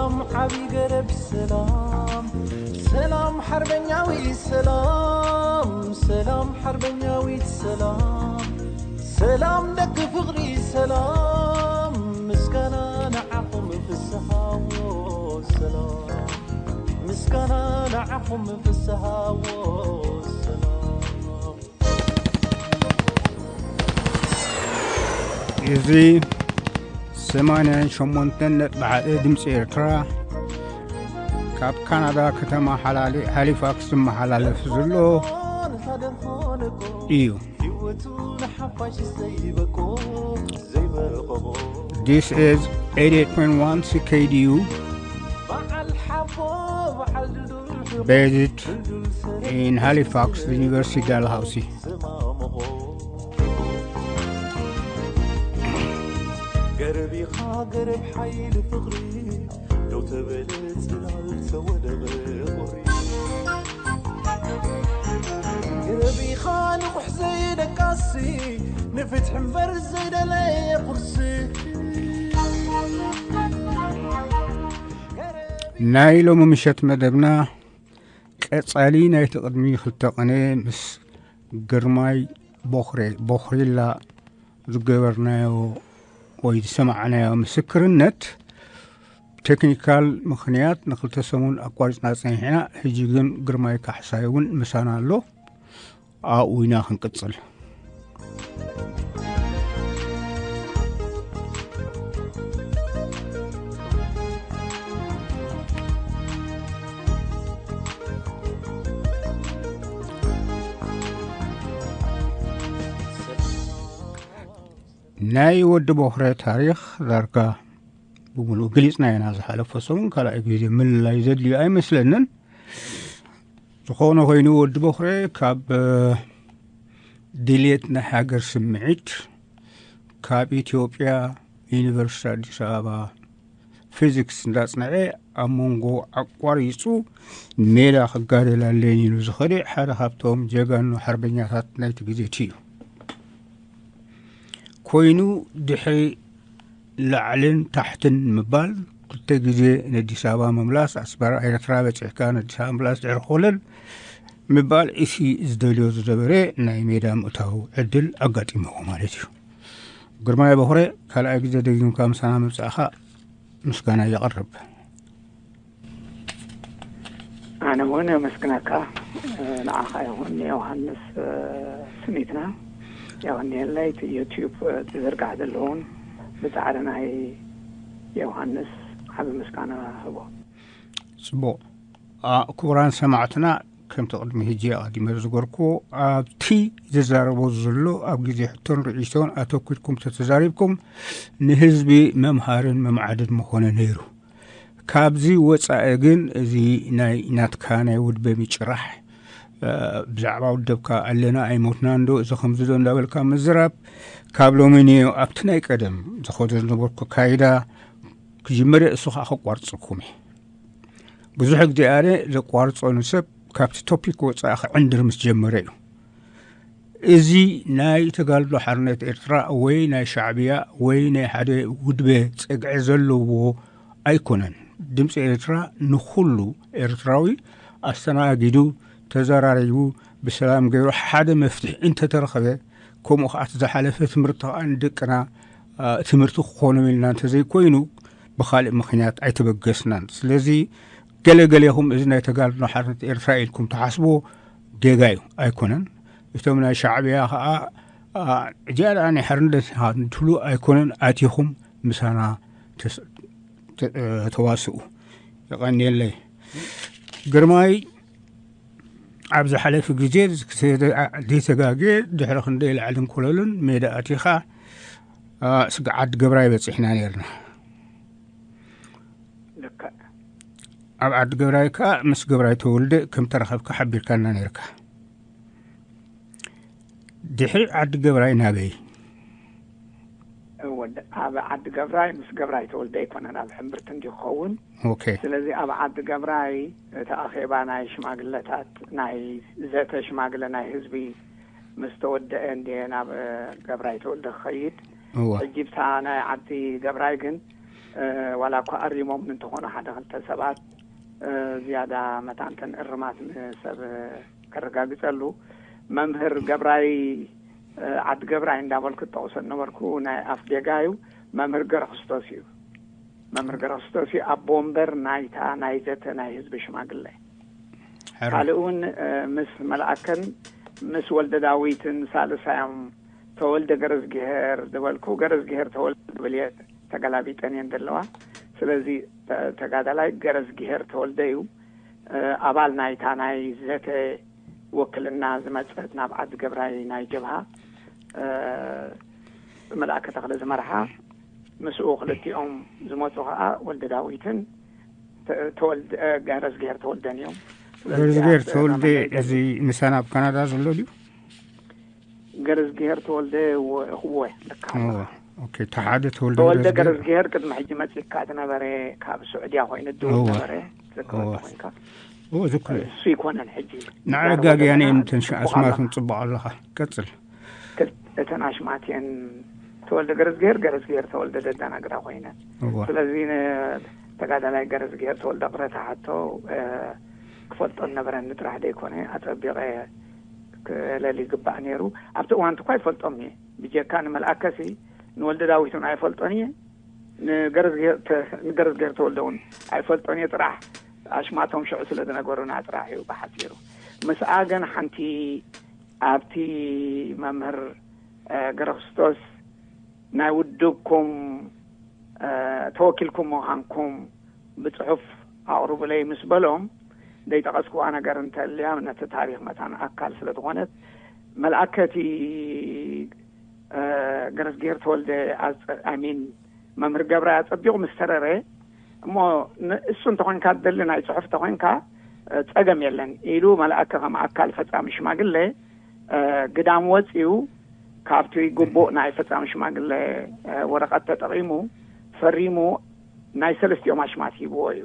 ዓቢ ገረብ ሰላም፣ ሰላም ሓርበኛዊ ሰላም፣ ሰላም ሓርበኛዊት ሰላም፣ ሰላም ደቂ ፍቕሪ ሰላም፣ ምስጋና ንዓኹም ፍስሃዎ ሰላም፣ ምስጋና ንዓኹም ፍስሃዎ ሰላም። እዚ ሰማንያን ሸሞንተን ነጥቢ ሓደ ድምፂ ኤርትራ ካብ ካናዳ ከተማ ሓላሊ-፣ ሃሊፋክስ ዝመሓላለፍ ዘሎ እዩ። This is eighty-eight point one C K D U, based in Halifax, University Dalhousie. ገረብ ኢኻ ገረብ ሓይሊ ፍቕሪ፣ ደው ተበለ ጽላል ተወደበ ቁሪ። ገረብ ኢኻ ንቑሕ ዘይደቃሲ፣ ንፍትሒ እምበር ዘይደለየ ቁርሲ። ናይ ሎሚ ምሸት መደብና ቀጻሊ ናይቲ ቅድሚ ክልተ ቀነ ምስ ግርማይ ቦኽሬ፣ ቦኽሪላ ዝገበርናዮ ወይ ዝሰማዕናዮ ምስክርነት፣ ቴክኒካል ምኽንያት ንክልተ ሰሙን ኣቋሪጽና ጸኒሕና። ሕጂ ግን ግርማይ ካሕሳይ እውን ምሳና ኣሎ። ኣብኡ ኢና ክንቅጽል። ናይ ወዲ ቦኽረ ታሪኽ ዳርጋ ብምሉእ ገሊጽና ኢና ዝሓለፈ ሰሙን። ካልኣይ ግዜ ምልላይ ዘድልዩ ኣይመስለንን። ዝኾነ ኮይኑ ወዲ ቦኽረ ካብ፣ እ፣ ድሌት ናይ ሃገር ስምዒት ካብ ኢትዮጵያ ዩኒቨርሲቲ ኣዲስ ኣበባ ፊዚክስ እንዳጽንዐ ኣብ መንጎ ኣቋሪጹ ሜዳ ክጋደል ኣለኒ ኢሉ ዝኸደ ሓደ ካብቶም ጀጋኑ ሓርበኛታት ናይቲ ግዜ እቲ እዩ። ኮይኑ ድሕሪ ላዕልን ታሕትን ምባል፣ ክልተ ግዜ ነዲስ ኣበባ ምምላስ፣ ኣስመራ ኤርትራ በጺሕካ ነዲስ ኣበባ ምምላስ ድሕሪ ኮለል ምባል፣ እቲ ዝደልዮ ዝነበረ ናይ ሜዳ ምእታው ዕድል ኣጋጢምዎ ማለት እዩ። ግርማይ በኹረ፣ ካልኣይ ግዜ ደጊምካ ምሳና ምምጻእኻ ምስጋና የቕርብ። ኣነ እውን የመስግነካ፣ ንዓኻ ይኹን ንዮሃንስ ስኒትና። ያው እኒአለይ እቲ ዩቲዩብ ዝዝርጋሕ ዘለውን ብጻዕሪ ናይ ዮሃንስ ዓቢ ምስጋና ህቦ። ጽቡቕ። ኣ፣ ክቡራን ሰማዕትና፣ ከምቲ ቅድሚ ሕጂ ኣቐዲመ ዝገርኩዎ፣ ኣብቲ ዝዛረቦ ዘሎ ኣብ ግዜ ሕቶን ርእይቶን ኣተኲርኩም ተተዛሪብኩም ንህዝቢ መምሃርን መምዓድን ምኾነ ነይሩ። ካብዚ ወጻኢ ግን እዚ ናይ ናትካ ናይ ውድበ ምጭራሕ፣ እ፣ ብዛዕባ ውደብካ ኣለና ኣይሞትናን ዶ፣ እዚ ከምዚ ዶ እንዳበልካ ምዝራብ፣ ካብ ሎሚ ንዮ ኣብቲ ናይ ቀደም ዝኸዶ ዝነበርኩ ኣካይዳ ክጅመር እየ፣ እሱ ኸኣ ከቋርጸኩም እየ። ብዙሕ ግዜ ኣነ ዘቋርጾ ንሰብ ካብቲ ቶፒክ ወጻኢ ክዕንድር ምስ ጀመረ እዩ። እዚ ናይ ተጋድሎ ሓርነት ኤርትራ ወይ ናይ ሻዕብያ ወይ ናይ ሓደ ውድበ ጸግዒ ዘለዎ ኣይኮነን። ድምጺ ኤርትራ ንኹሉ ኤርትራዊ ኣስተናጊዱ፣ ተዘራሪቡ፣ ብሰላም ገይሩ ሓደ መፍትሒ እንተተረኸበ፣ ከምኡ ኸኣ እቲ ዝሓለፈ ትምህርቲ ኸኣ ንደቅና፣ ኣ፣ ትምህርቲ ክኾኖም ኢልና እንተዘይኮይኑ፣ ብኻልእ ምኽንያት ኣይተበገስናን። ስለዚ ገለ ገሌኹም እዚ ናይ ተጋድሎ ሓርነት ኤርትራ ኢልኩም ትሓስብዎ ጌጋ እዩ፣ ኣይኮነን። እቶም ናይ ሻዕብያ ኸኣ፣ ኣ፣ እዚኣ ደኣ ናይ ሓርነት ኢኻ እንትብሉ ኣይኮነን፣ ኣቲኹም ምሳና ተስ-፣ ተ-፣ ተዋስኡ። የቐንየለይ። ግርማይ፣ ኣብ ዝሓለፈ ግዜ ዘይተጋግየ ድሕሪ ክንደይ ላዕልን ኮለልን ሜዳ ኣቲኻ፣ ኣ፣ ስግዓት ገብራይ በጺሕና ነይርና። ልክዕ። ኣብ ዓዲ ገብራይ ከኣ ምስ ገብራይ ተወልደ ከም ተራኸብካ ሓቢርካና ነይርካ። ድሕሪ ዓዲ ገብራይ ናበይ? እወ፣ ድ-፣ ኣብ ዓዲ ገብራይ ምስ ገብራይ ተወልደ ኣይኮነን፣ ኣብ ሕምብርቲ እንዲ ክኸውን። ኦኬ። ስለዚ ኣብ ዓዲ ገብራይ እቲ ኣኼባ ናይ ሽማግለታት፣ ናይ ዘተ ሽማግለ ናይ ህዝቢ ምስ ተወደአ እንድየ ናብ፣ እ፣ ገብራይ ተወልደ ክኸይድ። እወ። ሕጂ ብታ ናይ ዓዲ ገብራይ ግን፣ ዋላ እኳ ኣሪሞም እንተኾኑ ሓደ ክልተ ሰባት ዝያዳ መታንተን እርማት ንሰብ ከረጋግጸሉ፣ መምህር ገብራይ ዓዲ ገብራይ እንዳበልኩ ጠቕሶ ነበርኩ። ናይ ኣፍ ዴጋ እዩ። መምህር ገረክስቶስ እዩ። መምህር ገረክስቶስ እዩ ኣቦ ወንበር ናይታ ናይ ዘተ ናይ ህዝቢ ሽማግለ። ካልእ እውን ምስ መልኣከን ምስ ወልደ ዳዊትን ሳልሳዮም ተወልደ ገረዝግሄር ዝበልኩ፣ ገረዝግሄር ተወልደ ዝብል እየ፣ ተገላቢጠን እየን ዘለዋ። ስለዚ ተጋዳላይ ገረዝግሄር ተወልደ እዩ። ኣባል ናይታ ናይ ዘተ ወክልና ዝመጸት ናብ ዓዲ ገብራይ ናይ ጀብሃ መልኣከ ተኽለ ዝመርሓ፣ ምስኡ ክልቲኦም ዝመፁ ከዓ ወልደ ዳዊትን ተወልደ ገረዝግሄር ተወልደን እዮም። ገረዝግሄር ተወልደ እዚ ምሳና ኣብ ካናዳ ዘሎ ድዩ? ገረዝግሄር ተወልደ እወ። ተሓደ ተወልደ ተወልደ ገረዝግሄር ቅድሚ ሕጂ መፂካ ዝነበረ ካብ ስዑድያ ኮይኑ ድው ነበረ። ዘከበካ ኮይንካ እሱ ይኮነን ሕጂ ንዓጋግያን እየን ተንሽኣ ኣስማቱን ፅቡቅ ኣለካ። ቀፅል። እተን ኣሽማት እየን። ተወልደ ገረዝግሄር ገረዝግሄር ተወልደ ደዳናግዳ ኮይነን። ስለዚ ተጋዳላይ ገረዝግሄር ተወልደ ቅረታ ሓቶ ክፈልጦ ነበረኒ ጥራሕ ዘይኮነ ኣፀቢቐ ክለል ይግባእ ነይሩ። ኣብቲ እዋንቲ እኳ ይፈልጦም እየ። ብጀካ ንመልኣከሲ ንወልደ ዳዊት እውን ኣይፈልጦን እየ። ንገረዝገር ተወልደ እውን ኣይፈልጦን እየ። ጥራሕ ኣሽማቶም ሽዑ ስለ ዝነገሩና ጥራሕ እዩ ብሓፂሩ። ምስኣ ግን ሓንቲ ኣብቲ መምህር ገረክስቶስ ናይ ውድብኩም ተወኪልኩም ምዃንኩም ብፅሑፍ ኣቕርቡለይ ምስ በሎም ዘይጠቐስክዋ ነገር እንተልያ ነቲ ታሪክ መታን ኣካል ስለ ዝኾነት መልኣከቲ ገረዝጌር ተወልደ ሚን መምህር ገብራይ ኣፀቢቑ ምስ ተረረ እሞ እሱ እንተኮንካ ትደሊ ናይ ፅሑፍ ተኮንካ ፀገም የለን ኢሉ መልኣከ ከም ኣካል ፈፃሚ ሽማግለ ግዳም ወፂኡ ካብቲ ግቡእ ናይ ፈፃሚ ሽማግለ ወረቐት ተጠቒሙ ፈሪሙ ናይ ሰለስቲኦም ኣሽማት ሂብዎ እዩ።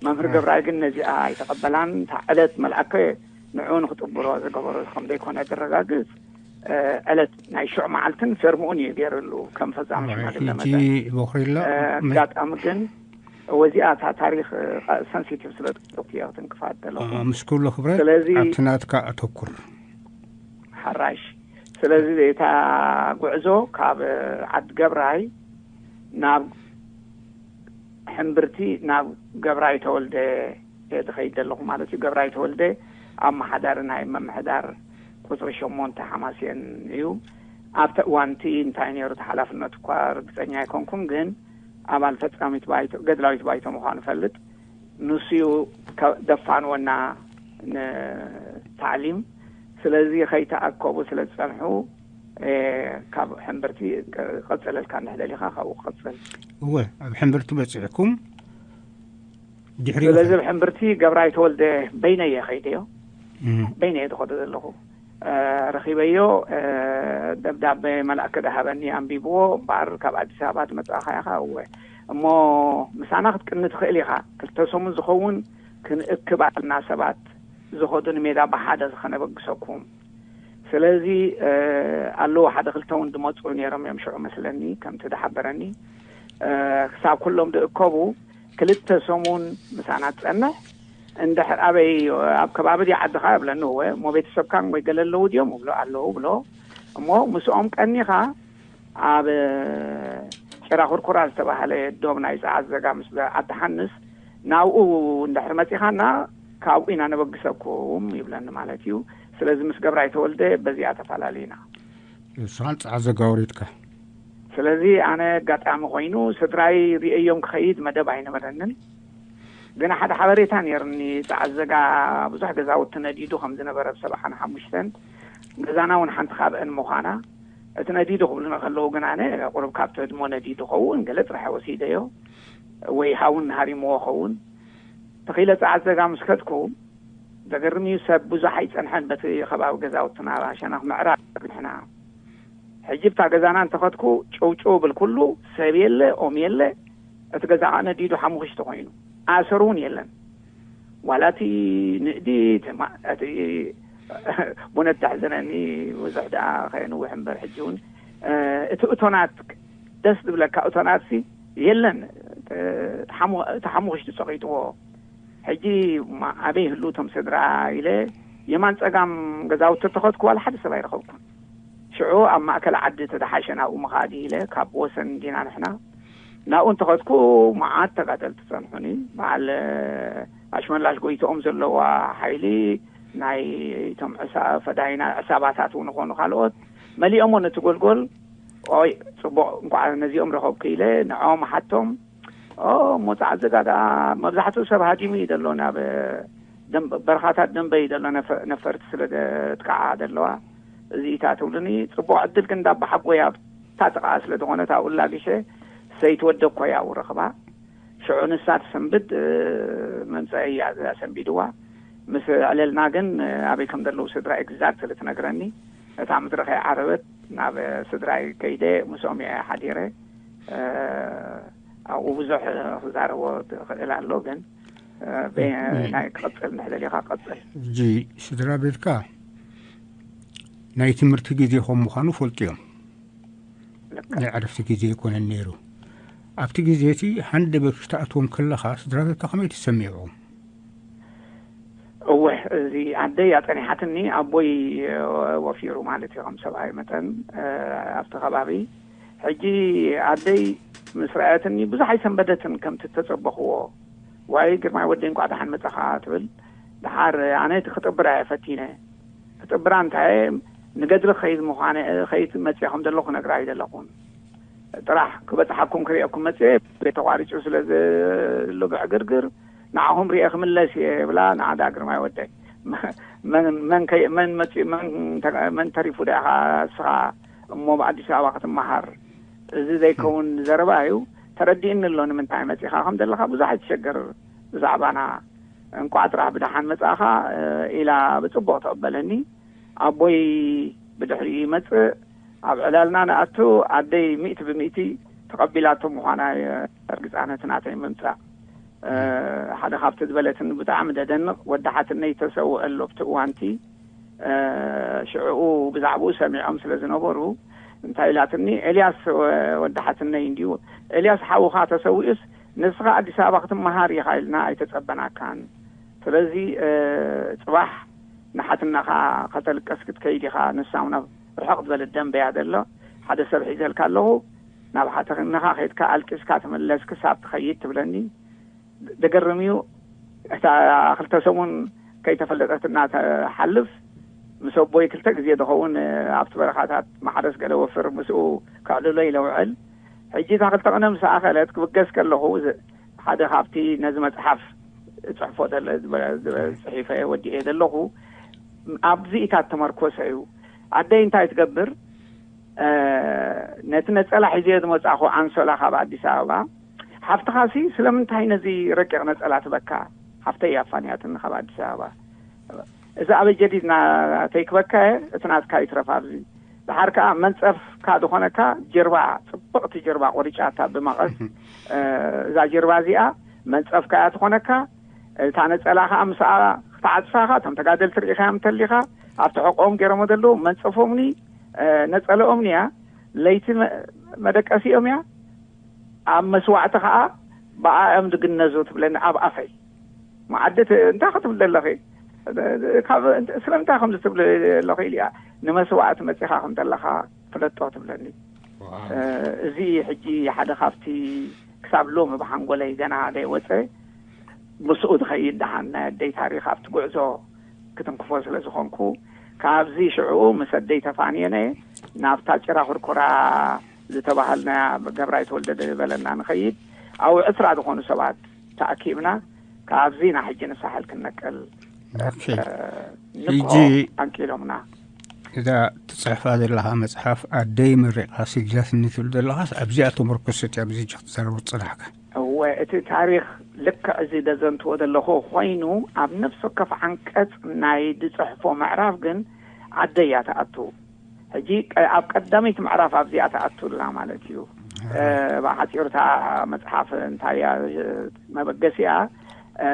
መምህር ገብራይ ግን ነዚኣ ኣይተቐበላን። እታ ዕለት መልኣከ ንዕኡ ንክጥብሮ ዝገበሮ ከምዘይኮነ ዝረጋግፅ ዕለት ናይ ሽዑ መዓልትን ፌርምኡን እዩ ገይርሉ ከም ፈፃሚ ሽማግለ መጠን። ኣጋጣሚ ግን ወዚኣ እታ ታሪክ ሰንሲቲቭ ስለ ዝኮነት ክትንክፋ ዘለኹ። ምስ ኩሉ ክብረት ስለዚ ኣብቲ ናትካ ኣተኩር። ሓራሽ። ስለዚ እታ ጉዕዞ ካብ ዓዲ ገብራይ ናብ ሕምብርቲ ናብ ገብራይ ተወልደ እየ ዝኸይድ ዘለኹ ማለት እዩ። ገብራይ ተወልደ ኣመሓዳሪ ናይ ምምሕዳር ቁፅሪ ሸሞንተ ሓማስየን እዩ። ኣብቲ እዋንቲ እንታይ ነይሩ እቲ ሓላፍነቱ እኳ ርግፀኛ ኣይኮንኩን፣ ግን ኣባል ፈፃሚት ባይቶ ገድላዊት ባይቶ ምዃኑ እፈልጥ። ንሱ እዩ ደፋንወና ንታዕሊም። ስለዚ ከይተኣከቡ ስለ ዝፀንሑ ካብ ሕምብርቲ ቀፅለልካ እንድሕር ደሊኻ ካብኡ ክቐፅል። እወ፣ ኣብ ሕምብርቲ በፂሕኩም ድሕሪኡ ስለዚ ኣብ ሕምብርቲ ገብራይ ተወልደ በይነየ ከይደዮ። በይነየ ዝኸዶ ዘለኹ ረኺበዮ። ደብዳቤ መልኣከ ደሃበኒ ኣንቢብዎ። እምበኣር ካብ ኣዲስ ኣበባ ትመፅእ ኢኻ እወ። እሞ ምሳና ክትቅኒ ትኽእል ኢኻ። ክልተ ሰሙን ዝኸውን ክንእክብ ኣለና ሰባት ዝኸዱ ንሜዳ ብሓደ ከነበግሰኩም። ስለዚ ኣለዉ ሓደ ክልተ እውን ዝመፁ ነይሮም እዮም ሽዑ መስለኒ ከምቲ ዝሓበረኒ። ክሳብ ኩሎም ዝእከቡ ክልተ ሰሙን ምሳና ትፀንሕ። እንድሕር ኣበይ ኣብ ከባቢ ድዩ ዓድኻ እብለኒ። እወ እሞ ቤተሰብካን ወይ ገለ ኣለዉ ድዮም እብሎ ኣለዉ ብሎ። እሞ ምስኦም ቀኒኻ ኣብ ጭራ ኩርኩራ ዝተባህለ ዶብ ናይ ፀዓት ዘጋ ምስ ዓዲ ሓንስ ናብኡ እንድሕር መፂኻና ካብኡ ኢና ነበግሰኩም ይብለኒ ማለት እዩ። ስለዚ ምስ ገብራይ ተወልደ በዚኣ ተፈላለዩና። ንስኻን ፀዓት ዘጋ ወሪድካ። ስለዚ ኣነ ኣጋጣሚ ኮይኑ ስድራይ ርእየዮም ክኸይድ መደብ ኣይነበረንን። ግን ሓደ ሓበሬታ ነይርኒ። ፀዓት ዘጋ ብዙሕ ገዛውቲ ነዲዱ ከም ዝነበረ ብ ሰብዓን ሓሙሽተን ገዛና እውን ሓንቲ ካብአን ምዃና እቲ ነዲዱ ክብሉና ከለዉ ግን ኣነ ቁሩብ ካብቲ ህድሞ ነዲዱ ኸውን ገለ ጥራሕ ወሲደዮ ወይ ሃውን ሃሪምዎ ኸውን ተኺለ ፀዓት ዘጋ ምስ ከድኩ ዘገርም እዩ። ሰብ ብዙሕ ኣይፀንሐን በቲ ከባቢ ገዛውትና ሸነኽ ምዕራብ ንሕና ሕጂ ብታ ገዛና እንተኸድኩ ጭውጭው ብል ኩሉ ሰብ የለ ኦም የለ። እቲ ገዛ ከዓ ነዲዱ ሓሙኽሽቲ ኮይኑ ኣሰር እውን የለን። ዋላ እቲ ንእዲ እቲ ማ- እቲ ቡነት ተሕዘነኒ ብዙሕ ደኣ ከየንውሕ እምበር ሕጂ እውን እቲ እቶናት ደስ ዝብለካ እቶናት ሲ የለን። እቲ ሓሙ- እቲ ሓሙኽሽቲ ጸቒጥዎ። ሕጂ ማ- ኣበይ ህሉ እቶም ስድራ ኢለ የማን ጸጋም ገዛውቲ ተኸድኩ፣ ዋላ ሓደ ሰብ ኣይረኸብኩን። ሽዑ ኣብ ማእከል ዓዲ ተደሓሸ ናብኡ ምኻድ ኢለ፣ ካብ ወሰን እንዲና ንሕና። ናብኡ እንተኸድኩ፣ መዓት ተጋደልቲ ጸንሑኒ። በዓል ኣሽመላሽ ጎይትኦም ዘለዋ ሓይሊ፣ ናይ እቶም ዕሳ- ፈዳይና ዕሳባታት እውን ይኾኑ ካልኦት መሊኦሞ ነቲ ጎልጎል። ኦይ፣ ጽቡቕ፣ እንኳዕ ነዚኦም ረኸብኩ ኢለ ንዕኦም ሓቶም። ኦ፣ እሞ ጸዓዘጋ ደኣ መብዛሕትኡ ሰብ ሃዲሙ እዩ ዘሎ፣ ናብ ደም- በረኻታት ደንበ እዩ ዘሎ፣ ነፈ- ነፈርቲ ስለ ዘጥቃዓ ዘለዋ። እዚ እታ ትብሉኒ ጽቡቕ ዕድል ግን፣ እንዳ ኣባሓጎይ ኣብታ ጥቓ ስለ ዝኾነት ኣብኡ ላጊሸ ሰይትወደብ ኮያ ኣብኡ ረኽባ። ሽዑ ንሳ ትሰንብድ፣ እ፣ መምጸኢ እያ እዛ ሰንቢድዋ። ምስ ዕለልና ግን፣ እ፣ ኣበይ ከም ዘለዉ ስድራ ኤግዛክት ስለ ትነግረኒ፣ እታ መድረኽ እያ ዓረበት፣ ናብ ስድራይ ከይደ ምስኦም እየ ሓዲረ። እ፣ ኣብኡ ብዙሕ ክዛረቦ ክእል ኣሎ፣ ግን፣ እ፣ በ- ናይ ክቐጽል እንድሕር ደሊኻ ቀጽል። ሕጂ ስድራ ቤትካ ናይ ትምህርቲ ግዜ ከም ምዃኑ ፈልጡ እዮም። ናይ ዕረፍቲ ግዜ ኣይኮነን ነይሩ። ኣብቲ ግዜ እቲ ሃንደበት ክትኣትዎም ከለኻ ስድራ ቤትካ ከመይ ተሰሚዖም? እወ፣ እዚ ኣደይ ኣጸኒሓትኒ፣ ኣቦይ፣ እ፣ ወፊሩ ማለት እዩ፣ ከም ሰብኣይ መጠን፣ እ፣ ኣብቲ ከባቢ። ሕጂ ኣደይ ምስ ረኣየትኒ ብዙሕ ኣይሰንበደትን፣ ከምቲ እተጸበኽዎ። "ዋይ ግርማይ ወደይ፣ እንቋዕ ደሓን መጻኻ" ትብል። ደሓር ኣነ እቲ ክጥብራ እየ ፈቲነ። ክጥብራ እንታይ እየ፣ ንገድሊ ክኸይድ ምዃነ፣ ክኸይድ መጽየ ከም ዘለኹ ክነግራ ኣይደለኹን። ጥራሕ ክበጽሓኩም ክርእየኩም መጽየ፣ ቤት ተቋሪጹ ስለ ዘሎ ብዕግርግር ንዓኹም ርእየ ክምለስ እየ ብላ፣ ንዓዳ ግርማይ ወደይ። መን- መን ከይ- መን መጺኡ፣ መን ተ- መን ተሪፉ ደኣ ንስኻ እሞ ብኣዲስ ኣበባ ክትመሃር? እዚ ዘይከውን ዘረባ እዩ። ተረዲእኒ ኣሎ ንምንታይ መጺኻ ከም ዘለኻ፣ ብዙሕ ኣይትሸገር ብዛዕባና። እንቋዕ ጥራሕ ብደሓን መጻእኻ፣ እ፣ ኢላ ብጽቡቕ ተቐበለኒ። ኣቦይ ብድሕሪኡ ይመጽእ። ኣብ ዕላልና ንኣቱ፣ ኣደይ ሚእቲ ብሚእቲ ተቐቢላቶ ምዃና እየ ርግጻነ፣ እቲ ናተይ ምምጻእ። እ፣ ሓደ ካብቲ ዝበለትን ብጣዕሚ ደደንቕ፣ ወዲ ሓትነይ ተሰውአ ኣሎ ኣብቲ እዋንቲ። እ፣ ሽዕኡ ብዛዕባኡ ሰሚዖም ስለ ዝነበሩ፣ እንታይ ኢላትኒ፣ "ኤልያስ ወ- ወዲ ሓትነይ እንድዩ፣ ኤልያስ ሓውኻ ተሰዊኡስ፣ ንስኻ ኣዲስ ኣበባ ክትመሃር ኢኻ ኢልና ኣይተጸበናካን። ስለዚ፣ እ፣ ጽባሕ ንሓትነኻ ከተልቀስ ክትከይድ ኢኻ፣ ንሳ እውን ናብ ርሕቕ ዝበለት ደንበያ ዘሎ ሓደ ሰብ ሒዘልካ ኣለኹ፣ ናብ ሓትነኻ ከይድካ ኣልቂስካ ተመለስ ክሳብ ትኸይድ" ትብለኒ። ደገርም እዩ። እታ ክልተ ሰሙን ከይተፈለጠትና ተሓልፍ፣ ምስ ኣቦይ ክልተ ግዜ ዝኸውን ኣብቲ በረኻታት ማሕረስ ገለ ወፍር ምስኡ ከዕልሎ ኢለ ውዕል። ሕጂ እታ ክልተ ቅነ ምስ ኣኸለት ክብገስ ከለኹ፣ ዝ- ሓደ ካብቲ ነዚ መጽሓፍ ጽሕፎ ዘለ- ዝበ- ዝበ- ጽሒፈ ወዲኤ ዘለኹ፣ ኣብዚ ኢታ ተመርኮሰ እዩ። ኣደይ እንታይ ትገብር? እ፣ ነቲ ነጸላ ሒዘዮ ዝመጻኹ ኣንሶላ ካብ ኣዲስ ኣበባ፣ "ሓፍትኻሲ ስለምንታይ ነዚ ረቂቕ ነጸላ ትበካ?" ሓፍተይ እያ ኣፋንያትኒ ካብ ኣዲስ ኣበባ። "እዚ ኣበይ ጀዲድና ተይክበካ እየ፣ እቲ ናትካ ይትረፍ ኣብዚ። ደሓር ከኣ መንጸፍካ ዝኾነካ ጀርባ፣ ጽብቕቲ ጀርባ ቆሪጫታ ብመቐስ፣ እ፣ እዛ ጀርባ እዚኣ መንጸፍካ እያ ትኾነካ። እታ ነጸላ ከኣ ምስኣ ክትዓጽፋ ኢኻ፣ እቶም ተጋደልቲ ርኢኻዮም እንተሊኻ፣ ኣብቲ ሕቖኦም ገይሮሞ ዘለዉ መንጸፎምኒ፣ እ፣ ነጸለኦምኒ እያ፣ ለይቲ መ- መደቀሲኦም እያ፣ ኣብ መስዋዕቲ ከኣ ብኣ እዮም ዝግነዙ" ትብለኒ ኣብ ኣፈይ። መዓዲ ት- እንታይ ክትብል ዘለኺ? ካብ- ስለምንታይ ከምዚ ትብል ኣለኺ ኢልያ። "ንመስዋዕቲ መጺኻ ከም ዘለኻ ፍለጦ" ትብለኒ። እ፣ እዚ ሕጂ ሓደ ካብቲ ክሳብ ሎሚ ብሓንጎለይ ገና ዘይወጸ፣ ምስኡ ዝኸይድ ደሓን ናይ ኣደይ ታሪኽ ኣብቲ ጉዕዞ ክትንክፎ ስለ ዝኾንኩ፣ ካብዚ ሽዕኡ ምስ ኣደይ ተፋንየነ ናብታ ጭራ ኩርኩራ ዝተባሃልናያ ገብራይ ተወልደ ዝበለና ንኸይድ፣ ኣብኡ ዕስራ ዝኾኑ ሰባት ተኣኪብና፣ ካብዚ ናብ ሕጂ ንሳሕል ክንነቅል፣ ኦኬ። እ፣ ንግሆ ሕጂ ኣንቂሎምና። እዛ ትጽሕፋ ዘለኻ መጽሓፍ ኣደይ መሪቓ ስጅዳትኒ ትብል ዘለኻስ ኣብዚኣ ተመርኮሰት እያ፣ ኣብዚ ሕጂ ክትዛረቡ ዝጸናሕካ? እወ፣ እቲ ታሪኽ ልክዕ እዚ ዘዘንትዎ ዘለኹ ኮይኑ፣ ኣብ ነፍሲ ወከፍ ዓንቀጽ ናይ ዝጽሕፎ ምዕራፍ ግን ኣደይ እያ ትኣቱ። ሕጂ ቀ- ኣብ ቀዳመይቲ ምዕራፍ ኣብዚኣ ትኣቱ ኣላ ማለት እዩ። እ፣ ብሓጺሩ እታ መጽሓፍ እንታይ እያ፣ እ፣ መበገሲኣ፣ እ፣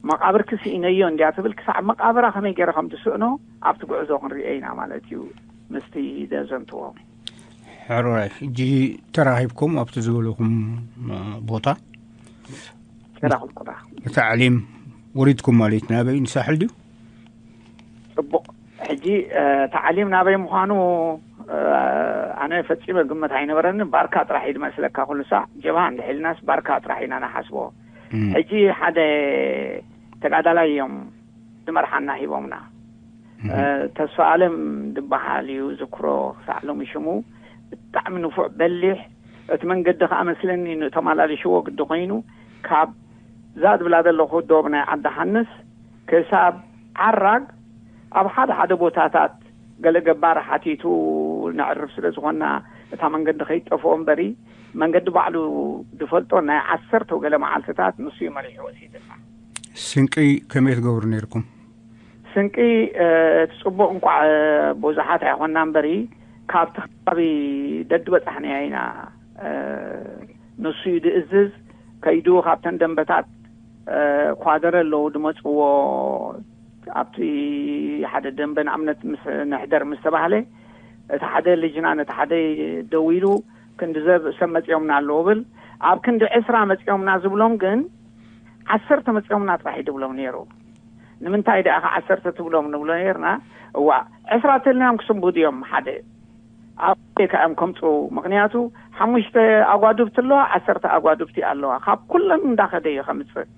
"መቓብርኪ ስኢነዮ እንድያ" ትብል፣ ክሳዕ መቓብራ ከመይ ገይረ ከም ትስእኖ ኣብቲ ጉዕዞ ክንርእዮ ኢና ማለት እዩ፣ ምስቲ ዘዘንትዎ። ሕሩራይ ሕጂ ተራኺብኩም ኣብቲ ዝበልኹም ቦታ ተራኽብኩና። ታዕሊም ወሪድኩም ማለት ናበይ ንሳሕል ድዩ? ጽቡቕ። ሕጂ ታዕሊም ናበይ ምዃኑ ኣነ ፈጺመ ግምት ኣይነበረኒ። ባርካ ጥራሕ እዩ ዝመስለካ ኩሉ ሳዕ። ጀብሃ እንድሕልናስ ባርካ ጥራሕ ኢና ንሓስቦ። ሕጂ ሓደ ተጋዳላይ እዮም ዝመርሓና ሂቦምና። ተስፋ ኣለም ዝበሃል እዩ ዝክሮ ክሳዕ ሎሚ ሽሙ። ብጣዕሚ ንፉዕ በሊሕ። እቲ መንገዲ ከዓ መስለኒ ንተመላልሽዎ ግዲ ኮይኑ ካብ ዛድ ብላ ዘለኹ ዶብ ናይ ዓዲ ሓንስ ክሳብ ዓራግ ኣብ ሓደ ሓደ ቦታታት ገለ ገባር ሓቲቱ ነዕርፍ ስለ ዝኾንና እታ መንገዲ ከይጠፍኦ እምበሪ መንገዲ ባዕሉ ዝፈልጦ ናይ ዓሰርተ ገለ መዓልትታት ንሱ እዩ መሪሑ ወሲድና። ስንቂ ከመይ ትገብሩ ነይርኩም? ስንቂ እቲ ጽቡቕ እንኳዕ ብዙሓት ኣይኮና እምበሪ ካብቲ ከባቢ ደዲ በጻሕናያ ኢና። ንሱ እዩ ዝእዝዝ። ከይዱ ካብተን ደንበታት ኳደረ ኣለዉ ዝመጽዎ ኣብቲ ሓደ ደንበ ንኣብነት ምስ ንሕደር ምስ ተባህለ እቲ ሓደ ልጅና ነቲ ሓደ ደዊሉ ክንዲ ዘብ ሰብ መጺኦምና ኣለዉ ብል ኣብ ክንዲ ዕስራ መጺኦምና ዝብሎም ግን ዓሰርተ መጺኦምና ጥራሕ እዩ ድብሎም ነይሩ። ንምንታይ ደኣ ከ ዓሰርተ ትብሎም ንብሎ ነርና። እዋ ዕስራ ተልናዮም ክስንቡድ እዮም ሓደ ኣብ ከዮም ከምፁ ምክንያቱ ሓሙሽተ ኣጓዱብቲ ኣለዋ ዓሰርተ ኣጓዱብቲ ኣለዋ ካብ ኩለን እንዳኸደ እዩ ከምፅእ።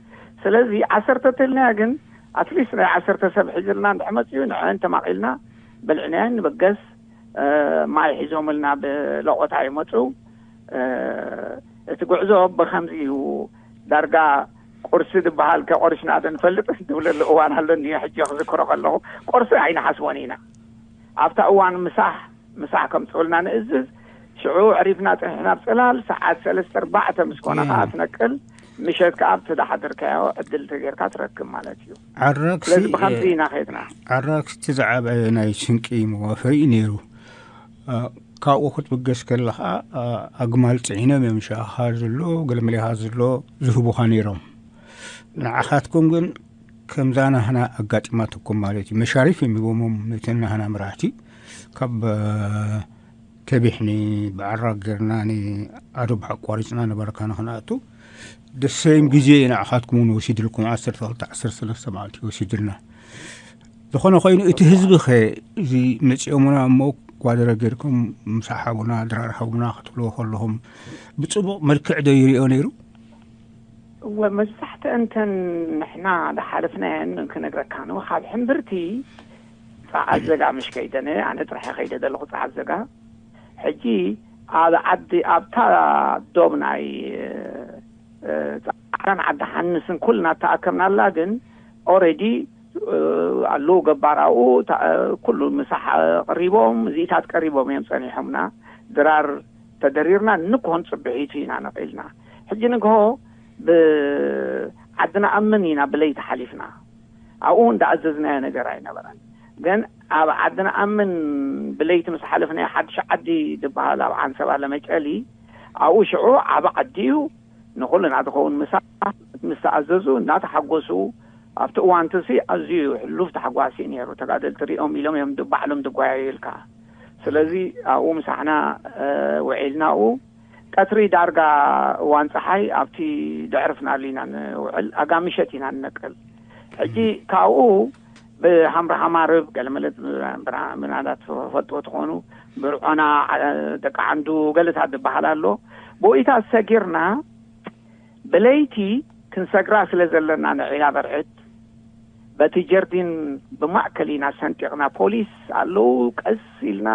ስለዚ ዓሰርተ ተልናያ ግን ኣትሊስት ናይ ዓሰርተ ሰብ ሒዝልና እንድሕመፅኡ ንዐን ተማቒልና በልዕናየን ንበገስ ማይ ሒዞምልና ብለቆታ ይመፁ። እቲ ጉዕዞ ብከምዚ እዩ። ዳርጋ ቁርሲ ዝበሃል ከቆርሽና ዶ ንፈልጥ ዝብለሉ እዋን ኣሎ እኒኦ። ሕጂ ክዝክሮ ከለኹ ቁርሲ ኣይንሓስቦን ኢና። ኣብታ እዋን ምሳሕ ምሳሕ ከምፅኡልና ንእዝዝ። ሽዑ ዕሪፍና ፅንሕና ኣብ ፅላል ሰዓት ሰለስተ ኣርባዕተ ምስ ኮነ ከዓ ትነቅል። ምሸት ከዓ ኣብቲ ዝሓደርካዮ ዕድል ተጌርካ ትረክብ ማለት እዩ። ዓራግሲ ስለዚ ብከምዚ ኢና ከድና። ዓራግሲ እቲ ዝዓበየ ናይ ስንቂ መዋፈሪ እዩ ነይሩ። ካብኡ ክትብገስ ከለኻ ኣግማል ፅዒኖም እዮም ሻኻ ዘሎ ገለመሌኻ ዘሎ ዝህቡኻ ነይሮም። ንዓኻትኩም ግን ከምዛ ናህና ኣጋጢማትኩም ማለት እዩ። መሻሪፍ እዮም ሂቦሞም ነተን ናህና መራሕቲ ካብ ከቢሕኒ ብዓራግ ጌርና ንኣዶብ ኣቋሪፅና ነበርካ ንክንኣቱ ደሰይም ግዜ ንዓኻትኩም እውን ወሲድልኩም ዓሰርተ ክልተ ዓሰርተ ሰለስተ መዓልቲ ወሲድልና። ዝኾነ ኮይኑ እቲ ህዝቢ ኸ እዚ መፂኦምና እሞ ጓደረ ጌርኩም ምሳሕ ሃቡና ድራር ሃቡና ክትብልዎ ከለኹም ብፅቡቕ መልክዕ ዶ ይሪኦ ነይሩ? እወ መብዛሕትአን እተን ንሕና ዝሓለፍናየን ክነግረካ ነው ካብ ሕምብርቲ ፃዓት ዘጋ ምሽ ከይደነ ኣነ ጥራሕ ከይደ ዘለኹ ፃዓት ዘጋ ሕጂ ኣብ ዓዲ ኣብታ ዶብ ናይ ፃዕራን ዓዲ ሓንስን ኩልና ተኣከብናላ ግን ኦሬዲ ኣለዉ ገባር ኣብኡ ኩሉ ምሳሕ ቀሪቦም እዚኢታት ቀሪቦም እዮም ፀኒሖምና። ድራር ተደሪርና ንግሆን ፅብሒቱ ኢና ነቒልና። ሕጂ ንግሆ ብዓዲ ንኣምን ኢና ብለይቲ ሓሊፍና። ኣብኡ እንዳኣዘዝናዮ ነገር ኣይነበረን። ግን ኣብ ዓዲ ንኣምን ብለይቲ ምስ ሓለፍናዮ ሓድሽ ዓዲ ዝበሃል ኣብ ዓንሰባ ለመጨሊ ኣብኡ ሽዑ ዓቢ ዓዲ እዩ። ንኹልና ዝኸውን ምሳ ምስ ተኣዘዙ እናተሓጎሱ ኣብቲ እዋን ትሲ ኣዝዩ ሕሉፍ ተሓጓሲ ነይሩ። ተጋደልቲ ሪኦም ኢሎም እዮም ባዕሎም ዝጓያዩ ኢልካ። ስለዚ ኣብኡ ምሳሕና ውዒልናኡ ቀትሪ ዳርጋ እዋን ፀሓይ ኣብቲ ድዕርፍናሉ ኢና ንውዕል ኣጋምሸት ኢና ንነቅል። ሕጂ ካብኡ ብሃምራ ሃማርብ ገለመለ ምናልባት ፈልጥዎ ትኾኑ ብርዖና ደቂ ዓንዱ ገለታት ዝበሃል ኣሎ። ብኡይታት ሰጊርና ብለይቲ ክንሰግራ ስለ ዘለና ንዒላ በርዕድ በቲ ጀርዲን ብማእከል ኢና ሰንጢቕና። ፖሊስ ኣለዉ ቀስ ኢልና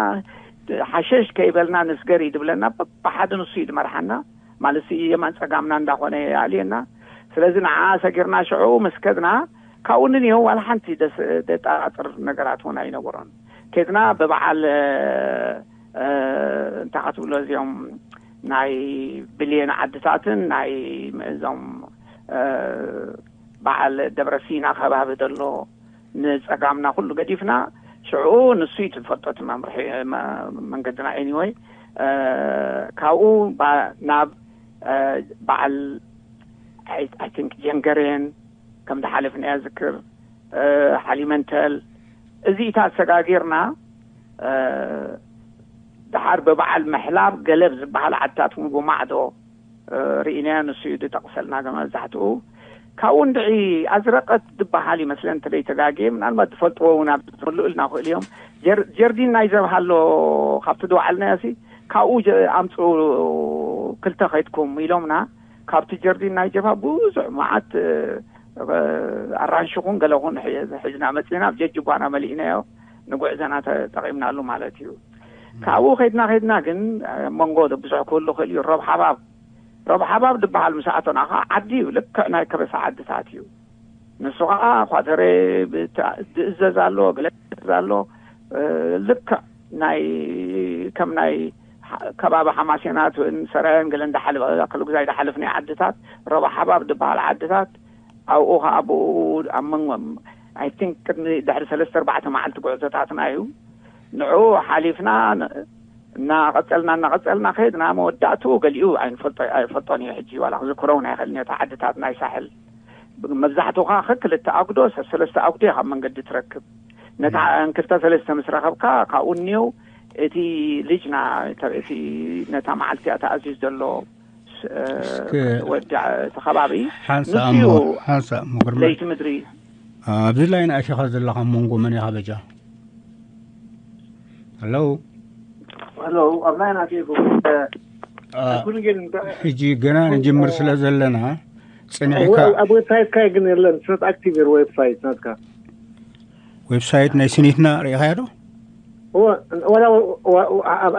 ሓሸሽ ከይበልና ንስገር እዩ ዝብለና። በብሓደ ንሱ እዩ ዝመርሓና ማለት የማን ጸጋምና እንዳኾነ የኣልየና። ስለዚ ንዓ ሰጊርና ሽዑ ምስ ከድና ካብኡ ንንዮ ዋላ ሓንቲ ደጣጣጥር ነገራት እውን ኣይነበሮን። ከድና ብበዓል እንታይ ክትብሎ እዚኦም ናይ ብልየን ዓድታትን ናይ እዞም በዓል ደብረሲና ከባቢ ዘሎ ንጸጋምና ኩሉ ገዲፍና ሽዑ ንሱ እዩ ትፈልጦ እቲ መምርሒ መንገድና። ኤኒወይ ካብኡ ናብ በዓል ኣይ ቲንክ ጀንገሬን ከም ዝሓለፍና እያ ዝክር ሓሊመንተል እዚኢታት ሰጋጊርና ድሓር ብበዓል ምሕላብ ገለብ ዝበሃል ዓድታት እውን ብማዕዶ ርኢናዮ። ንሱ እዩ ዝጠቕሰልና መብዛሕትኡ። ካብኡ እንድዒ ኣዝረቀት ዝበሃል ይመስለን እንተደይተጋግየ፣ ምናልባት ዝፈልጥዎ እውን ኣብ ምልኡልና ክእሉ እዮም። ጀርዲን ናይ ዘብሃሎ ካብቲ ዝወዓልናዮ ሲ ካብኡ ኣምፅኡ ክልተ ከይድኩም ኢሎምና። ካብቲ ጀርዲን ናይ ጀብሃ ብዙሕ መዓት ኣራንሽኹን ገለኹን ሒዝና መፂና ኣብ ጀጅጓና መሊእናዮ፣ ንጉዕዘና ተጠቒምናሉ ማለት እዩ። ካብኡ ከይድና ከይድና ግን መንጎ ብዙሕ ክህሉ ክእል እዩ። ሮብ ሓባብ ሮብ ሓባብ ዝበሃል ምስ ኣተና ከዓ ዓዲ እዩ፣ ልክዕ ናይ ከበሳ ዓድታት እዩ። ንሱ ከዓ ኳተሬ ዝእዘዝ ኣሎ፣ ገለ ዝእዘዝ ኣሎ። ልክዕ ናይ ከም ናይ ከባቢ ሓማሴናት ሰራየን ገለ እንዳሓልፍ ክልጉዛይ ዳሓልፍ ናይ ዓድታት ሮባ ሓባብ ዝበሃል ዓድታት ኣብኡ ከዓ ብኡ ኣብ መንጎ I think ቅድሚ ድሕሪ ሰለስተ ኣርባዕተ መዓልቲ ጉዕዞታትና እዩ። ንዕኡ ሓሊፍና እናቐፀልና እናቐፀልና ከይድና መወዳእትኡ ገሊኡ ኣይንፈልጦ ኣይፈልጦን እዩ። ሕጂ ዋላ ክዝክሮ እውን ኣይኽእልን እዮ። ዓድታት ናይ ሳሕል መብዛሕትኡ ከዓ ክልተ ኣጉዶ ሰለስተ ኣጉዶ ካብ መንገዲ ትረክብ። ነታ እንክልተ ሰለስተ ምስ ረኸብካ ካብኡ እኒው እቲ ልጅና እቲ ነታ መዓልቲ እያ ተኣዚዝ ዘሎ ወዲ እቲ ከባቢ ሓንሳ ንሱ እሞ እዩ። ሓንሳ እሞ ግርማ ለይቲ ምድሪ ኣብዚ ላይ ንኣሸኻ ዘለኻ መንጎ መን ኢኻ በጃ? ሄሎ ሄሎ ኣብ ናይ ናቴጎ ሕጂ ገና ንጅምር ስለ ዘለና ፅኒዕካ ኣብ ዌብሳይትካ ግን የለን። ስነት ኣክቲቭ ዌብሳይት ናትካ ዌብሳይት ናይ ስኒትና ርኢኻዮ ዶ? ወላ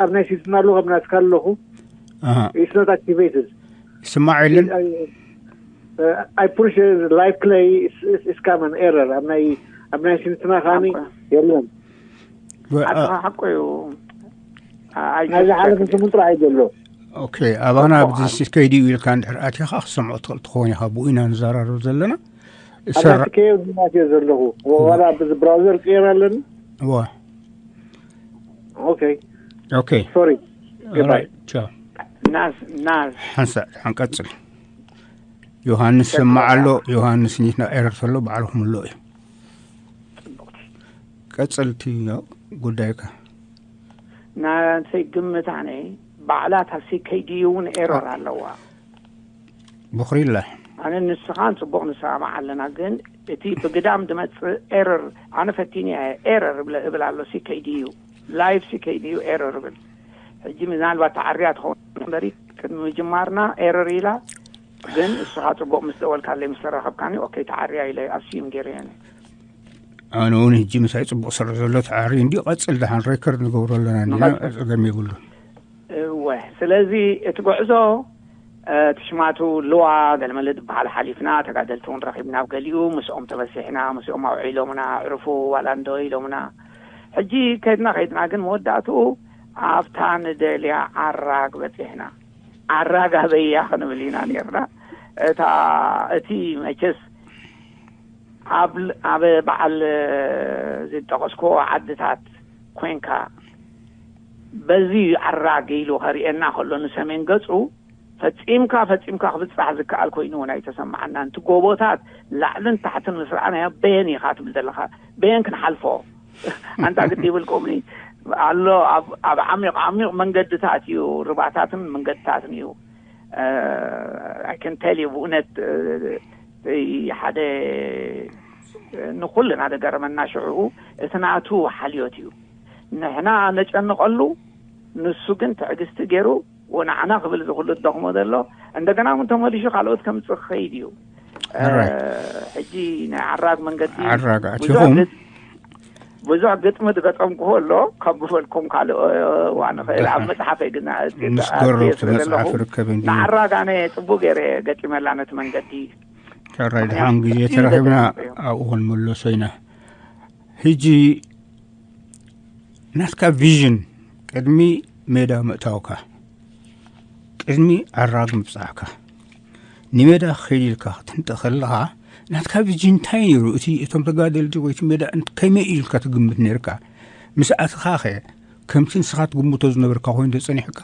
ኣብ ናይ ስኒትና ኣለኹ ኣብ ናትካ ኣለኹ። It's not activated. ይስማዕ የለን። I push live play is come an error ኣብ ናይ ኣብ ናይ ስኒትና ከዓኒ የለን። ሓቂ እዩ። ናይ ዝሓለፈ ስሙን ጥራሕ እዩ ዘሎ። ኦኬ ኣባና ኣብዚ ከይዲ ኢልካ እንድሕር ኣቲኻ ክሰምዖ ትኽእል ትኸውን ኢኻ። ብኡ ኢና ንዘራረብ ዘለና። ኣብቲ ከየው ድማት እየ ዘለኹ። ዋላ ብዚ ብራውዘር ቅየር ኣለኒ። እዋ ኦኬ ኦኬ ሶሪ። ቻው። ናዝ ናዝ ሓንሳ ሓንቀጽል ዮሃንስ ሰማዕ ኣሎ። ዮሃንስ ኒትና ኤረር ተሎ ባዕሉ ክምሎ እዩ። ቀጽልቲ ጉዳይካ። ናንሰይ ግምት ኣነ ባዕላ ታሲ ከይዲ እውን ኤረር ኣለዋ። ብኽሪላ ኣነ ንስኻን ጽቡቕ ንሰማማዕ ኣለና፣ ግን እቲ ብግዳም ዝመጽእ ኤረር ኣነ ፈቲኒ እየ። ኤረር እብል ኣሎ። ሲ ከይዲ እዩ ላይቭ ሲ ከይዲ እዩ ኤረር እብል። ሕጂ ምናልባት ተዓርያ ትኸውን እምበሪ ቅድሚ ምጅማርና ኤረር ኢላ፣ ግን እስኻ ጽቡቕ ምስ ደወልካለይ ምስ ተራኸብካኒ ኦኬ ተዓርያ ኢለ ኣስዩም ገይረ እየ። ኣነ እውን ሕጂ ምሳይ ጽቡቕ ስራሕ ዘሎ ተዓሪ እንዲ ቀጽል ደሓን ሬከርድ ንገብሮ ኣለና እንዲና ጸገም የብሉ። እወ ስለዚ እቲ ጉዕዞ እቲ ሽማቱ ልዋ ገለመለ ዝበሃል ሓሊፍና ተጋደልቲ እውን ረኺብና ኣብ ገሊኡ ምስኦም ተበሲሕና ምስኦም ኣውዒሎምና ኣዕርፉ ዋላ እንዶ ኢሎምና። ሕጂ ከድና ከድና ግን መወዳእትኡ ኣብታ ንደልያ ዓራግ በፂሕና። ዓራግ ኣበያ ክንብል ኢና ነርና። እታ እቲ መቸስ ኣብ በዓል ዝጠቐስክዎ ዓድታት ኮንካ በዚ ዓራግ ኢሉ ከርእየና ከሎ ንሰሜን ገፁ ፈፂምካ ፈፂምካ ክብፃሕ ዝከኣል ኮይኑ እውን ኣይተሰማዓናን። እቲ ጎቦታት ላዕልን ታሕትን ምስ ረኣናዮ በየን ኢኻ ትብል ዘለኻ? በየን ክንሓልፎ? ኣንታ ግዲ ይብልኩምኒ ኣሎ። ኣብ ዓሚቕ ዓሚቕ መንገድታት እዩ፣ ርባታትን መንገድታትን እዩ። I can tell you ብእውነት ሓደ ንኩልና ዝገረመና ሽዕኡ እቲ ናቱ ሓልዮት እዩ። ንሕና ነጨንቐሉ፣ ንሱ ግን ትዕግስቲ ገይሩ ንዓና ክብል ዝኩሉ ዝደኽሞ ዘሎ እንደገና እውን ተመሊሹ ካልኦት ከምፅእ ክኸይድ እዩ። ሕጂ ናይ ዓራግ መንገዲ ብዙሕ ግጥሚ ዝገጠምኩዎ ኣሎ። ካብ ዝበልኩም ካልእ እዋ ንኽእል ኣብ መፅሓፈይ ግን ምስገሮብ መፅሓፍ ርከብ ንዓራግ ኣነ ፅቡቅ ገይረ ገጢመላ ነቲ መንገዲ። ሕራይ ድሓን ግዜ ተረኺብና ኣብኡ ክንምለሶ ኢና። ሕጂ ናትካ ቪዥን ቅድሚ ሜዳ ምእታውካ ቅድሚ ዓራግ ምብጻሕካ ንሜዳ ክኸይድ ኢልካ ክትንጠ ከለኻ ናትካ ቪዥን እንታይ ነይሩ? እቲ እቶም ተጋደልቲ ወይ እቲ ሜዳ ከመይ ኢልካ ትግምት ነርካ? ምስ ኣትኻ ኸ ከምቲ ንስኻ ትግምቶ ዝነበርካ ኮይኑ ተጸኒሕካ?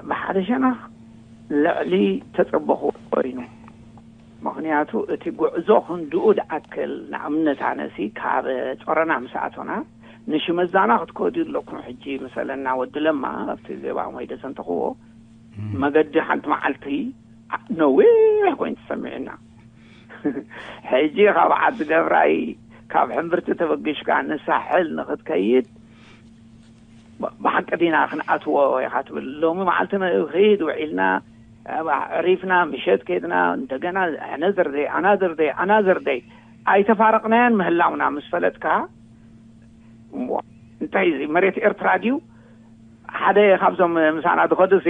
ብሓደ ሸነኽ ልዕሊ ተጸበኹ ኮይኑ፣ ምኽንያቱ እቲ ጉዕዞ ክንድኡ ድኣክል ንኣብነት ኣነሲ ካብ ጾረና ምስ ኣቶና ንሽመዛና ክትከዱ ኣለኩም። ሕጂ መሰለና ወዲ ለማ ኣብቲ ዜባ ወይ ደሰንተኽዎ መገዲ ሓንቲ መዓልቲ ነዊሕ ኮይኑ ተሰሚዕና። ሕጂ ካብ ዓዲ ገብራይ ካብ ሕምብርቲ ተበግሽካ ንሳሕል ንክትከይድ ብሓቂ ዲና ክንኣትዎ ኢኻ ትብል። ሎሚ መዓልቲ ንኺድ ውዒልና፣ ዕሪፍና፣ ምሸት ከድና፣ እንደገና ኣነዘር ደይ ኣናዘር ደይ ኣናዘር ደይ ኣይተፋረቕናያን ምህላውና ምስ ፈለጥካ፣ እንታይ እዚ መሬት ኤርትራ ድዩ? ሓደ ካብዞም ምሳና ዝኸዱ ሲ፣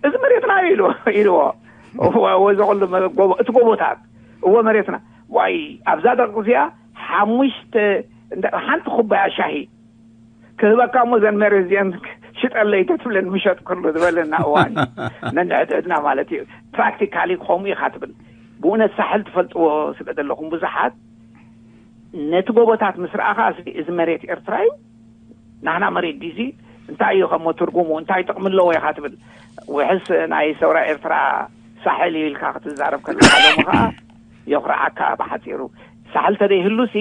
እዚ መሬትና እዩ ኢሉ ኢልዎ። ወዚ ኩሉ እቲ ጎቦታት እዎ መሬትና። ዋይ፣ ኣብዛ ደቂ እዚኣ ሓሙሽተ ሓንቲ ኩባያ ሻሂ ክህበካ እሞ እዘን መሬት እዚአን ሽጠለይ ተትብለን ምሸጥ ክሉ ዝበለና እዋን ነንሕድሕድና ማለት እዩ። ፕራክቲካሊ ከምኡ ኢኻ ትብል። ብእውነት ሳሕል ትፈልጥዎ ስለ ዘለኹም ብዙሓት ነቲ ጎቦታት ምስ ረኣኻ፣ እዚ መሬት ኤርትራ እዩ፣ ናህና መሬት ዲዚ እንታይ እዩ ከሞ ትርጉሙ እንታይ ጥቕሚ ኣለዎ ኢኻ ትብል። ውሕስ ናይ ሰውራ ኤርትራ ሳሕል እዩ ኢልካ ክትዛረብ ከለካ ሎሚ ከዓ የኹርዓካ። ብሓፂሩ ሳሕል ተደይህሉሲ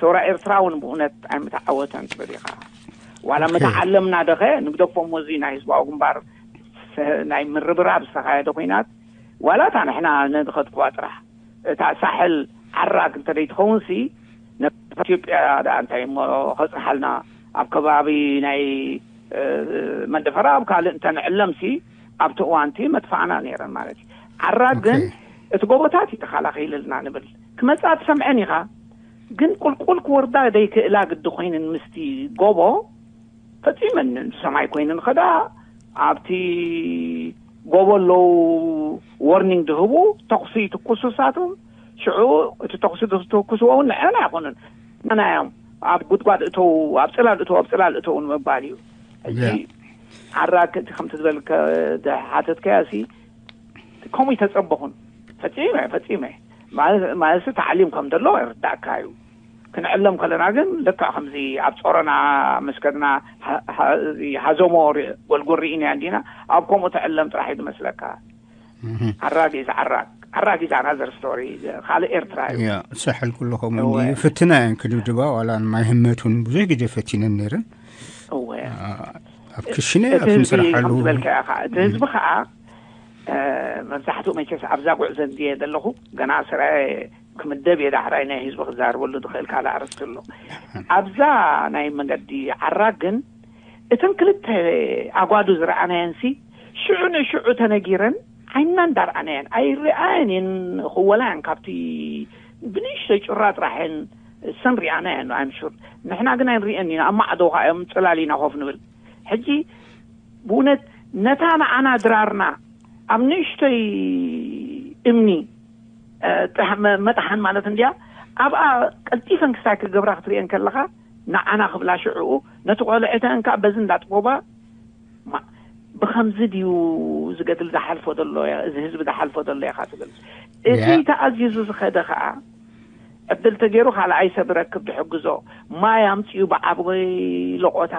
ሰውራ ኤርትራ እውን ብእውነት ኣይምተዓወተን ትብል ኢኻ። ዋላ ምተዓለምና ደኸ ንግደፎ እሞ እዚ ናይ ህዝባዊ ግንባር ናይ ምርብራብ ዝተኻየደ ኮይናት ዋላ እታ ንሕና ነድኸጥክዋ ጥራሕ እታ ሳሕል ዓራግ እንተደይ ትኸውን ሲ ነታ ኢትዮጵያ ደኣ እንታይ እሞ ከፅንሓልና ኣብ ከባቢ ናይ መንደፈራ ኣብ ካልእ እንተንዕለም ሲ ኣብቲ እዋንቲ መጥፋእና ነይረን ማለት እዩ። ዓራግ ግን እቲ ጎቦታት እዩ ተኸላኺልልና ንብል ክመፅኣ ትሰምዐን ኢኻ። ግን ቁልቁል ክወርዳ ደይክእላ ግዲ ኮይንን ምስቲ ጎቦ ፈፂመን ሰማይ ኮይንን ኸዳ ኣብቲ ጎቦ ኣለዉ ወርኒንግ ድህቡ ተኩሲ ይትኩሱ ሳቶም ሽዑ እቲ ተኩሲ ዝትኩስዎ እውን ንዕና ኣይኮኑን ናናዮም ኣብ ጉድጓድ እተው ኣብ ፅላል እተው ኣብ ፅላል እተው ንምባል እዩ። ሕጂ ዓራግ እቲ ከምቲ ዝበልከ ሓተትከያ ሲ ከምኡ ይተፀበኹን ፈፂመ ፈፂመ ማለት ታዕሊም ከም ዘሎ ይርዳእካ እዩ። ክንዕለም ከለና ግን ልክዕ ከምዚ ኣብ ጾሮና መስከድና ሃዞሞ ጎልጎል ርኢና እንዲና ኣብ ከምኡ ተዕለም ጥራሕ እዩ ዝመስለካ። ዓራግ ኢዝ ዓራግ ዓራግ ኢዝ ኣናዘር ስቶሪ። ካልእ ኤርትራ እዩ። ያ ሳሕል ኩሉ ከምኡ እንዲ ፈትና እየን ክድብድባ ዋላ ማይ ህመት እውን ብዙሕ ግዜ ፈቲነን ነይረን። እወ ኣብ ክሽነ እቲ ኣብ ህዝቢ ንስርሓሉ ከም ዝበልካ ኢኻ እቲ ህዝቢ ከዓ መብዛሕትኡ መቸስ ኣብዛ ጉዕዞ እንድየ ዘለኹ ገና ስራየ ክምደብ እየ ዳሕራይ ናይ ህዝቢ ክዛርበሉ ዝኽእል ካልእ ኣርእስቲ ኣሎ። ኣብዛ ናይ መገዲ ዓራግ ግን እተን ክልተ ኣጓዱ ዝረኣናየን ሲ ሽዑ ንሽዑ ተነጊረን ዓይንና እንዳረኣናየን ኣይረኣየን እየን ክወላየን ካብቲ ብንእሽተይ ጩራ ጥራሕ እየን እሰን ሪኣናየን I'm sure ንሕና ግን ኣይንሪአን ኢና ኣብ ማዕዶ ከዓ እዮም ፅላል ኢና ኮፍ ንብል ሕጂ ብእውነት ነታ ንዓና ድራርና ኣብ ንእሽቶይ እምኒ መጥሓን ማለት እንድያ ኣብኣ ቀልጢፈን ክሳይ ክገብራ ክትሪአን ከለኻ ንዓና ክብላ ሽዕኡ ነቲ ቆልዕተን ከዓ በዚ እንዳጥበባ ብኸምዚ ድዩ ዝገድል ዝሓልፎ ዘሎ እዚ ህዝቢ ዝሓልፎ ዘሎ ኢኻ ትብል እቲ ተኣዚዙ ዝኸደ ከዓ ዕድል ተገይሩ ካልኣይ ሰብ ረክብ ድሕግዞ ማይ ኣምፅኡ ብዓበይ ለቆታ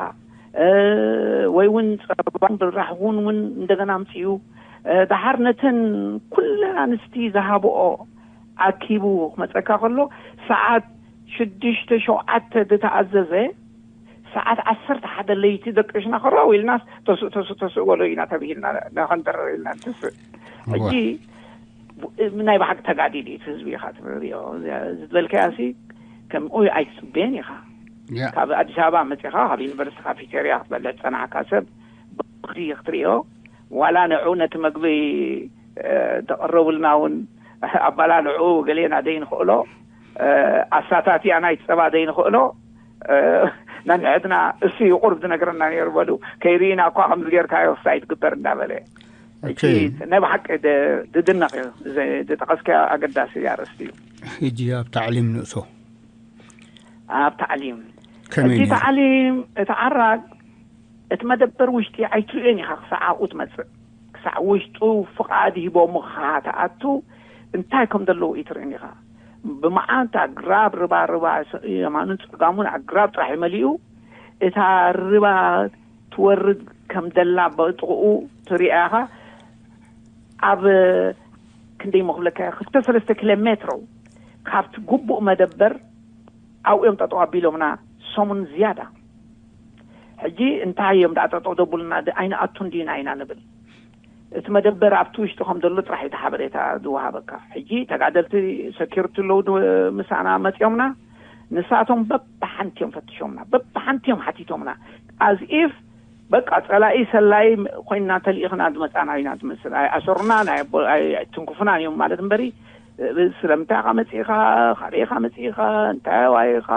ወይ እውን ፀባን ብራሕውን እውን እንደገና ኣምፅኡ ደሓር ነተን ኩለን ኣንስቲ ዝሃብኦ ኣኪቡ ክመፀካ ከሎ ሰዓት ሽዱሽተ ሸውዓተ ዝተኣዘዘ ሰዓት ዓሰርተ ሓደ ለይቲ ደቅሽና ክረው ኢልናስ ተስእ ተስእ ተስእ በሎ ኢና ተብሂልና ንኸንደርር ኢልና ንትስእ ሕጂ ናይ ብሓቂ ተጋዲድ እዩ ህዝቢ ኢኻ ትሪኦ ዝበልካያ ሲ ከምኡ ኣይትፅበየን ኢኻ ካብ ኣዲስ ኣበባ መፂኻ ካብ ዩኒቨርሲቲ ካፌቴርያ ክትበልዕ ዝፀናሕካ ሰብ ብክሪ ክትሪኦ ዋላ ንዑ ነቲ መግቢ ተቐረቡልና እውን ኣባላልዑ ገሌና ዘይንኽእሎ ኣሳታትያ ናይ ፀባ ዘይንኽእሎ ነንሕድና እሱ እዩ ቁርብ ዝነግረና ነይሩ በሉ ከይርኢና እኳ ከምዚ ጌርካዮ ክሳይ ትግበር እንዳበለ ናይ ብሓቂ ዝድነቕ እዩ ዝጠቐስካዮ ኣገዳሲ ኣርእስቲ እዩ ሕጂ ኣብ ታዕሊም ንእሶ ኣብ ታዕሊም እቲ ታዕሊም እቲ ዓራግ እቲ መደበር ውሽጢ ኣይትርእዮን ኢኻ ክሳዕ ኣብኡ ትመፅእ ክሳዕ ውሽጡ ፍቓድ ሂቦምኻ ትኣቱ እንታይ ከም ዘለዉ ኣይትርእን ኢኻ ብመዓንት ኣግራብ ርባ ርባ የማኑን ፀጋሙን ኣግራብ ጥራሕ እዩ መሊኡ እታ ርባ ትወርድ ከም ደላ በጥቕኡ ትሪኣ ኢኻ ኣብ ክንደይ መክብለካ ክልተ ሰለስተ ኪሎ ሜትሮ ካብቲ ግቡእ መደበር ኣብኡ እዮም ጠጠው ኣቢሎምና ሰሙን ዝያዳ። ሕጂ እንታይ እዮም ደኣ ጠጠው ደቡልና፣ ድ-፣ ኣይንኣቱን ዲና ኢና ንብል። እቲ መደበር ኣብቲ ውሽጢ ከም ዘሎ ጥራሕ እቲ ሓበሬታ ዝወሃበካ። ሕጂ ተጋደልቲ ሰኪሪቲ ኣለዉ ዶ ምሳና መጺኦምና? ንሳቶም በብሓንቲ እዮም ፈትሾምና፣ በብሓንቲ እዮም ሓቲቶምና። ኣዝ ኢፍ በቃ ጸላኢ ሰላኢ ኮይንና ተልኢኽና ዝመጻና ኢና ዝመስል። ኣይኣሰሩና፣ ናይ ኣቦ-፣ ኣይትንክፉናን እዮም ማለት እምበሪ፣ ስለምንታይ ኢኻ መጺእኻ? ካበይ ኢኻ መጺእኻ? እንታይ ዋይኻ?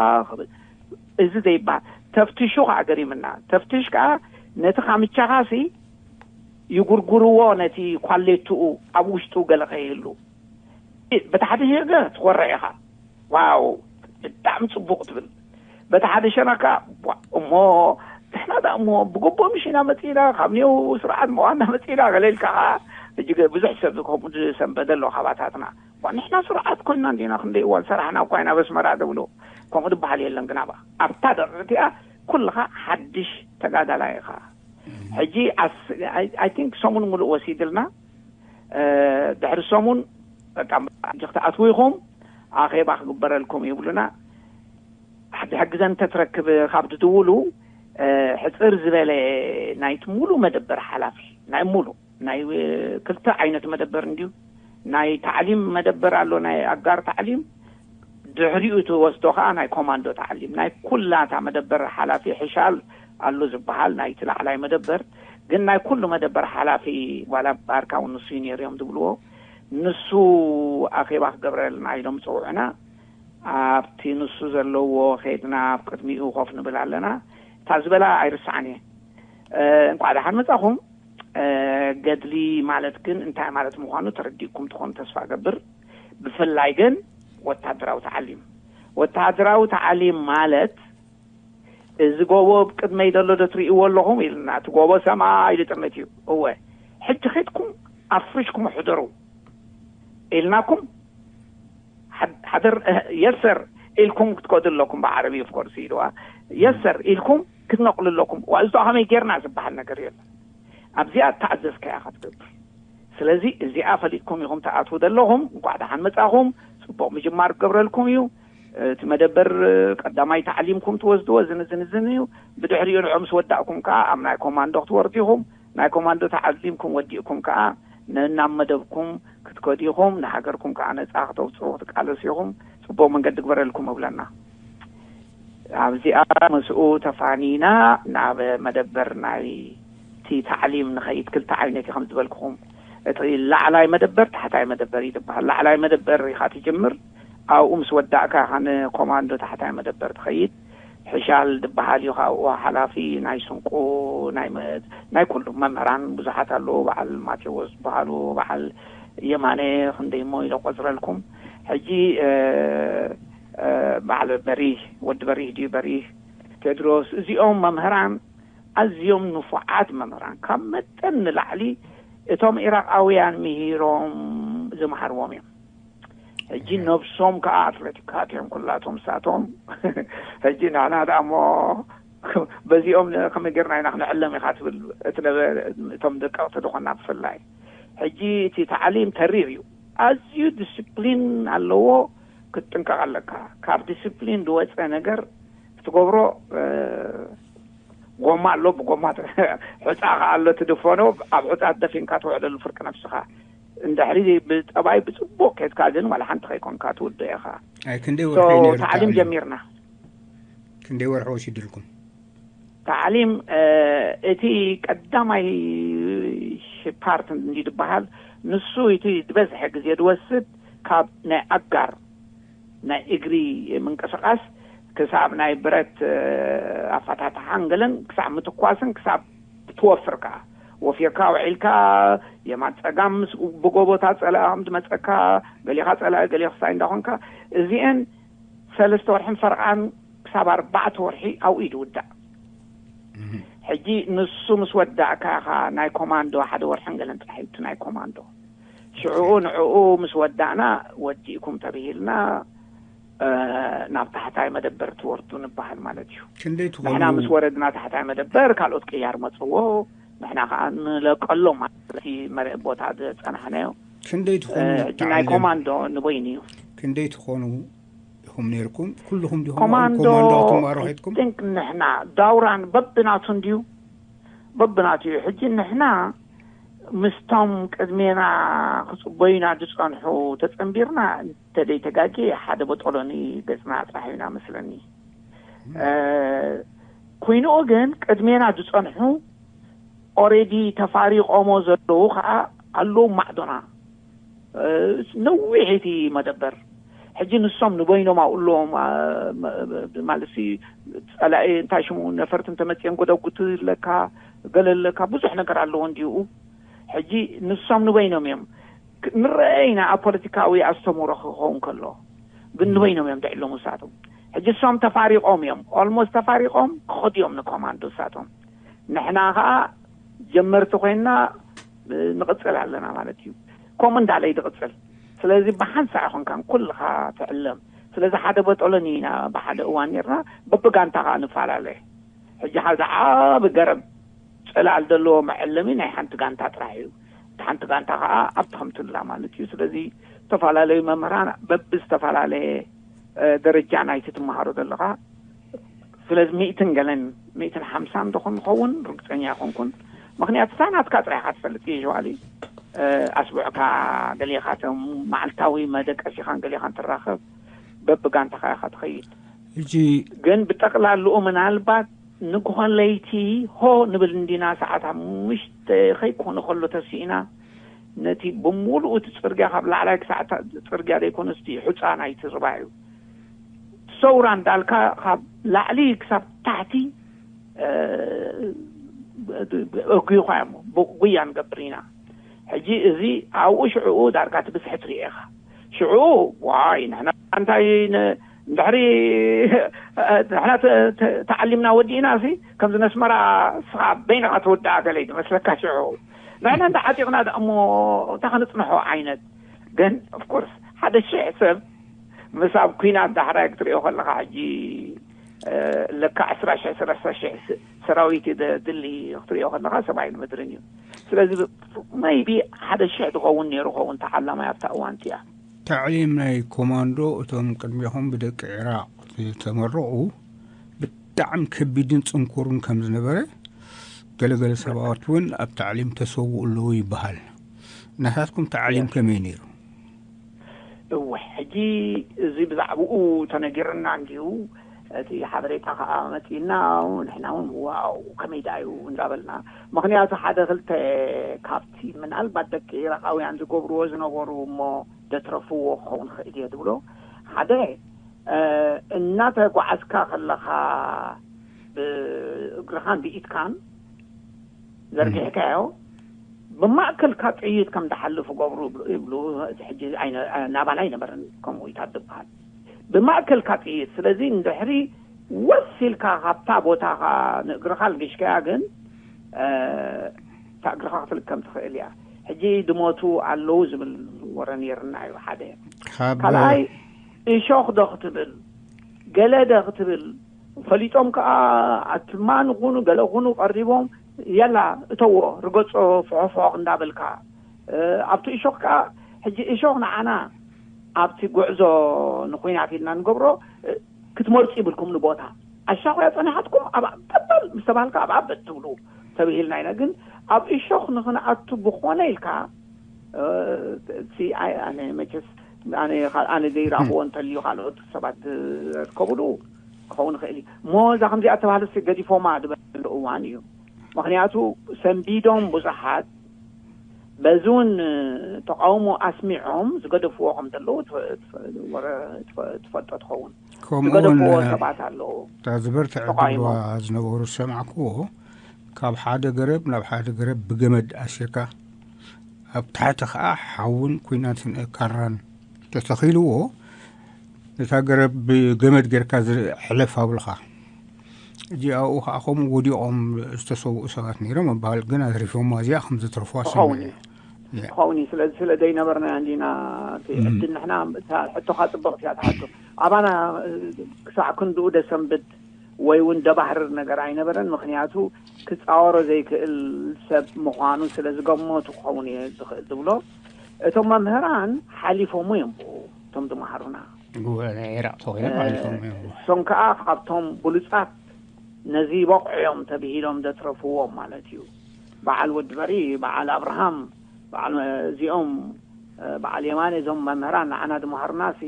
እዚ ዘይበሃል። ተፍትሹ ከዓ ገሪምና። ተፍትሽ ከዓ ነቲ ካምቻኻሲ ይጉርጉርዎ፣ ነቲ ኳሌትኡ ኣብ ውሽጡ ገለ ከይህሉ። በቲ ሓደ ሸገ ትኾርዕ ኢኻ። ዋው፣ ብጣዕሚ ጽቡቕ ትብል። በቲ ሓደ ሸነካ፣ ዋ፣ እሞ ንሕና ደኣ እሞ ብግቡእ ምሽ ኢና መጺእና፣ ካብ ኔው ስርዓት መዋና መጺእና፣ ገለ ኢልካ ኸዓ፣ ሕጂ ገ-፣ ብዙሕ ሰብ ከምኡ ዝሰንበደ ኣሎ ካባታትና። ዋ፣ ንሕና ስርዓት ኮይና እንዲና፣ ክንደይ እዋን ሰራሕና እኳ ኢና በስመራ ዝብሉ። ከምኡ ዝበሃል የለን። ግን ኣብ፣ ኣብታ ደረጃ እቲኣ ኩልኻ ሓድሽ ተጋዳላይ ኢኻ። ሕጂ ኣስ-፣ ኣይ፣ ኣይ ቲንክ ሰሙን ሙሉእ ወሲድልና። እ፣ ድሕሪ ሰሙን በቃ ሕጂ ክትኣትዉ ኢኹም፣ ኣኼባ ክግበረልኩም ይብሉና። ሕጂ ሕግዘን እንተትረክብ ካብ ትድውሉ፣ እ፣ ሕጽር ዝበለ ናይቲ ሙሉእ መደበር ሓላፊ፣ ናይ ሙሉእ፣ ናይ፣ እ፣ ክልተ ዓይነት መደበር እንድዩ። ናይ ታዕሊም መደበር ኣሎ፣ ናይ ኣጋር ታዕሊም፣ ድሕሪኡ ትወስዶ ኸዓ ናይ ኮማንዶ ታዕሊም። ናይ ኩላታ መደበር ሓላፊ ሕሻል ኣሎ ዝበሃል ናይቲ ላዕላይ መደበር፣ ግን ናይ ኩሉ መደበር ሓላፊ ዋላ ባርካ እውን ንሱ እዩ ነይሩ እዮም ዝብልዎ። ንሱ ኣኼባ ክገብረልና ኢሎም ጸውዑና። ኣብቲ ንሱ ዘለዎ ኸይድና ኣብ ቅድሚኡ ኮፍ ንብል ኣለና። እታ ዝበላ ኣይርስዓን እየ። እ፣ እንቋዕ ደሓን መጻኹም። እ፣ ገድሊ ማለት ግን እንታይ ማለት ምዃኑ ተረዲእኩም ትኾኑ ተስፋ እገብር። ብፍላይ ግን ወታደራዊ ተዓሊም፣ ወታደራዊ ተዓሊም ማለት እዚ ጎቦ ኣብ ቅድመይ ዘሎ ዶ ትርእይዎ ኣለኹም ኢልና፣ እቲ ጎቦ ሰማይ ዝጥምት እዩ። እወ፣ ሕጂ ኸድኩም ኣፍሪሽኩም ሕደሩ ኢልናኩም፣ ሓድ-፣ ሓደር፣ የስ ሰር ኢልኩም ክትከዱ ኣለኩም። ብዓረቢ ኦፍ ኮርስ ኢልዋ፣ የስ ሰር ኢልኩም ክትነቕሉ ኣለኩም። ዋ፣ እዚኣ ከመይ ጌርና ዝበሃል ነገር የለን። ኣብዚኣ ተኣዘዝካያ ኢኻ ትገብር። ስለዚ እዚኣ ፈሊጥኩም ኢኹም ትኣትዉ ዘለኹም። እንቋዕ ደሓን መጻኹም። ጽቡቕ ምጅማር ክገብረልኩም እዩ። እቲ መደበር ቀዳማይ ታዕሊምኩም ትወስድዎ እዝን እዝን እዝን እዩ። ብድሕሪኡ ንዑ ምስ ወዳእኩም ከኣ ኣብ ናይ ኮማንዶ ክትወርዱ ኢኹም። ናይ ኮማንዶ ታዕሊምኩም ወዲእኩም ከኣ ነናብ መደብኩም ክትከዱ ኢኹም። ንሃገርኩም ከኣ ነጻ ክተውጽኡ ክትቃለሱ ኢኹም። ጽቡቕ መንገዲ ግበረልኩም እብለና። ኣብዚኣ ምስኡ ተፋኒና ናብ መደበር ናይ እቲ ታዕሊም ንኸይድ። ክልተ ዓይነት እዩ ከም ዝበልኩኹም፣ እቲ ላዕላይ መደበር፣ ታሕታይ መደበር እዩ ዝበሃል። ላዕላይ መደበር ኢኻ ትጅምር፣ ኣብኡ ምስ ወዳእካ ኢኻ ንኮማንዶ ታሕታይ መደበር ትኸይድ። ሕሻል ዝበሃል እዩ ካብኡ ሓላፊ ናይ ስንቁ፣ ናይ መ-፣ ናይ ኩሉ መምህራን ብዙሓት ኣለዉ። በዓል ማቴዎስ ዝበሃሉ፣ በዓል የማነ ክንደይ እሞ ኢለ ቆጽረልኩም። ሕጂ፣ እ፣ እ፣ በዓል በሪህ፣ ወዲ በሪህ ድዩ በሪህ ቴድሮስ፣ እዚኦም መምህራን ኣዝዮም ንፉዓት መምህራን፣ ካብ መጠን ንላዕሊ እቶም ኢራቃውያን ምሂሮም ዝመሃርዎም እዮም። ሕጂ ነብሶም ከኣ ኣትሌቲካት እዮም ኩላቶም ሳቶም። ሕጂ ንሕና ደኣ እሞ በዚኦም ከመይ ጌርና ኢና ክንዕለም ኢኻ ትብል፣ እቲ ነበ-፣ እቶም ደቀቕቲ ዝኾንና ብፍላይ። ሕጂ እቲ ታዕሊም ተሪር እዩ። ኣዝዩ ዲስፕሊን ኣለዎ፣ ክትጥንቀቕ ኣለካ። ካብ ዲስፕሊን ዝወጸ ነገር ክትገብሮ፣ እ፣ ጎማ ኣሎ፣ ብጎማ ት-፣ ሑጻ ከኣ ኣሎ ትድፈኖ፣ ኣብ ሑጻ ደፊንካ ትውዕለሉ ፍርቂ ነብስኻ። እንድሕሪ ብጠባይ ብጽቡቕ ኬድካ ግን ዋላ ሓንቲ ከይኮንካ ትውድኦ ኢኻ። ኣይ፣ ክንደይ ሶ፣ ወርሒ ነይሩ ታዕሊም ታዕሊም? ጀሚርና። ክንደይ ወርሒ ወሲድልኩም? ታዕሊም፣ እ፣ እቲ ቀዳማይ ሽ-፣ ፓርት እንዲ ዝበሃል፣ ንሱ እቲ ዝበዝሐ ግዜ ዝወስድ ካብ ናይ ኣጋር ናይ እግሪ ምንቅስቓስ ክሳብ ናይ ብረት፣ እ፣ ኣፈታትሓን ገለን ክሳብ ምትኳስን ክሳብ ትወፍር ከኣ፣ ወፊርካ ውዒልካ የማን ጸጋም ምስ ብጎቦታት ጸላኢ ከም ዝመጸካ፣ ገሊኻ ጸላኢ ገሊኻ ሳይ እንዳኾንካ፣ እዚአን ሰለስተ ወርሕን ፈርቓን ክሳብ ኣርባዕተ ወርሒ ኣብኡ እዩ ዝውዳእ። እህ። ሕጂ ንሱ ምስ ወዳእካ ኢኻ ናይ ኮማንዶ ሓደ ወርሕን ገለን ጥራሕ እዩ እቲ ናይ ኮማንዶ። ሽዑኡ ንዕኡ ምስ ወዳእና ወዲእኩም ተብሂልና፣ እ፣ ናብ ታሕታይ መደበር ትወርዱ ንበሃል ማለት እዩ። ክንደይ ትኾኑ? ንሕና ምስ ወረድና ታሕታይ መደበር ካልኦት ቅያር መጽዎ፣ ንሕና ከኣ ንለቀሎም ማለት እቲ መረ-፣ ቦታ ዝጸናሕናዮ። ክንደይ ትኾኑ እ፣ ሕጂ ናይ ተዓሊም? ኮማንዶ ንበይኑ እዩ። ክንደይ ትኾኑ ኹም ነርኩም ኩልኹም ዲኹም ኮማንዶ ኮማንዶ ክትማሩ ኸድኩም? ንሕና ዳውራን በብናቱ እንድዩ፣ በብናቱ እዩ። ሕጂ ንሕና ምስቶም ቅድሜና ክፅበዩና ዝፀንሑ ተፀንቢርና፣ እንተደይ ተጋጌ ሓደ በጦሎኒ ገፅና ጥራሕ ኢና መስለኒ። ኮይኑኡ ግን ቅድሜና ዝፀንሑ ኦሬዲ ተፋሪቆሞ ዘለዉ ከዓ ኣለዉ ማዕዶና። ነዊሕ እቲ መደበር። ሕጂ ንሶም ንበይኖም ኣብኡ ኣለዎም። ማለት ጸላኢ እንታይ ሽሙ ነፈርቲ እንተመፅኦም ጎደጉት ኣለካ፣ ገለ ኣለካ፣ ብዙሕ ነገር ኣለዎ እንዲኡ። ሕጂ ንሶም ንበይኖም እዮም። ንረአ ኢና ኣብ ፖለቲካዊ ኣስተምህሮ ክኸውን ከሎ ግን ንበይኖም እዮም ድዕሎም እሳቶም። ሕጂ እሶም ተፋሪቆም እዮም፣ ኦልሞስት ተፋሪቆም ክኸዱ እዮም ንኮማንዶ እሳቶም። ንሕና ከዓ ጀመርቲ ኮይንና ንቕፅል ኣለና ማለት እዩ። ከምኡ እንዳለ ይድቕፅል። ስለዚ ብሓንሳእ ኣይኮንካን ኩልኻ ትዕለም። ስለዚ ሓደ በጦሎኒ ኢና ብሓደ እዋን ነርና፣ በብጋንታ ከዓ ንፈላለ። ሕጂ ሓደ ዓቢ ገረብ ፅላል ዘለዎ መዐለሚ ናይ ሓንቲ ጋንታ ጥራሕ እዩ። እቲ ሓንቲ ጋንታ ከዓ ኣብቲ ከምትላ ማለት እዩ። ስለዚ ዝተፈላለዩ መምህራን በብዝተፈላለየ ደረጃ ናይቲ ትመሃሮ ዘለኻ። ስለዚ ሚእትን ገለን ሚእትን ሓምሳን ደኾን ንኸውን ርግፀኛ ኣይኮንኩን። ምክንያቱ እታ ናትካ ጥራይካ ትፈልጥ እዩ ሸዋሊ። ኣስቡዕካ ገሌኻ ቶም መዓልታዊ መደቀሲኻን ገሌኻን ትራኸብ በብጋንታኻ ኢኻ ትኸይድ። ሕጂ ግን ብጠቕላልኡ ምናልባት ንግሆ ለይቲ ሆ ንብል እንዲና ሰዓት ሓሙሽተ ከይኮነ ከሎ ተሲእና ነቲ ብምሉኡ እቲ ፅርግያ ካብ ላዕላይ ክሳዕ ታ- ፅርግያ ዘይኮነስ እቲ ሑፃ ናይቲ ርባ እዩ ሰውራ እንዳልካ ካብ ላዕሊ ክሳብ ታሕቲ ኣጉይኳ እዮም ጉያ ንገብር ኢና። ሕጂ እዚ ኣብኡ ሽዕኡ ዳርጋ እቲ ብዝሒ ትሪኦ ኢኻ። ሽዑ ዋይ ንሕና እንታይ ን- እንድሕሪ ንሕና ተ- ተ- ተዓሊምና ወዲእና ሲ ከምዚ ነስመራ ስኻ በይንኻ ትወድኣ ገለ እዩ ዝመስለካ። ሽዑ ንሕና እንዳ ዓጢቕና ደኣ እሞ እንታይ ከነፅንሖ ዓይነት ግን ኦፍኮርስ ሓደ ሽሕ ሰብ ምስ ኣብ ኩናት ዳሕራይ ክትሪኦ ከለካ ሕጂ ለካ ዕስራ ሽሕ ሰላሳ ሽሕ ሰራዊት ድሊ ክትሪኦ ከለካ ሰብኣይን ምድርን እዩ። ስለዚ maybe ሓደ ሽሕ ዝኸውን ነይሩ ኸውን ተዓላማይ ኣብታ እዋን እቲኣ። ታዕሊም ናይ ኮማንዶ እቶም ቅድሚኹም ብደቂ ዒራቕ ዝተመረቑ ብጣዕሚ ከቢድን ጽንኩርን ከም ዝነበረ ገለገለ ሰባት እውን ኣብ ታዕሊም ተሰውኡ ኣለዉ ይበሃል። ናታትኩም ታዕሊም ከመይ ነይሩ? እወ ሕጂ እዚ ብዛዕባኡ ተነጊርና እንዲዩ እቲ ሓበሬታ ከዓ መፂና ንሕና እውን ዋው ከመይ ደኣ እዩ እንዳበልና ምክንያቱ ሓደ ክልተ ካብቲ ምናልባት ደቂ ኢራቃውያን ዝገብርዎ ዝነበሩ እሞ ደትረፍዎ ክኸውን ክእል እየ ዝብሎ ሓደ እናተጓዓዝካ ከለካ ብእግርኻን ብኢትካን ዘርጊሕካዮ ብማእከልካ ጥይት ከም ዝሓልፍ ገብሩ ይብሉ። ሕጂ ናባና ኣይነበረን ከምኡ ኢታት ዝበሃል ብማእከልካ ጥይት። ስለዚ ንድሕሪ ወስ ኢልካ ካብታ ቦታኻ ንእግርኻ ልጊሽካያ ግን እታ እግርኻ ክትልከም ትኽእል እያ። ሕጂ ድሞቱ ኣለዉ ዝብል ወረ ነይርና እዩ ሓደ። ካልኣይ እሾኽ ዶ ክትብል ገለ ዶ ክትብል ፈሊጦም ከዓ ኣትማን ኹኑ ገለ ኹኑ ቀሪቦም የላ እተዎ ርገጾ ፍሖፍሖቕ እንዳበልካ ኣብቲ እሾኽ ከዓ ሕጂ እሾኽ ንዓና ኣብቲ ጉዕዞ ንኩናት ኢልና ንገብሮ ክትመርፁ ይብልኩም ንቦታ ኣሻኹያ ፀኒሓትኩም ኣብ ጠበል ምስ ተባልካ ኣብ ኣበት ትብሉ ተብሂልና ኢና። ግን ኣብ እሾኽ ንክንኣቱ ብኮነ ኢልካ እቲ ኣነ መቸስ ኣነ ኣነ ዘይረኣኽዎ እንተልዩ ካልኦት ሰባት ዝርከብሉ ክኸውን ይኽእል እዩ እሞ እዛ ከምዚኣ ተባህለ ገዲፎማ ዝበሉ እዋን እዩ። ምክንያቱ ሰንቢዶም ብዙሓት በዚ እውን ተቃውሞ ኣስሚዖም ዝገደፍዎ ከም ዘለዉ ወረ ትፈልጦ ትኸውን። ዝገደፍዎ ሰባት ኣለዉ። እታ ዝበርትዐ ተቃውሞ ዝነበሩ ዝሰማዕክዎ ካብ ሓደ ገረብ ናብ ሓደ ገረብ ብገመድ ኣሲርካ ኣብ ታሕቲ ከዓ ሓውን ኩናትን ካራን ተተኺልዎ ነታ ገረብ ብገመድ ጌርካ ዝሕለፍ ኣብልኻ። እዚኣኡ ከዓ ከምኡ ወዲቖም ዝተሰውኡ ሰባት ነይሮም ይበሃል። ግን ኣትሪፎማ እዚኣ ከም ዘትረፍዋ ሰሚዐ። ክኸውን እዩ። ስለዚ ስለ ዘይነበርና እንዲና እቲ ዕድል ንሕና እታ ሕቶኻ ፅብቕቲ እያ ትሓቶ። ኣባና ክሳዕ ክንድኡ ደሰንብት ወይ እውን ደባህርር ነገር ኣይነበረን። ምክንያቱ ክፃወሮ ዘይክእል ሰብ ምዃኑ ስለ ዝገመቱ ክኸውን እየ ዝኽእል ዝብሎ። እቶም መምህራን ሓሊፎሙ እዮም ብኡ እቶም ዝመሃሩና። ጉባኤ ናይ ኢራቕ ተኾይኖም ሓሊፎም እዮም። እሶም ከዓ ካብቶም ብሉፃት ነዚ በቑዕዮም ተብሂሎም ዘትረፍዎም ማለት እዩ። በዓል ወዲ በሪ፣ በዓል ኣብርሃም፣ በዓል እዚኦም በዓል የማነ፣ እዞም መምህራን ንዓና ዝመሃሩናሲ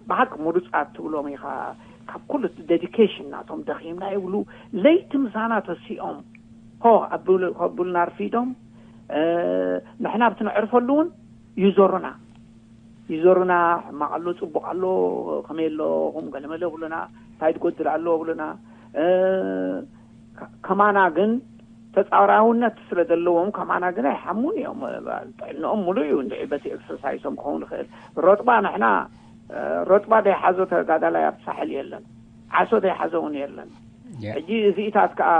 ብሓቂ ምሩፃት ትብሎም ኢኻ። ካብ ኩሉ ዴዲኬሽን ናቶም ደኺምና ይብሉ። ለይቲ ምሳና ተሲኦም ሆ ከብሉና ኣርፊዶም፣ ንሕና ብትንዕርፈሉ እውን ይዞሩና ይዞሩና። ሕማቕ ኣሎ፣ ፅቡቕ ኣሎ፣ ከመይ ኣለኹም፣ ገለመለ ብሉና፣ እንታይ ትጎድል ኣሎ ብሉና። ከማና ግን ተፃራውነት ስለ ዘለዎም ከማና ግን ኣይሓሙን እዮም። ጥዕንኦም ሙሉእ እዩ። እንድዒ በቲ ኤክሰርሳይሶም ክኸውን ይኽእል። ሮጥባ ንሕና ሮጥባ ዘይሓዞ ተጋዳላይ ኣብ ሳሕል የለን። ዓሶ ዘይሓዞ እውን የለን። ሕጂ እዚኢታት ከዓ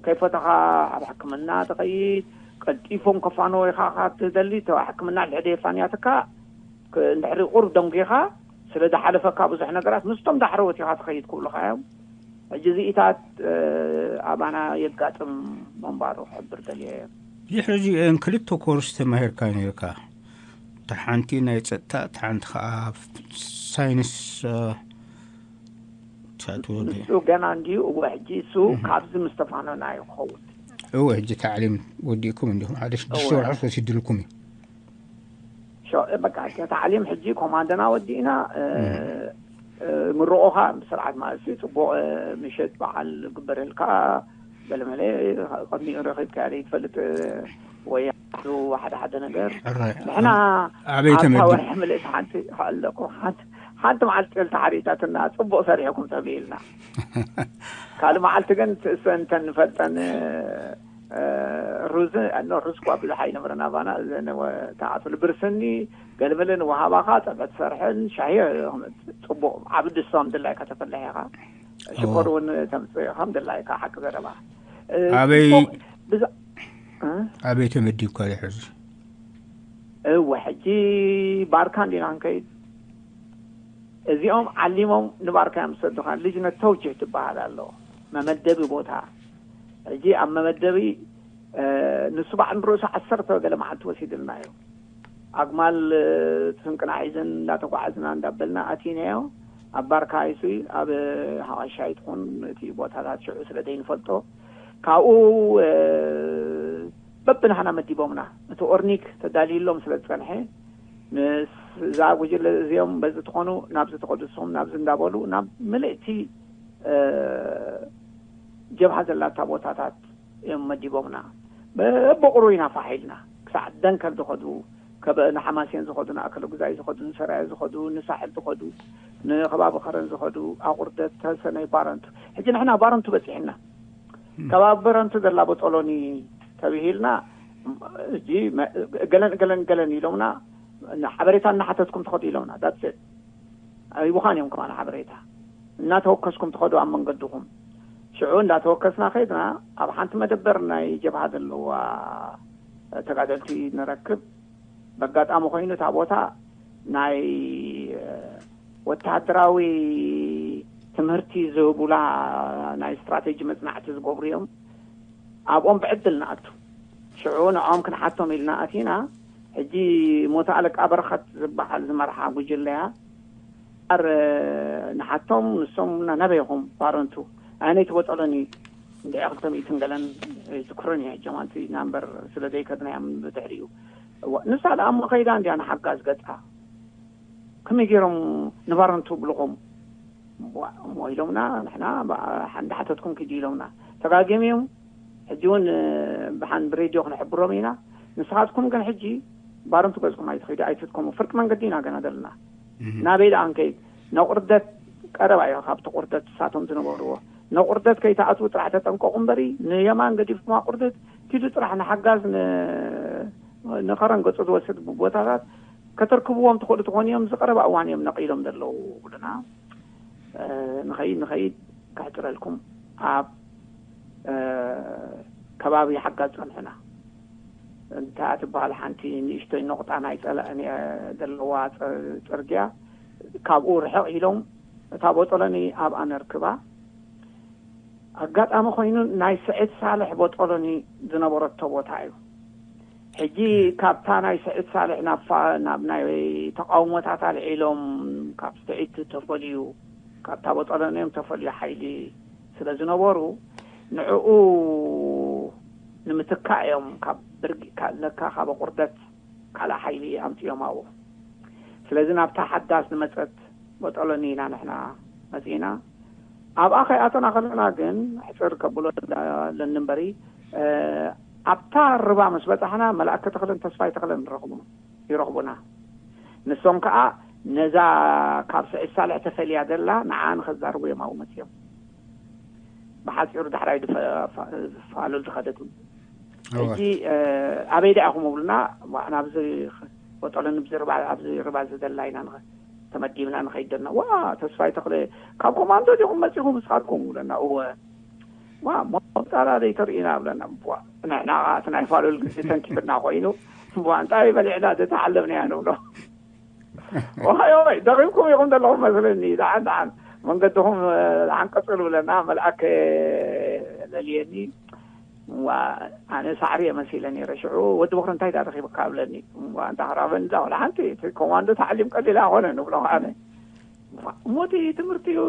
ከይፈተኻ ኣብ ሕክምና ትኸይድ፣ ቀልጢፎም ከፋነወኻ ካብ ትደሊ፣ እቶ ሕክምና ድሕደ የፋንያትካ እንድሕሪ ቁሩብ ደንጒኻ ስለ ዝሓለፈካ ብዙሕ ነገራት ምስቶም ዳሕረዎት ኢኻ ትኸይድ ክብሉኻ እዮም። ሕጂ እዚኢታት ኣባና የጋጥም ምንባሩ ክሕብር ደልየ እዮም። ድሕሪ እዚአን ክልተ ኮርስ ተማሂርካ ነይርካ። እታ ሓንቲ ናይ ጸጥታ፣ እታ ሓንቲ ከዓ ሳይንስ ትኣትዎ። ንሱ ገና እንዲዩ። እወ፣ ሕጂ እሱ ካብዚ ምስ ተፋነና እዩ ክኸውን። እወ፣ ሕጂ ታዕሊም ወዲእኩም እንዲኹም ሓደ ሽዱሽተ ወርሒ ወሲድልኩም እዩ። በቃ ታዕሊም ሕጂ ኮማንደና ወዲእና። ምርቆኻ ብስርዓት ማለት እዩ። ፅቡቕ ምሸት በዓል ግበረልካ። ገለመለ ቅድሚኡ ረኺብካያ ዘይትፈልጥ ወይ ሓደ ሓደ ነገር። ንሕና ኣበይ ተመዲብ? ወርሒ ምልእቲ ሓንቲ ኣለኩም ሓንቲ ሓንቲ መዓልቲ ጥልቲ ሓሪታትና፣ ፅቡቕ ሰሪሕኩም ተብሂልና። ካልእ መዓልቲ ግን ትእሰ እንተን ንፈልጠን ሩዝ ሩዝ እኳ ብዙሕ ኣይነበረና ባና። ተኣትሉ ብርስኒ ገለመለ ንወሃባኻ፣ ፀብሒ ትሰርሕን ሻሂ ፅቡቕ ዓብ ድስቶም ድላይካ ተፈለሕ ኢኻ። ሽኮር እውን ተምፅእ ከም ድላይካ። ሓቂ ዘረባ። ኣበይ ኣበይ ተመዲብካ ድሕዚ? እወ፣ ሕጂ ባርካ እንዲና ክንከይድ። እዚኦም ዓሊሞም ንባርካ እዮም ዝሰዱኻ። ልጅነት ተውጅህ ትበሃል ኣሎ፣ መመደቢ ቦታ። ሕጂ ኣብ መመደቢ ንሱ ባዕ ንርእሱ ዓሰርተ ገለ መዓልቲ ወሲድልና እዩ። ኣግማል ስንቅና ሒዘን እንዳተጓዓዝና እንዳበልና ኣቲናዮ። ኣብ ባርካ ኣይሱ ኣብ ሓዋሻይ ትኹን እቲ ቦታታት ሽዑ ስለ ዘይንፈልጦ ካብኡ በብናህና መዲቦምና። እቲ ኦርኒክ ተዳልዩሎም ስለ ዝፀንሐ ምስ እዛ ጉጅለ እዚኦም በዚ ትኾኑ ናብዚ ትኸዱ ንስኹም ናብዚ እንዳበሉ ናብ ምልእቲ ጀብሃ ዘላታ ቦታታት እዮም መዲቦምና። በብቑሩ ኢና ፋሕ ኢልና ክሳዕ ደንከል ዝኸዱ፣ ንሓማሴን ዝኸዱ፣ ንኣከለ ጉዛይ ዝኸዱ፣ ንሰራየ ዝኸዱ፣ ንሳሕል ዝኸዱ፣ ንከባቢ ከረን ዝኸዱ፣ ኣቑርደት፣ ተሰነይ፣ ባረንቱ። ሕጂ ንሕና ባረንቱ በፂሕና። ከባቢ በረንቱ ዘላ ቦጦሎኒ ተብሂልና፣ ሕጂ ገለን ገለን ገለን ኢሎምና፣ ሓበሬታ እናሓተትኩም ትኸዱ ኢሎምና። ዳትሴት ኣይቡኻን እዮም ከማን ሓበሬታ እናተወከስኩም ትኸዱ ኣብ መንገድኹም። ሽዑ እንዳተወከስና ከይድና ኣብ ሓንቲ መደበር ናይ ጀብሃ ዘለዋ ተጋደልቲ ንረክብ። በጋጣሚ ኮይኑ እታ ቦታ ናይ ወታደራዊ ትምህርቲ ዝህቡላ ናይ ስትራቴጂ መፅናዕቲ ዝገብሩ እዮም። ኣብኦም ብዕድል ንኣቱ። ሽዑ ንዕኦም ክንሓቶም ኢልና ኣቲና። ሕጂ ሞተ ኣለቃ በረኸት ዝበሃል ዝመርሓ ጉጅለያ ኣር ንሓቶም። ንሶም ናበይ ኢኹም? ባረንቱ። ኣነይ ትበጠሎኒ እንድዒ ክልተ ሚእትን ገለን ዝክርን እየ ሕጂ ማንቲ ናምበር ስለ ዘይከድናዮም ብድሕሪኡ። ንሳ ደኣ እሞ ከይዳ እንድያ ንሓጋዝ ገጻ። ከመይ ገይሮም ንባረንቱ ብልኾም? እሞ ኢሎምና፣ ንሕና እንዳሓተትኩም ኪዱ ኢሎምና። ተጋጊም እዮም። ሕጂ እውን ብሓን ብሬድዮ ክንሕብሮም ኢና። ንስኻትኩም ግን ሕጂ ባረንቱ ገዝኩም ኣይትኸይዱ፣ ኣይትትከሙ። ፍርቂ መንገዲ ኢና ገና ዘለና። ናበይ ደኣ ንከይድ? ነቑርደት ቀረባ እዩ፣ ካብቲ ቁርደት ንሳቶም ዝነበርዎ። ነቑርደት ከይትኣትዉ ጥራሕ ተጠንቀቑ እምበሪ፣ ንየማን ገዲፍኩም ኣቑርደት ኪዱ ጥራሕ ንሓጋዝ ን-፣ ንኸረን ገጹ ዝወስድ ቦታታት ከተርክብዎም ትኽእሉ ትኾኑ እዮም። ዝቐረባ እዋን እዮም ነቒሎም ዘለዉ ብሉና። ንኸይድ ንኸይድ ከሕፅረልኩም ኣብ ከባቢ ሓጋዝ ፀንሕና። እንታ ትበሃል ሓንቲ ንእሽቶይ ነቑጣ ናይ ፀላእ ዘለዋ ፅርግያ ካብኡ ርሕቕ ኢሎም እታ ቦጦሎኒ ኣብኣ ነርክባ። ኣጋጣሚ ኮይኑ ናይ ስዒድ ሳልሕ ቦጦሎኒ ዝነበረቶ ቦታ እዩ። ሕጂ ካብታ ናይ ስዒድ ሳልሕ ናብ ናብ ናይ ተቃውሞታት ኣልዒሎም ካብ ስዒድ ተፈልዩ ካብታ በጠሎኒኦም ተፈልዩ ሓይሊ ስለ ዝነበሩ ንዕኡ ንምትካእ እዮም ካብ ብርጊ ለካ ካብ ኣቁርደት ካልእ ሓይሊ ኣምፅኦም ኣብኡ። ስለዚ ናብታ ሓዳስ ዝመፀት በጠሎኒ ኢና ንሕና መፂእና። ኣብኣ ከይኣተና ከለና ግን ሕፅር ከብሎ ኣለኒ እምበሪ ኣብታ ርባ ምስ በፃሕና መልኣከ ተኽለን ተስፋይ ተኽለን ንረኽቡ ይረኽቡና። ንሶም ከዓ ነዛ ካብ ስዒድ ሳልሕ ተፈልያ ዘላ ንዓ ንኸዛርቡ እዮም ኣብኡ መፅኦም። ብሓፂሩ ዳሕራይ ዝፋሉል ዝኸደት ሕጂ ኣበይ ደኣ ኢኹም ብሉና። ናብዚ ወጠሎኒ ኣብዚ ርባ ኣብዚ ርባ ዝደላ ኢና ተመዲብና ንኸይድ ደና። ዋ ተስፋይ ተኽለ ካብ ኮማንዶ ዲኹም መፂኹም ንስኻትኩም ብለና። እወ ዋ ሞጣላ ዘይተርእዩና ብለና። ንሕና እቲ ናይ ፋሉል ግዜ ተንኪፍና ኮይኑ ዋ እንታይ በሊዕና ዝተዓለምናያ ንብሎ። ዋይ ዋይ ደኺምኩም ኢኹም ዘለኹም መስለኒ። ደሓን ደሓን መንገድኹም ደሓን ቀፅሉ ብለና። መልኣከ ለልየኒ ዋ ኣነ ሳዕሪ እየ መሲለ ነይረ። ሽዑ ወዲ በኽሪ እንታይ ዳ ረኺብካ ብለኒ። ዋ እንዳ ክራበኒ ዳ ወላ ሓንቲ እቲ ኮማንዶ ተዓሊም ቀሊል ኣይኮነ ንብሎ ኣነ። እሞ እቲ ትምህርቲ እዩ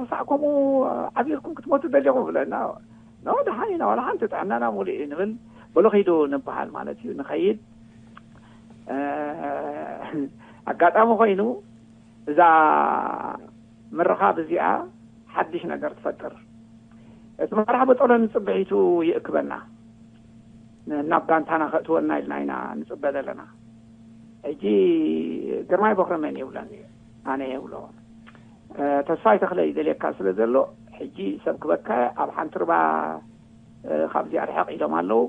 ክሳዕ ከምኡ ዓቢርኩም ክትሞቱ ደሊኹም ብለና። ኖ ደሓን ኢና ዋላ ሓንቲ ጥዕናና ሙሉእ እዩ ንብል። በሎ ኺዱ ንበሃል ማለት እዩ ንኸይድ። ኣጋጣሚ ኮይኑ እዛ ምርኻብ እዚኣ ሓድሽ ነገር ትፈጥር። እቲ መራሕ በጠሎ ንፅብሒቱ ይእክበና ናብ ጋንታና ከእትወና ኢልና ኢና ንፅበ ዘለና። ሕጂ ግርማይ በክሪ መን ይብለኒ ኣነ የብሎ። ተስፋይ ተኽለ ይደልየካ ስለ ዘሎ ሕጂ ሰብ ክበካ ኣብ ሓንቲ ርባ ካብዚኣ ርሕቕ ኢሎም ኣለዉ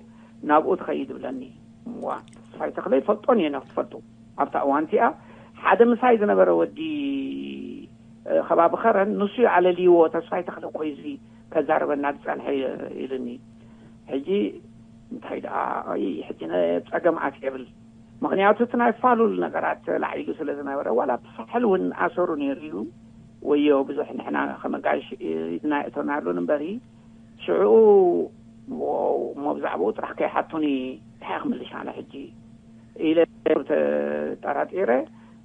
ናብኡ ትኸይድ ብለኒ። ዋ ተስፋይ ተኽለ ይፈልጦን እየ ነክ ትፈልጡ ኣብታ እዋን እቲኣ ሓደ ምሳይ ዝነበረ ወዲ ከባቢ ኸረን ንሱ ኣለልይዎ ተስፋይ ተኽለ እኮ እዚ ከዛርበና ዝፀንሐ ኢሉኒ። ሕጂ እንታይ ደኣ ሕጂ ፀገም ኣት የብል ምክንያቱ እቲ ናይ ፋሉል ነገራት ላዒሉ ስለ ዝነበረ ዋላ ብሳሕል እውን ኣሰሩ ነይሩ እዩ። ወዮ ብዙሕ ንሕና ከመጋሽ ኢድና እቶና ኣሉን እምበሪ ሽዑ እሞ ብዛዕባኡ ጥራሕ ከይሓቱኒ እንታይ ክምልሽ ኣነ ሕጂ ኢለ ተጠራጢረ።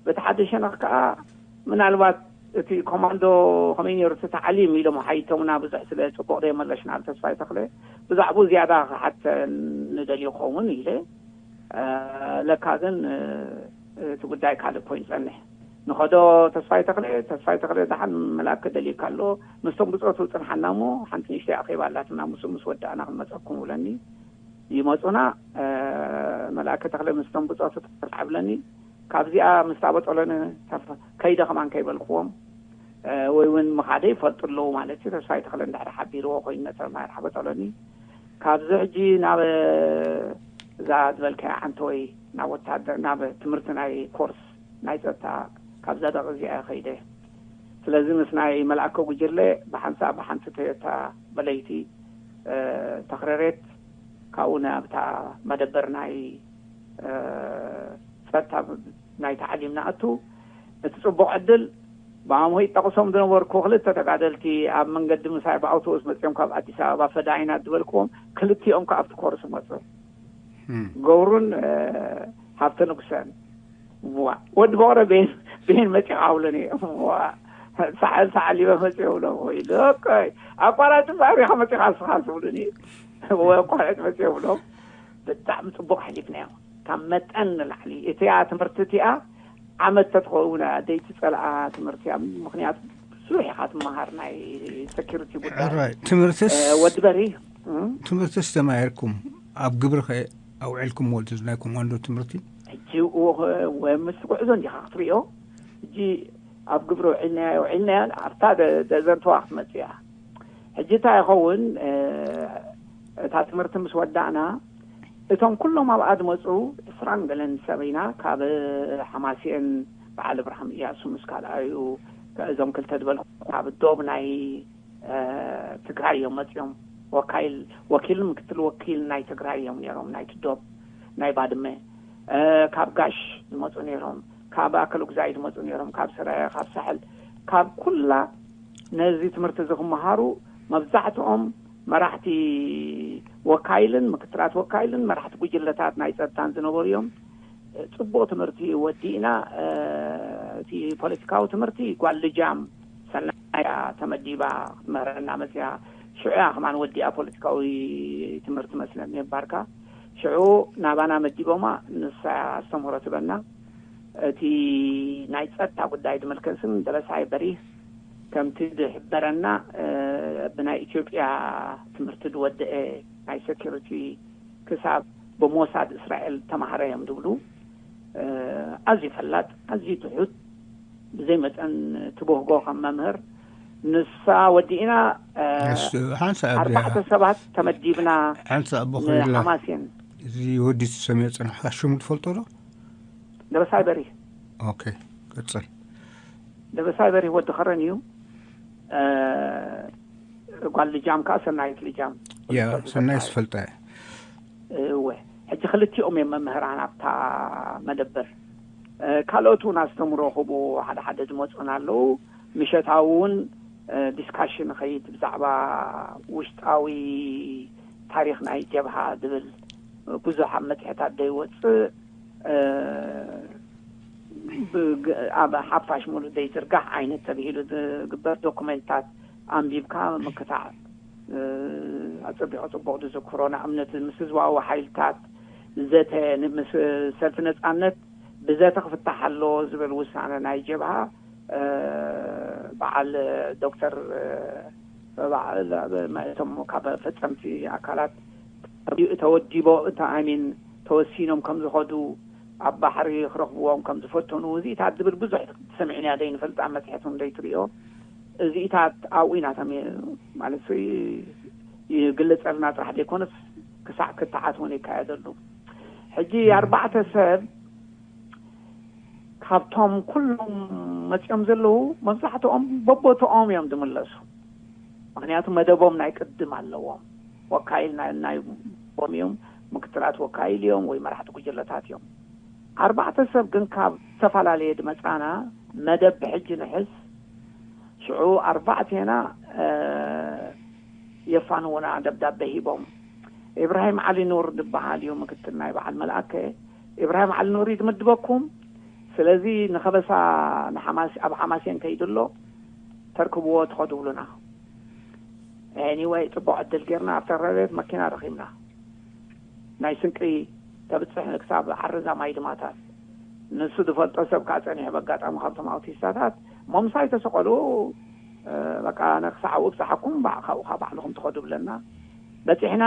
በቲ ሓደ ሸነኽ ከዓ ምናልባት እቲ ኮማንዶ ከመይ ነይሩ እቲ ታዕሊም ኢሎም ሓይቶምና ብዙሕ ስለ ፅቡቅ ዘይመለሽና ተስፋይ ተኽለ ብዛዕባኡ ዝያዳ ክሓተ ንደልዩ ክኸውን ኢለ። ለካ ግን እቲ ጉዳይ ካልእ ኮይኑ ፀንሕ። ንኸዶ ተስፋይ ተኽለ ተስፋይ ተኽለ ደሓን መልኣክ ከደልየካ ኣሎ ምስቶም ብፆቱ ፅንሓና እሞ ሓንቲ ንእሽተይ ኣኼባ ኣላትና ምስ ምስ ወዳእና ክንመፀኩም ብለኒ። ይመፁና። መልኣከ ተኽለ ምስቶም ብፆቱ ተስዓብለኒ ካብዚኣ ምስ ኣበጠሎኒ ከይደ ከማን ከይበልክዎም ወይ እውን ምኻደ ይፈልጡ ኣለዉ ማለት እዩ። ተስፋይ ተኽለ እንድሕር ሓቢርዎ ኮይኑ ነፀርማይ ኣበጠሎኒ ካብዚ ሕጂ ናብ እዛ ዝበልካያ ዓንተወይ ናብ ወታደር ናብ ትምህርቲ ናይ ኮርስ ናይ ፀጥታ ካብዛ ደቂ እዚኣ ከይደ። ስለዚ ምስ ናይ መልኣከ ጉጅለ ብሓንሳእ ብሓንቲ ቶዮታ በለይቲ ተኽረሬት ካብኡ ናብታ መደበር ናይ ፀጥታ ናይ ታዕሊም ንኣቱ። እቲ ፅቡቕ ዕድል ብኣምሆይ ጠቕሶም ዝነበርኩ ክልተ ተጋደልቲ ኣብ መንገዲ ምሳይ ብኣውቶቡስ መፅኦም ካብ ኣዲስ ኣበባ ፈዳይና ዝበልክዎም ክልቲኦም ከ ኣብቲ ኮርስ መፁ። ገብሩን ሃብተ ንጉሰን። ዋ ወዲ በቕረ ቤን ቤን መፂኻ ብሉኒ። ዋ ሳዕል ሳዕል ይበ መፂ ብሎም ወይ ደቀይ ኣቋራጭ ባሪኻ መፂኻ ስኻ ትብሉኒ። ወይ ኣቋራጭ መፂ ብሎም። ብጣዕሚ ፅቡቅ ሓሊፍናዮ ካብ መጠን ንላዕሊ እቲኣ ትምህርቲ እቲኣ ዓመት ተትኸውን ደይቲ ፀልኣ ትምህርቲ እያ። ምክንያቱ ብዙሕ ኢኻ ትመሃር ናይ ሴኪሪቲ ጉዳይ። ትምህርትስ ወዲ በሪ ትምህርትስ ተማሂርኩም ኣብ ግብሪ ከ ኣውዒልኩም ወልቲ ናይ ኮማንዶ ትምህርቲ? ሕጂ ምስ ጉዕዞ እንዲኻ ክትሪኦ። ሕጂ ኣብ ግብሪ ውዒልናያ ውዒልናያ ኣብታ ደዘንተዋ ክትመፅእ እያ። ሕጂ እንታይ ይኸውን? እታ ትምህርቲ ምስ ወዳእና እቶም ኩሎም ኣብኣ ዝመፁ ዕስራን ገለን ሰብ ኢና። ካብ ሓማሲኤን በዓል እብርሃም እያሱ ምስ ካልኣዩ እዞም ክልተ ዝበልኩ ካብ ዶብ ናይ ትግራይ እዮም መፂኦም። ወካይል ወኪልን ምክትል ወኪል ናይ ትግራይ እዮም ነይሮም። ናይ ትዶብ ናይ ባድመ ካብ ጋሽ ዝመፁ ነይሮም፣ ካብ ኣከለ ጉዛይ ዝመፁ ነይሮም፣ ካብ ስረ፣ ካብ ሳሕል፣ ካብ ኩላ ነዚ ትምህርቲ እዚ ክመሃሩ መብዛሕትኦም መራሕቲ ወካይልን ምክትላት ወካይልን መራሕቲ ጉጅለታት ናይ ጸጥታን ዝነበሩ እዮም። ጽቡቕ ትምህርቲ ወዲእና። እቲ ፖለቲካዊ ትምህርቲ ጓል ልጃም ሰናያ ተመዲባ ክትምህረና መፅያ። ሽዑ እያ ከማን ወዲኣ ፖለቲካዊ ትምህርቲ መስለኒ ባርካ። ሽዑ ናባና መዲቦማ፣ ንሳ ኣስተምህሮ ትበና። እቲ ናይ ጸጥታ ጉዳይ ዝምልከት ስም ደበሳይ በሪህ ከምቲ ዝሕበረና፣ ብናይ ኢትዮጵያ ትምህርቲ ዝወደአ ናይ ሴኩሪቲ ክሳብ ብሞሳድ እስራኤል ተማሃረ እዮም ዝብሉ። ኣዝዩ ፈላጥ፣ ኣዝዩ ትሑት፣ ብዘይ መጠን ትብህጎ ከም መምህር። ንሳ ወዲእና፣ ሓንሳ ኣርባዕተ ሰባት ተመዲብና። ሓንሳ ኣቦ ኮይላ። ሓማሴን። እዚ ወዲ ሰሚዮ ጽናሕካ ሽሙ ትፈልጦ ዶ? ደበሳይ በሪህ። ኦኬ፣ ቀጽል። ደበሳይ በሪህ ወዲ ኸረን እዩ። ጓል ልጃም ከዓ ሰናይት ልጃም። ሰናይት ዝፈልጣ እየ። እወ። ሕጂ ክልቲኦም እዮም መምህራን ኣብታ መደበር። ካልኦት እውን ኣስተምሮ ክቡ ሓደ ሓደ ዝመፁን ኣለዉ። ምሸታዊ እውን ዲስካሽን ኸይድ ብዛዕባ ውሽጣዊ ታሪክ ናይ ጀብሃ ዝብል ብዙሕ ኣብ መፅሔታት ዘይወፅእ፣ ኣብ ሓፋሽ ሙሉእ ዘይዝርጋሕ ዓይነት ተብሂሉ ዝግበር ዶኩመንታት ኣንቢብካ ምክታዕ ኣፀቢቑ ፅቡቕ ዝዝክሮ። ንኣብነት ምስ ህዝባዊ ሓይልታት ዘተ፣ ምስ ሰልፊ ነፃነት ብዘተ ክፍታሕ ኣለዎ ዝብል ውሳነ ናይ ጀብሃ በዓል ዶክተር በባዕል እቶም ካብ ፈፀምቲ ኣካላት ተወዲቦ፣ እንታይ ሚን፣ ተወሲኖም ከም ዝኸዱ፣ ኣብ ባሕሪ ክረኽብዎም ከም ዝፈተኑ፣ እዚኢታት ዝብል ብዙሕ ሰሚዕና ዘይንፈልጥ ኣብ መፅሔት እውን ዘይትሪኦ እዚኢታት ኣብኡ ኢና ማለት ይግለፀልና ጥራሕ ዘይኮነስ ክሳዕ ክትዓት እውን ይካየደሉ። ሕጂ ኣርባዕተ ሰብ ካብቶም ኩሎም መፂኦም ዘለዉ መብዛሕትኦም በቦትኦም እዮም ዝምለሱ። ምክንያቱ መደቦም ናይ ቅድም ኣለዎም። ወካይል ናይ ናይ ቦም እዮም፣ ምክትላት ወካይል እዮም ወይ መራሕቲ ጉጅለታት እዮም። ኣርባዕተ ሰብ ግን ካብ ዝተፈላለየ ዝመፃና መደብ ብሕጂ ንሕዝ። ሽዑ ኣርባዕቴና የፋንውና ደብዳቤ ሂቦም። ኢብራሂም ዓሊ ኑር ዝበሃል እዩ ምክትል ናይ በዓል መልኣከ። ኢብራሂም ዓሊ ኑር እዩ ዝምድበኩም። ስለዚ ንኸበሳ ንሓማስ ኣብ ሓማሴን ከይዱ ኣሎ፣ ተርክብዎ ትኸዱ ብሉና። ኤኒወይ፣ ጽቡቕ ዕድል ጌርና ኣብታ ረድዮት መኪና ረኺብና። ናይ ስንቂ ተብጽሕ ክሳብ ዓረዛ ማይ ድማታት። ንሱ ዝፈልጦ ሰብ ከዓ ጸኒሑ፣ በጋጣሚ ካብቶም ኣውቲስታታት ሞምሳይ ተሰቐሉ። በቃ ነክሳዕ ኣብኡ ብጽሓኩም፣ ካብኡ ካብ ባዕልኹም ትኸዱ ብለና። በጺሕና።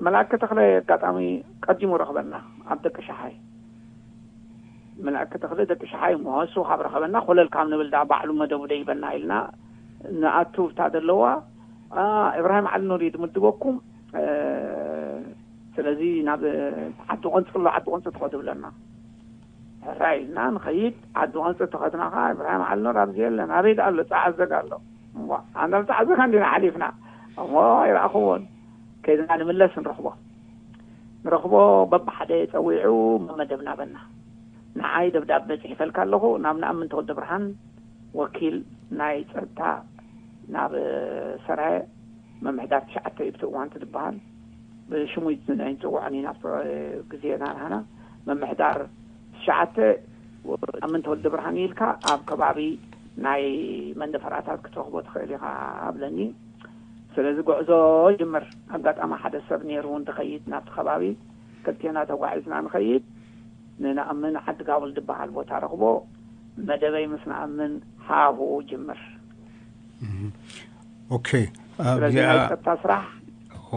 መልኣከ ተኽለ ኣጋጣሚ ቀዲሙ ረኽበና ኣብ ደቂ ሸሓይ። መልኣከ ተኽለ ደቂ ሸሓይ እሞ እሱ ካብ ረኸበና፣ ኮለል ካብ ንብል ዳ ባዕሉ መደቡ ደይበና ኢልና ንኣቱ እታ ዘለዋ። እብራሂም ዓሊ ኑር እዩ ዝምድበኩም። ስለዚ ናብ ዓዲ ቆንጽሎ፣ ዓዲ ቆንጽ ትኸዱ ብለና። ሕራይ ኢልና ንኸይድ። ዓዲ ቆንጽ ተኸድና ኸዓ እብራሂም ዓሊ ኑር ኣብዚ የለን። ኣበይ ደኣ ኣሎ? ጸዓዘግ ኣሎ። እሞ ኣንዳ ጸዓዘግ እንዲና ሓሊፍና። እሞ ኣይረኣኹዎን። ከይድና ንምለስ ንረኽቦ። ንረኽቦ በብሓደ ጸዊዑ መመደብና በና። ንዓይ ደብዳበ ጽሒፈልካ ኣለኹ፣ ናብ ንኣምን ተወልደ ብርሃን ወኪል ናይ ጸጥታ ናብ ሰራየ መምሕዳር ትሽዓተ እዩ ብቲ እዋንቲ ዝበሃል። ብሽሙ ኣይንጽውዖን ኢና ኣብቲ ግዜ ናህና። መምሕዳር ትሽዓተ ንኣምን ተወልደ ብርሃን ኢልካ ኣብ ከባቢ ናይ መንደፈራታት ክትረኽቦ ትኽእል ኢኻ ኣብለኒ። ስለዚ ጉዕዞ ጅምር። ኣጋጣሚ ሓደ ሰብ ነይሩ እውን ዝኸይድ ናብቲ ከባቢ። ክልቴና ተጓዒዝና ንኸይድ። ንነኣምን ዓዲ ጋውል ዝበሃል ቦታ ረኽቦ። መደበይ ምስ ነኣምን ሃሁ ጅምር። ኦኬ። ስለዚ ናይ ጸጥታ ስራሕ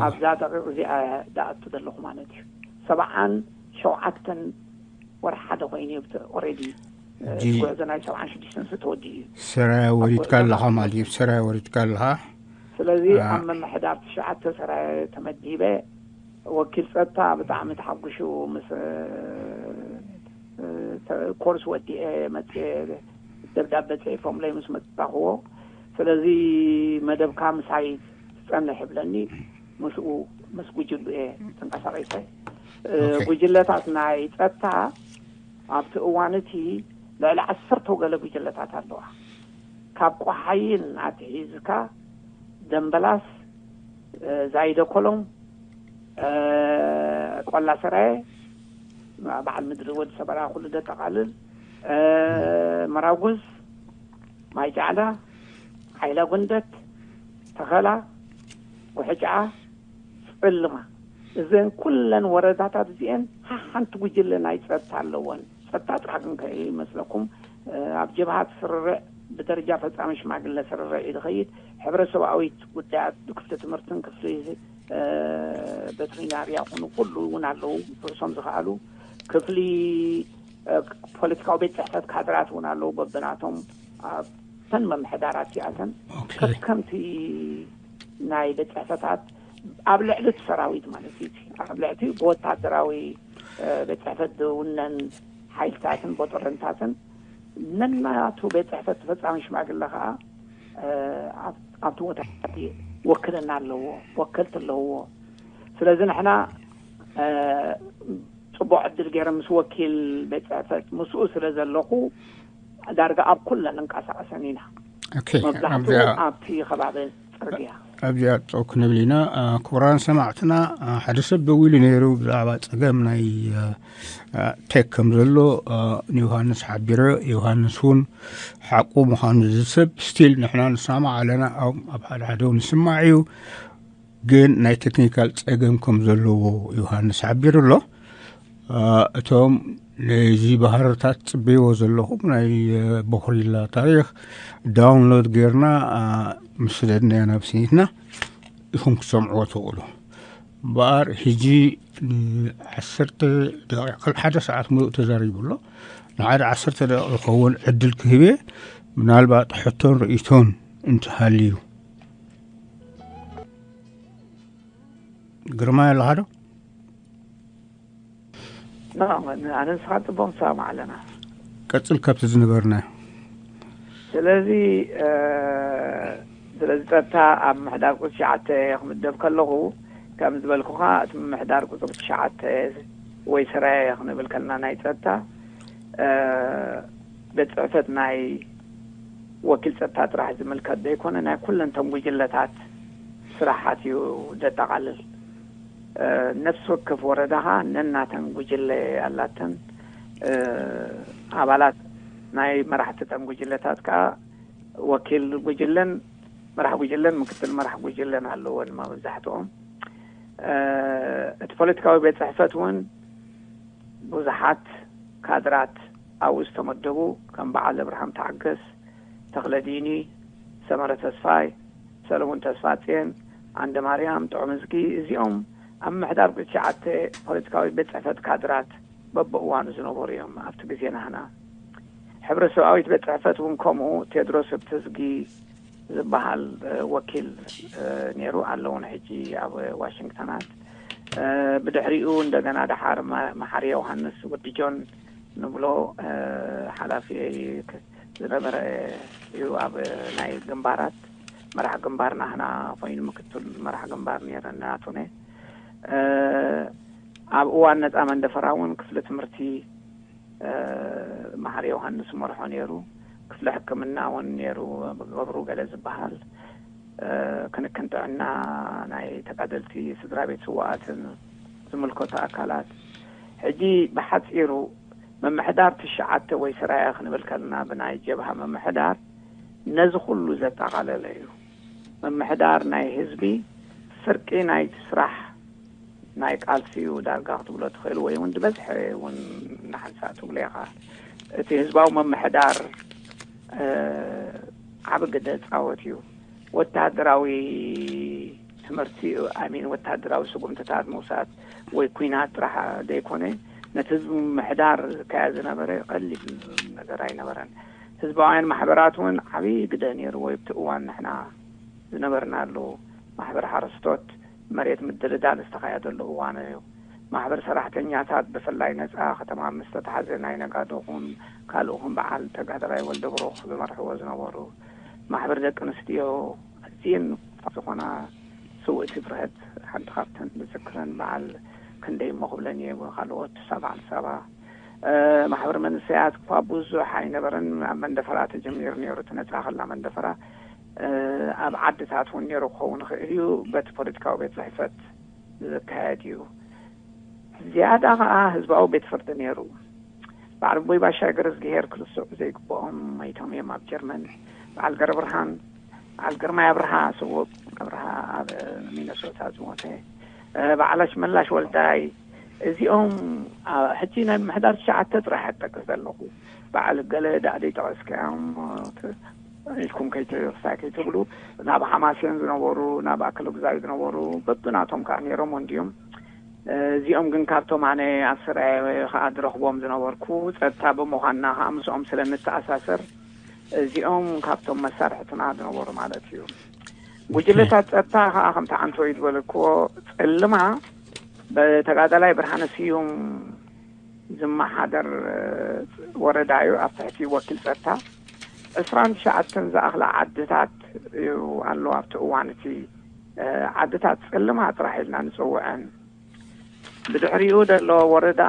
ኣብዛ ደቂቕ እዚኣ እየ ዝኣቱ ዘለኹ ማለት እዩ። ሰብዓን ሸውዓተን ወርሒ ሓደ ኮይኑ እዩ። ኦሬዲ እቲ ጉዕዞ ናይ ሰብዓን ሽዱሽተን ተወዲኡ እዩ። ሰራያ ወሪድካ ኣለኻ ማለት እዩ። ሰራያ ወሪድካ ኣለኻ። ስለዚ ኣብ ምምሕዳር ትሽዓተ ሰራየ ተመዲበ። ወኪል ጸጥታ ብጣዕሚ ተሓጒሱ ምስ ኮርስ ወዲኤ መፅየ፣ ደብዳበ ፅሒፎምለይ ምስ መጣኽዎ። ስለዚ መደብካ ምሳይ ትጸንሕ ይብለኒ። ምስኡ ምስ ጉጅሉ እየ ተንቀሳቒሰ። ጉጅለታት ናይ ጸጥታ ኣብቲ እዋን እቲ ልዕሊ ዓሰርተ ገለ ጉጅለታት ኣለዋ። ካብ ቆሓይን ኣትሒዝካ ደምበላስ፣ ዛይደኮሎም፣ እ፣ ቆላ ሰራየ፣ በዓል ምድሪ ወዲ ሰበራ ኩሉ ደጠቓልል፣ እ፣ መራጉዝ፣ ማይ ጫዕዳ፣ ሓይላ ጎንደት፣ ተኸላ፣ ጉሕጫ፣ ጽልማ፣ እዘን ኩለን ወረዳታት እዚአን ሓንቲ ጉጅለ ናይ ጸጥታ ኣለወን። ጸጥታ ጥራሕ ግን ከይመስለኩም፣ እ፣ ኣብ ጀብሃ ትስርርዕ፣ ብደረጃ ፈጻሚ ሽማግለ ስርርዕ እዩ ዝኸይድ። ሕብረተሰባዊት ጉዳያት ብክፍሊ ትምህርትን ክፍሊ፣ እ፣ ቬተሪናርያ ይኹኑ ኩሉ እውን ኣለዉ፣ ርእሶም ዝኸኣሉ ክፍሊ፣ እ፣ ፖለቲካዊ ቤት ጽሕፈት ካድራት እውን ኣለዉ። በብናቶም ኣብተን መምሕዳራት እዚኣተን ከከምቲ ናይ ቤት ጽሕፈታት ኣብ ልዕሊ እቲ ሰራዊት ማለት እዩ። እቲ ኣብ ልዕሊ እቲ ብወታደራዊ፣ እ፣ ቤት ጽሕፈት ዝውነን ሓይልታትን ቦጠረንታትን ነናቱ ቤት ጽሕፈት ፈጻሚ ሽማግለ ከዓ፣ እ፣ ኣብ-፣ ኣብቲ ቦታታት ወክልና ኣለዎ፣ ወከልቲ ኣለዎ። ስለዚ ንሕና፣ እ፣ ጽቡቕ ዕድል ገይረ ምስ ወኪል ቤት ጽሕፈት ምስኡ ስለ ዘለኹ ዳርጋ ኣብ ኩለን እንቀሳቐሰን ኢና። ኦኬ፣ መብዛሕትኡ ኣብዚኣ ኣብቲ ከባቢ ጽርግያ። ኣብዚኣ ጠው ክንብል ኢና። እ፣ ክቡራን ሰማዕትና፣ እ፣ ሓደ ሰብ ደዊሉ ነይሩ ብዛዕባ ጸገም ናይ፣ እ፣ እ፣ ቴክ ከም ዘሎ፣ እ፣ ንዮሃንስ ሓቢረ። ዮሃንስ እውን ሓቁ ምዃኑ እዚ ሰብ ስቲል ንሕና ንሰማዕ ኣለና፣ ኣብ፣ ኣብ ሓደ ሓደ እውን ንስማዕ እዩ። ግን ናይ ቴክኒካል ጸገም ከም ዘለዎ ዮሃንስ ሓቢሩ ኣሎ። እ፣ እቶም ነዚ ባህርታት ጽበይዎ ዘለኹም ናይ፣ እ፣ ቦኽሪላ ታሪኽ ዳውንሎድ ጌርና፣ እ፣ ምስ ሰደድናዮ ናብ ስኒትና ኢኹም ክትሰምዕዎ ትኽእሉ። እምበኣር ሕጂ ንዓሰርተ ደቂቕ፣ ሓደ ሰዓት ሙሉእ ተዛሪቡ ኣሎ። ንሓደ ዓሰርተ ደቂቕ ዝኸውን ዕድል ክህብ እየ። ምናልባት ሕቶን ርእይቶን እንትሃልዩ። ግርማይ ኣለኻ ዶ? ና፣ ኣነ ንስኻ ጽቡቕ ንሰማማዕ ኣለና። ቀጽል ካብቲ ዝነበርና። ስለዚ፣ እ፣ ስለዚ ጸጥታ ኣብ ምምሕዳር ቁጽሪ ትሽዓተ ክምደብ ከለኹ፣ ከም ዝበልኩኻ፣ እቲ ምምሕዳር ቁጽሪ ትሽዓተ ወይ ሰራየ ክንብል ከለና ናይ ጸጥታ፣ እ፣ ቤት ጽሕፈት ናይ ወኪል ጸጥታ ጥራሕ ዝምልከት ዘይኮነ፣ ናይ ኩለን እተን ጉጅለታት ስራሓት እዩ ዘጠቓልል። እ፣ ነፍሲ ወከፍ ወረዳ ኸኣ ነናተን ጉጅለ ኣላተን። እ፣ ኣባላት ናይ መራሕቲ እተን ጉጅለታት ከኣ ወኪል ጉጅለን መራሕ ጉጅለን ምክትል መራሕ ጉጅለን ኣለወን መብዛሕትኦም። እ፣ እቲ ፖለቲካዊ ቤት ጽሕፈት እውን ብዙሓት ካድራት ኣብኡ ዝተመደቡ ከም በዓል እብርሃም ተዓገስ፣ ተኽለ ዲኒ፣ ሰመረ ተስፋይ፣ ሰለሙን ተስፋጽዮን፣ ዓንደ ማርያም፣ ጥዑም እዝጊ፣ እዚኦም ኣብ ምምሕዳር ቁጽሪ ትሽዓተ ፖለቲካዊ ቤት ጽሕፈት ካድራት በብእዋኑ ዝነበሩ እዮም። ኣብቲ ግዜ ናህና ሕብረተሰባዊት ቤት ጽሕፈት እውን ከምኡ ቴድሮስ ህብተዝጊ ዝበሃል፣ እ፣ ወኪል፣ እ፣ ነይሩ ኣሎ እውን ሕጂ ኣብ ዋሽንግተናት። እ፣ ብድሕሪኡ እንደገና ደሓር መ-፣ መሓሪ ዮሃንስ ወዲ ጆን ንብሎ፣ እ፣ ሓላፊ ክ-፣ ዝነበረ እዩ። ኣብ ናይ ግንባራት መራሕ ግንባር ናህና ኮይኑ ምክትል መራሕ ግንባር ነይረ ናቱነ። እ፣ ኣብ እዋን ነጻ መንደፈራ እውን ክፍሊ ትምህርቲ፣ እ፣ መሓሪ ዮሃንስ መርሖ ነይሩ። ክፍሊ ሕክምና እውን ነይሩ፣ ገብሩ ገለ ዝበሃል፣ እ፣ ክንክን ጥዕና ናይ ተጋደልቲ፣ ስድራ ቤት ስውኣትን ዝምልከቱ ኣካላት። ሕጂ ብሓጺሩ ምምሕዳር ትሽዓተ ወይ ስራያ ክንብል ከለና ብናይ ጀብሃ ምምሕዳር ነዚ ኩሉ ዘጠቓለለ እዩ። ምምሕዳር ናይ ህዝቢ፣ ፍርቂ ናይቲ ስራሕ ናይ ቃልሲ እዩ ዳርጋ ክትብሎ ትኽእል፣ ወይ እውን ዝበዝሐ እውን ንሓንሳእ ትብሎ ኢኻ። እቲ ህዝባዊ ምምሕዳር፣ እ፣ ዓቢ ግደ ጻወት እዩ። ወተሃደራዊ ትምህርቲ፣ ኣሚን ወተሃደራዊ ስጉምትታት ምውሳድ ወይ ኲናት ጥራሕ ዘይኮነ፣ ነቲ ህዝቢ ምምሕዳር ዝካየድ ዝነበረ ቀሊል ነገር ኣይነበረን። ህዝባውያን ማሕበራት እውን ዓቢ ግደ ነይርዎ። ኣብቲ እዋን ንሕና ዝነበርናሉ ማሕበር ሓረስቶት መሬት ምድልዳል ዝተኻየደሉ እዋን እዩ። ማሕበር ሰራሕተኛታት ብፍላይ ነጻ ከተማ ምስ ተታሕዘ ናይ ነጋዶ ኹን ካልእ ኹን በዓል ተጋዳላይ ወልደ ብሩኽ ዝመርሕዎ ዝነበሩ ማሕበር ደቂ ኣንስትዮ ኣዝየን ዝኾና ስውእቲ ብርሀት ሓንቲ ካብተን ዝዝክረን በዓል ክንደይ እሞ ክብለን እየ፣ ካልኦት ሳባ ዓል ሳባ፣ እ፣ ማሕበር መንእሰያት እኳ ብዙሕ ኣይነበረን። ኣብ መንደፈራ ተጀሚሩ ነይሩ፣ እቲ ነጻ ከላ መንደፈራ፣ እ፣ ኣብ ዓድታት እውን ነይሩ ክኸውን ይኽእል እዩ። በቲ ፖለቲካዊ ቤት ጽሕፈት ዝካየድ እዩ። ዝያዳ ከዓ ህዝባዊ ቤት ፍርዲ ነይሩ። በዓል ኣቦይ ባሻይ ገረዝግሄር ክርስዑ ዘይግብኦም መይቶም እዮም ኣብ ጀርመን። በዓል ገረብርሃን፣ በዓል ግርማይ ኣብርሃ፣ ስዉእ ኣብርሃ ኣብ ሚነሶታ ዝሞተ፣ በዓል ኣሽመላሽ ወልዳይ፣ እዚኦም ሕጂ ናይ ምሕዳር ትሽዓተ ጥራሕ እጠቅስ ዘለኹ። በዓል ገለ ዳኣ ዘይጠቐስካዮም ኢልኩም ከይትርሳይ ከይትብሉ፣ ናብ ሓማሴን ዝነበሩ፣ ናብ ኣክለጉዛይ ዝነበሩ በብናቶም ከዓ ነይሮም እንዲዮም። እዚኦም ግን ካብቶም ኣነ ኣብ ስራየ ከዓ ዝረኽቦም ዝነበርኩ ጸጥታ ብምዃንና ከዓ ምስኦም ስለ ንተኣሳሰር፣ እዚኦም ካብቶም መሳርሕትና ዝነበሩ ማለት እዩ። ጉጅለታት ጸጥታ ከዓ ከምቲ ዓንተወይ ዝበለክዎ፣ ጽልማ ብተጋዳላይ ብርሃነ ስዩም ዝመሓደር ወረዳ እዩ። ኣብ ትሕቲ ወኪል ጸጥታ ዕስራን ትሽዓተን ዝኣኽላ ዓድታት እዩ ኣሎ ኣብቲ እዋን እቲ። ዓድታት ጽልማ ጥራሕ ኢልና ንጽውዐን። ብድሕሪኡ ዘሎ ወረዳ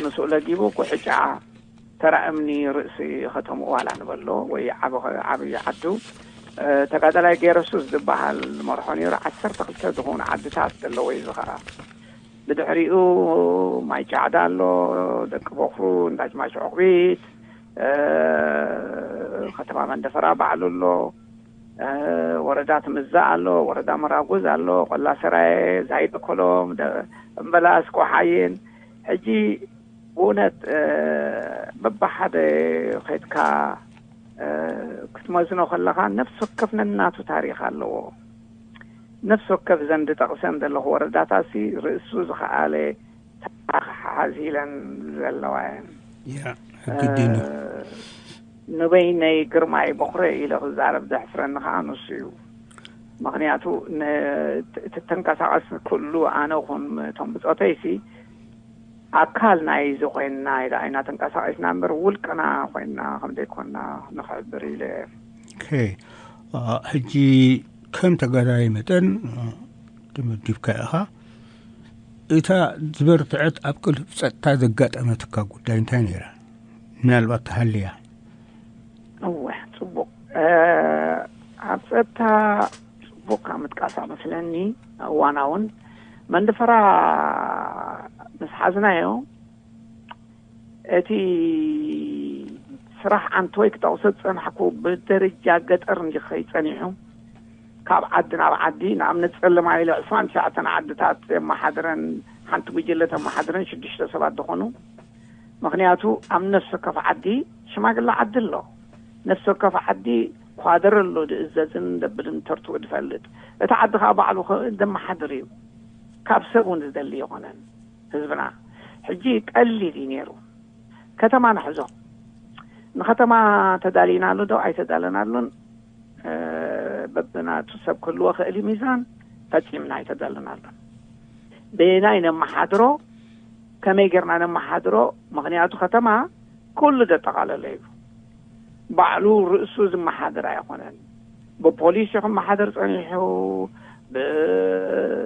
ምስኡ ለጊቡ ኩሕጫ፣ ተራ እምኒ፣ ርእሲ ከተምኡ ዋላ ንበሎ ወይ ዓቢ ዓብዪ ዓዱ፣ ተጋዳላይ ገይረሱስ ዝበሃል ዝመርሖ ነይሩ። ዓሰርተ ክልተ ዝኾኑ ዓድታት ዘለዎ እዩ። እዚ ኸዓ ብድሕሪኡ ማይ ጫዕዳ ኣሎ፣ ደቂ ቦኽሩ፣ እንዳጅማሽ ዑቕቢት፣ ከተማ መንደፈራ ባዕሉ ኣሎ፣ ወረዳ ትምዛእ ኣሎ፣ ወረዳ መራጉዝ ኣሎ፣ ቆላ ሰራየ፣ ዛይደ ኮሎም፣ እምበላስ ቆሓይን። ሕጂ ብእውነት በብሓደ ኸድካ ክትመዝኖ ከለኻ፣ ነፍሲ ወከፍ ነናቱ ታሪኽ ኣለዎ። ነፍሲ ወከፍ ዘን ዝጠቕሰን ዘለኹ ወረዳታሲ ርእሱ ዝኸኣለ ታሪኽ ሓዚለን ዘለዋ እየን። ያ ግዲን እዩ። ንበይነይ ግርማይ በኹረ ኢለ ክዛረብ ዘሕፍረኒ ከዓ ንሱ እዩ። ምኽንያቱ እቲ ተንቀሳቐስ ኩሉ ኣነ ኹን እቶም ብፆተይሲ ኣካል ናይዚ ኮይንና ኢለ ኣይና ተንቀሳቐስና እምበር ውልቅና ኮይንና ከም ዘይኮንና ንኽሕብር ኢለ። ሕጂ ከም ተጋዳላይ መጠን ተመዲብካ ኢኻ። እታ ዝበርትዐት ኣብ ቅልፍ ጸጥታ ዘጋጠመትካ ጉዳይ እንታይ ነይራ? ምናልባት ተሃልያ። እወ፣ ጽቡቕ። ኣብ ጸጥታ ጽቡቕ ካብ ምጥቃሳ መስለኒ፣ እዋናውን መንደፈራ ምስ ሓዝናዮ፣ እቲ ስራሕ ዓንተወይ ክጠቕሶ ዝጸናሕኩ ብደረጃ ገጠር እንዲ ክኸይድ ጸኒሑ፣ ካብ ዓዲ ናብ ዓዲ፣ ንኣብነት ጸለማ ኢለ ዕስራን ትሽዓተን ዓድታት የመሓድረን፣ ሓንቲ ጉጅለ ተመሓድረን ሽዱሽተ ሰባት ዝኾኑ። ምኽንያቱ ኣብ ነፍሲ ወከፍ ዓዲ ሽማግለ ዓዲ ኣሎ። ነፍሲ ወከፍ ዓዲ ኳደር ኣሎ፣ ዝእዘዝን ዘብልን ተርትኡ ዝፈልጥ። እቲ ዓዲ ከዓ ባዕሉ ኸ-፣ ዘመሓድር እዩ። ካብ ሰብ እውን ዝደሊ ይኾነን ህዝብና። ሕጂ ቀሊል እዩ ነይሩ። ከተማ ንሕዞ። ንከተማ ተዳሊናሉ ዶ ኣይተዳለናሉን፣ እ፣ በብናቱ ሰብ ክህልዎ ክእል እዩ ሚዛን፣ ፈጺምና ኣይተዳለናሉን። በየናይ ነመሓድሮ፣ ከመይ ጌርና ነመሓድሮ? ምኽንያቱ ከተማ ኩሉ ዘጠቓለለ እዩ። ባዕሉ ርእሱ ዝመሓደር ኣይኮነን። ብፖሊስ እዩ ክመሓደር ጸኒሑ፣ ብ-፣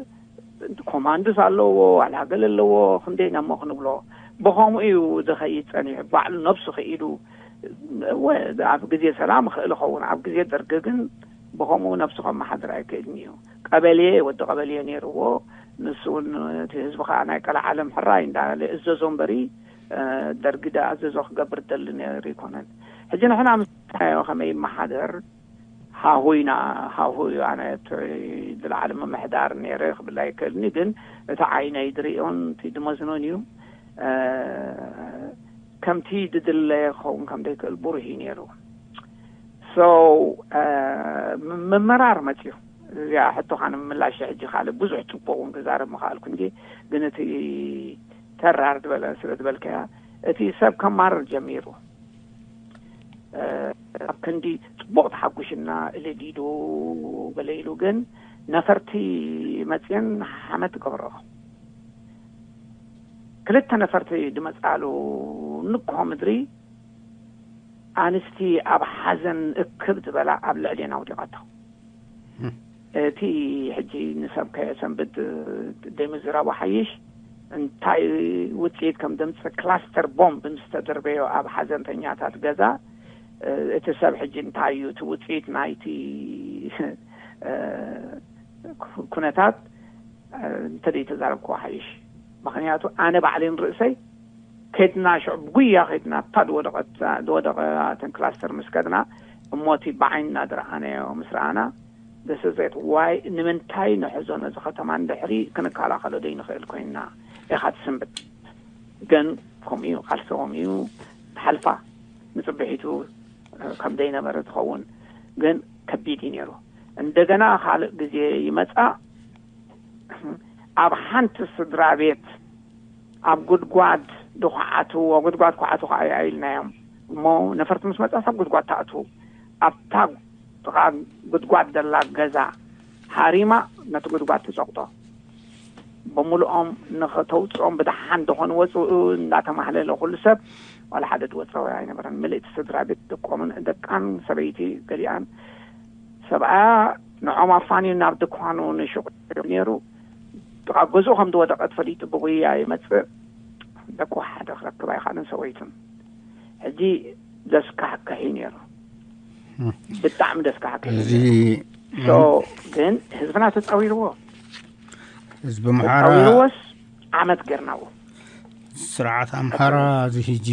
ኮማንድስ ኣለዎ፣ ዋላ ገለ ኣለዎ፣ ክንደይ ነሞ ክንብሎ። ብኸምኡ እዩ ዝኸይድ ጸኒሑ፣ ባዕሉ ነብሱ ክኢሉ። እወ፣ ኣብ ግዜ ሰላም ይኽእል ይኸውን፣ ኣብ ግዜ ደርጊ ግን ብኸምኡ ነብሱ ከመሓድር ኣይክእልን እዩ። ቀበሌ፣ ወዲ ቀበሌ ነይርዎ፣ ንሱ እውን እቲ ህዝቢ ከዓ ናይ ቀልዓለም ሕራይ እንዳበለ እዘዞ እምበሪ፣ እ፣ ደርጊ ዝኣዘዞ ክገብር ደሊ ነይሩ ይኮነን። ሕጂ ንሕና ምስ ከመይ ይመሓደር፣ ሃሁ ኢና፣ ሃሁ እዩ። ኣነ እቲ ዝለዓለ ምምሕዳር ነይረ ክብል ኣይክእልኒ፣ ግን እቲ ዓይነይ ዝርእዮን እቲ ዝመዝኖን እዩ። እ፣ ከምቲ ዝድለ ክኸውን ከም ዘይክእል ብሩህ እዩ ነይሩ። So፣ እ፣ ም-፣ ምምራር መፅዩ። እዚኣ ሕቶኻ ንምምላሽ ሕጂ ካልእ ብዙሕ ፅቡቅ እውን ክዛረብ ምኽኣልኩ እንጂ፣ ግን እቲ ተራር ዝበለ ስለ ዝበልካያ፣ እቲ ሰብ ከማርር ጀሚሩ። እ፣ ኣብ ክንዲ ጽቡቕ ተሓጉሽና እልል ኢሉ ገለ ኢሉ ግን ነፈርቲ መጽየን ሓመድ ገብሮ። ክልተ ነፈርቲ ዝመጻሉ ንግሆ ምድሪ ኣንስቲ ኣብ ሓዘን እክብ ዝበላ ኣብ ልዕሌና ኣውዲቓቶ። እቲ ሕጂ ንሰብ ከየሰንብድ ደይ ምዝራቡ ሓይሽ እንታይ ውፅኢት ከም ደምፅእ ክላስተር ቦምብ ምስ ተደርበዮ ኣብ ሓዘንተኛታት ገዛ እቲ ሰብ ሕጂ እንታይ እዩ እቲ ውፅኢት ናይቲ ኩነታት እንተደይ ተዛረብኩ ሓይሽ። ምክንያቱ ኣነ ባዕለይ ንርእሰይ ከድና ሽዑ ብጉያ ከድና እታ ዝወደቐት ዝወደቐ ተን ክላስተር ምስ ከድና፣ እሞቲ ብዓይንና ዝረኣናዮ ምስ ረኣና፣ ደሰዘት ዋይ ንምንታይ ንሕዞ ነዚ ከተማ እንድሕሪ ክንከላኸሎ ዘይንኽእል ኮይንና ኢኻ ትስምብት። ግን ከምኡ እዩ፣ ቃልሰዎም እዩ። ሓልፋ ንፅብሒቱ ከም ዘይነበረ ትኸውን። ግን ከቢድ እዩ ነይሩ። እንደገና ካልእ ግዜ ይመፃ። ኣብ ሓንቲ ስድራ ቤት ኣብ ጉድጓድ ዝኳዓቱ፣ ጉድጓድ ኳዓቱ ከዓ ኢልናዮም እሞ፣ ነፈርቲ ምስ መፃ ኣብ ጉድጓድ ትኣቱ። ኣብታ ጥቓ ጉድጓድ ዘላ ገዛ ሃሪማ ነቲ ጉድጓድ ትፀቕጦ። ብምሉኦም ንኸተውፅኦም ብደሓን ዝኾኑ ወፅኡ እንዳተማህለለ ኩሉ ሰብ፣ ዋላ ሓደ ዝወፀወ ኣይነበረን። ምልእቲ ስድራ ቤት ደቆምን ደቃን፣ ሰበይቲ ገሊኣን፣ ሰብኣያ ንዖም ኣፋንዩ ናብ ድኳኑ ንሹቕ ነይሩ። ጥቓ ገዝኡ ከም ዝወደቐት ፈሊጡ ብጉያ ይመፅእ። ደቁ ሓደ ክረክብ ኣይኻልን፣ ሰበይቱን። ሕጂ ዘስካሕክሕ እዩ ነይሩ። ብጣዕሚ ደስካሕክሕ እዩ እዚ ነይሩ። So ግን ህዝብና ተፃዊርዎ። ህዝቢ ኣምሓራ ተፃዊርዎስ ዓመት ገርናዎ። ስርዓት ኣምሓራ እዚ ሕጂ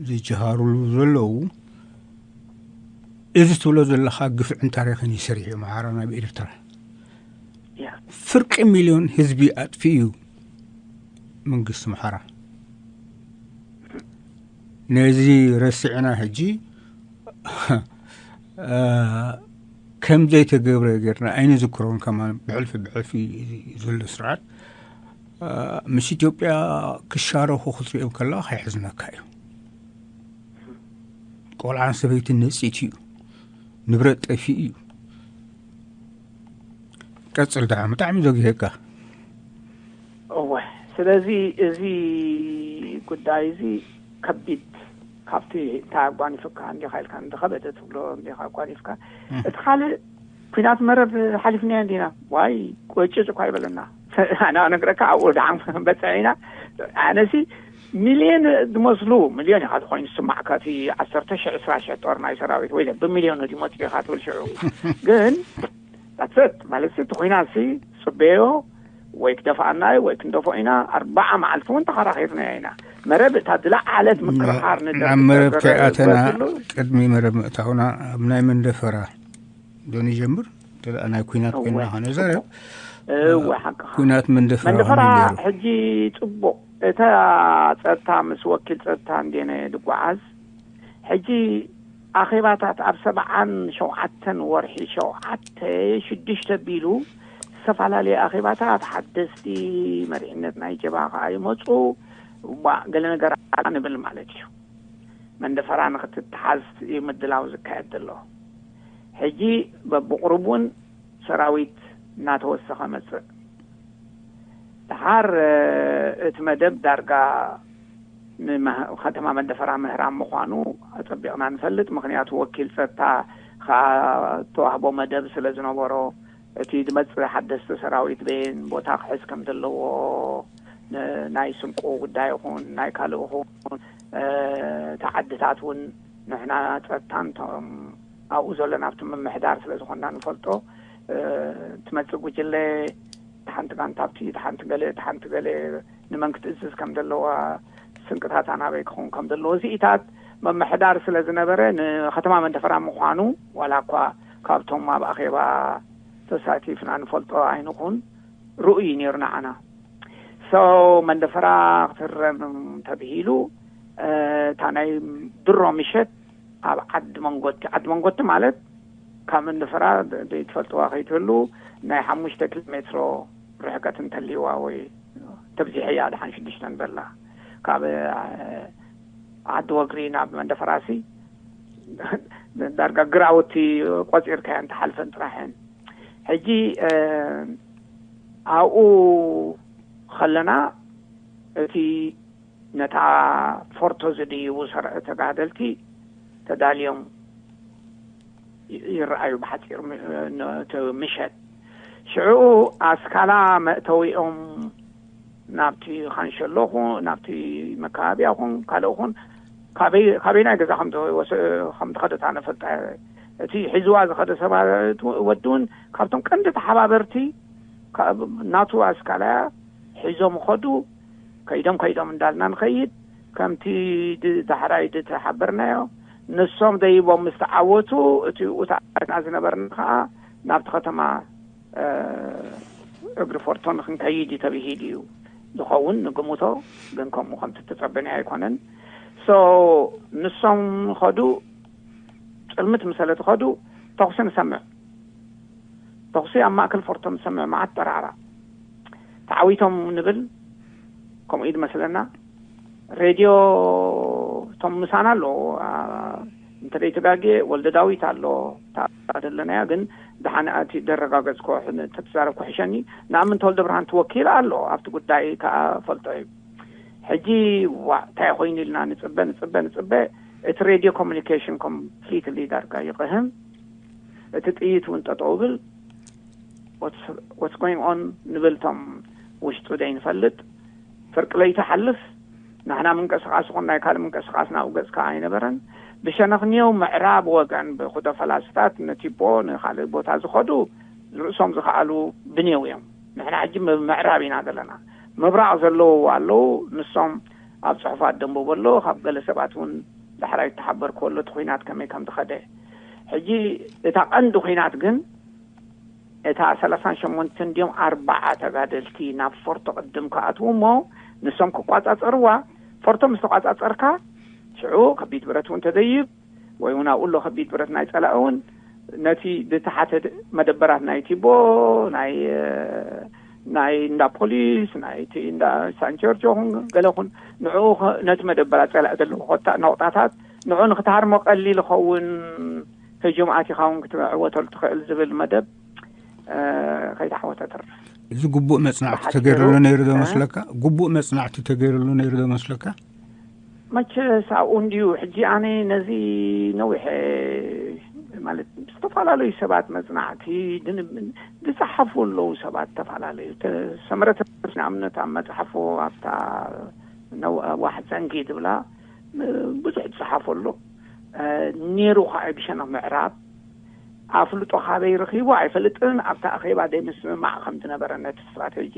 ዝጀሃሩሉ ዘለዉ፣ እዚ ትብሎ ዘለኻ ግፍዕን ታሪኽን ይሰርሕ እዩ። ኣምሓራ ናብ ኤርትራ ያ። ፍርቂ ሚልዮን ህዝቢ ኣጥፊኡ እዩ መንግስቲ ኣምሓራ። ነዚ ረሲዕና ሕጂ እ፣ ከም ዘይተገብረ ጌርና ኣይንዝክሮን። ከማን ብሕልፊ ብሕልፊ ዘሎ ስርዓት፣ እ፣ ምስ ኢትዮጵያ ክሻረኹ ክትሪኦም ከለኻ ከይሕዝነካ እዩ። ቆልዓን ሰበይትን ነፂት እዩ፣ ንብረት ጠፊኡ እዩ። ቀጽል ደኣ፣ ብጣዕሚ ዘጉሄካ። እወ፣ ስለዚ እዚ ጉዳይ እዚ ከቢድ፣ ካብቲ እንታይ ኣጓኒፍካ እንዲኻ ኢልካ፣ እንዲ ከበደ ትብሎ እንዲኻ ኣጓኒፍካ። እቲ ካልእ፣ ኲናት መረብ ሓሊፍናዮ እንዲና፣ ዋይ፣ ቁጭጭ እኳ ይበለና። ኣነ ነግረካ፣ ኣብኡ ደሓን በፅሐ ኢና። ኣነሲ ሚልዮን ዝመስሉ፣ ሚልዮን ኢኻ ዝኾይኑ ዝስማዕካ፣ እቲ ዓሰርተ ሽሕ፣ ዕስራ ሽሕ ጦር ናይ ሰራዊት፣ ወይ ብሚልዮን ድዩ መፂኡ ኢኻ ትብል ሽዑ። ግን that's it፣ ማለት እቲ ኲናት ሲ፣ ጽበዮ፣ ወይ ክደፍኣና እዩ ወይ ክንደፍኦ ኢና። ኣርባዓ መዓልቲ እውን ተኸራኺርና ኢና። መረብ እታ ዝለዓለት ምክርኻር ንደርጊ ናብ መረብ ተገረ-፣ ከይኣተና፣ ዝገበርሉ። ቅድሚ መረብ ምእታውና፣ ኣብ ናይ መንደፈራ ዶ ንጀምር? እንተ ደኣ ናይ ኲናት እወ፣ ኮይንና ከነዛረብ፣ ጽቡቕ። እወ፣ ሓቅኻ። ኲናት መንደፈራ መንደፈራ ከመይ ነይሩ? ሕጂ ጽቡቕ፣ እታ ጸጥታ ምስ ወኪል ጸጥታ እንዴነ ድጓዓዝ፣ ሕጂ ኣኼባታት ኣብ ሰብዓን ሸውዓተን ወርሒ ሸውዓተ፣ ሽዱሽተ ቢሉ፣ ዝተፈላለዩ ኣኼባታት፣ ሓደስቲ መሪሕነት ናይ ጀብሃ ከኣ ይመጹ። ዋ፣ ገለ ነገር ኣላ ንብል ማለት እዩ። መንደፈራ ንኽትተሓዝ እዩ ምድላው ዝካየድ ዘሎ። ሕጂ በብቕሩብ እውን ሰራዊት እናተወሰኸ መጽእ። ደሓር፣ እ፣ እቲ መደብ ዳርጋ ንመህ-፣ ከተማ መንደፈራ ምህራም ምዃኑ ኣጸቢቕና ንፈልጥ። ምኽንያቱ ወኪል ጸጥታ ከኣ እተዋህቦ መደብ ስለ ዝነበሮ፣ እቲ ዝመጽእ ሓደስቲ ሰራዊት በየን ቦታ ክሕዝ ከም ዘለዎ፣ ን-፣ ናይ ስንቁ ጉዳይ ይኹን ናይ ካልእ ይኹን፣ እ፣ እቲ ዓድታት እውን ንሕና ጸጥታን እቶም ኣብኡ ዘሎ ናብቲ ምምሕዳር ስለ ዝኾንና ንፈልጦ፣ እ፣ ትመጽእ ጉጅለ፣ እቲ ሓንቲ ጋንታ ኣብቲ፣ እቲ ሓንቲ ገለ፣ እቲ ሓንቲ ገለ ንመን ክትእዝዝ ከም ዘለዋ፣ ስንቅታታ ናበይ ክኸውን ከም ዘለዎ፣ እዚኢታት ምምሕዳር ስለ ዝነበረ፣ ንከተማ መንደፈራ ምዃኑ፣ ዋላ እኳ ካብቶም ኣብ ኣኼባ ተሳቲፍና ንፈልጦ ኣይንኹን፣ ርኡይ እዩ ነይሩ ንዓና። So መንደፈራ ክትህረም ተብሂሉ፣ እ፣ እታ ናይ ድሮ ምሸት ኣብ ዓዲ መንጎቲ፣ ዓዲ መንጎቲ ማለት ካብ መንደፈራ ደ-፣ ደይትፈልጥዋ ከይትህሉ ናይ ሓሙሽተ ኪሎ ሜትሮ ርሕቀት እንተልይዋ ወይ ተብዚሐያ ደሓን ሽዱሽተ ንበላ። ካብ፣ እ፣ ዓዲ ወግሪ ናብ መንደፈራሲ ዳርጋ ግራውቲ ቆጺርካየን ትሓልፈን ጥራሕን። ሕጂ፣ እ፣ ኣብኡ ከለና እቲ ነታ ፎርቶ ዝድይቡ ሰር-፣ ተጋደልቲ ተዳልዮም ይ-፣ ይረኣዩ ብሓጺር ም-፣ ን-፣ እቲ ምሸት። ሽዑ ኣስካላ መእተዊኦም ናብቲ ካንሸሎ ኹን፣ ናብቲ መከባብያ ኹን፣ ካልእ ኹን፣ ካበይ-፣ ካበይናይ ገዛ ከም ተወሰ-፣ ከም ተኸደት ኣነ ፈልጣ። እቲ ሒዝዋ ዝኸደ ሰባት ወዲ እውን ካብቶም ቀንዲ ተሓባበርቲ ናቱ ኣስካላያ ሒዞም ኸዱ። ከይዶም ከይዶም እንዳልና ንኸይድ፣ ከምቲ ዳሕራይ ዝተሓበርናዮ፣ ንሶም ደይቦም ምስ ተዓወቱ፣ እቲ ኡታትና ዝነበርና ከዓ ናብቲ ከተማ እግሪ ፎርቶ ንክንከይድ እዩ ተብሂል እዩ ዝኸውን ንግምቶ። ግን ከምኡ ከምቲ ተጸበናዮ ኣይኮነን። ሶ ንሶም ኸዱ፣ ጽልምት ምሰለ ትኸዱ፣ ተኹሲ ንሰምዕ። ተኹሲ ኣብ ማእከል ፎርቶ ንሰምዕ፣ መዓት ጠራራ። ተዓዊቶም ንብል፣ ከምኡ እዩ ዝመስለና። ሬድዮ እቶም ምሳና ኣሎ። እንተ ዘይተጋግየ ወልደ ዳዊት ኣሎ። እታ ዘለናያ ግን ደሓን እቲ ደረጋገጽኮ፣ ተተዛረብኮ ሕሸኒ። ንኣምን ተወልደ ብርሃን ትወኪል ኣሎ ኣብቲ ጉዳይ፣ ከኣ ፈልጦ እዩ። ሕጂ ዋዕ እንታይ ኮይኑ ኢልና ንጽበ ንጽበ ንጽበ። እቲ ሬድዮ ኮሚኒኬሽን ኮምፕሊትሊ ዳርጋ ይቕህም። እቲ ጥይት እውን ጠጠው ብል። ወትስ ጎይንግ ኦን ንብል፣ ቶም ውሽጡ ደይ ንፈልጥ። ፍርቂ ለይቲ ሓልፍ፣ ንሕና ምንቅስቃስ ይኹን ናይ ካልእ ምንቅስቃስ ናብኡ ገጽካ ኣይነበረን። ብሸነኽንየው ምዕራብ ወገን ብኹዶ ፈላስታት ንቲቦ ንኻልእ ቦታ ዝኸዱ ርእሶም ዝኸኣሉ ብኔው እዮም። ንሕና ሕጂ ምዕራብ ኢና ዘለና። ምብራቕ ዘለዉ ኣለዉ። ንሶም ኣብ ጽሑፋት ደንብቦ ኣሎ። ካብ ገለ ሰባት እውን ዳሕራይ ተሓበርክዎ ኣሎ እቲ ኹናት ከመይ ከም ዝኸደ። ሕጂ እታ ቀንዲ ኹናት ግን እታ ሰላሳን ሸሞንተን ድዮም ኣርባዓ ተጋደልቲ ናብ ፎርቶ ቅድም ክኣትዉ እሞ ንሶም ክቋጻጸርዋ። ፎርቶ ምስ ተቋጻጸርካ ሽዑ ከቢድ ብረት እውን ተደይብ ወይ እውን ኣብኡ ኣሎ ከቢድ ብረት ናይ ጸላኢ እውን ነቲ ዝተሓተ መደበራት ናይ ቲቦ ናይ ናይ እንዳ ፖሊስ ናይቲ እንዳ ሳንቸርቾ ኹን ገለ ኹን ንዕኡ ነቲ መደበራት ጸላኢ ዘለዎ ኮታ ነቑጣታት ንዕኡ ንክትሃርሞ ቀሊል ይኸውን። ህጁም ኣቲኻ እውን ክትዕወተሉ ትኽእል ዝብል መደብ ከይተዓወተ ትርፍ። እዚ ግቡእ መጽናዕቲ ተገይርሉ ነይሩ ዶ መስለካ? ግቡእ መጽናዕቲ ተገይርሉ ነይሩ ዶ መስለካ? መቸስ ኣብኡ እንድዩ። ሕጂ ኣነ ነዚ ነዊሐ ማለት ዝተፈላለዩ ሰባት መጽናዕቲ ዝጸሓፉ ኣለዉ ሰባት፣ ዝተፈላለዩ ሰመረት ንኣብነት ኣብ መጽሓፉ ኣብታ ዋሕ ዘንጊ ዝብላ ብዙሕ ዝጸሓፉ ኣሎ። ነይሩ ከዓ ብሸነኽ ምዕራብ ኣፍልጦ ካበይ ረኺቡ ኣይፈልጥን። ኣብታ ኣኼባ ደይ ምስምማዕ ከም ዝነበረ ነቲ ስትራቴጂ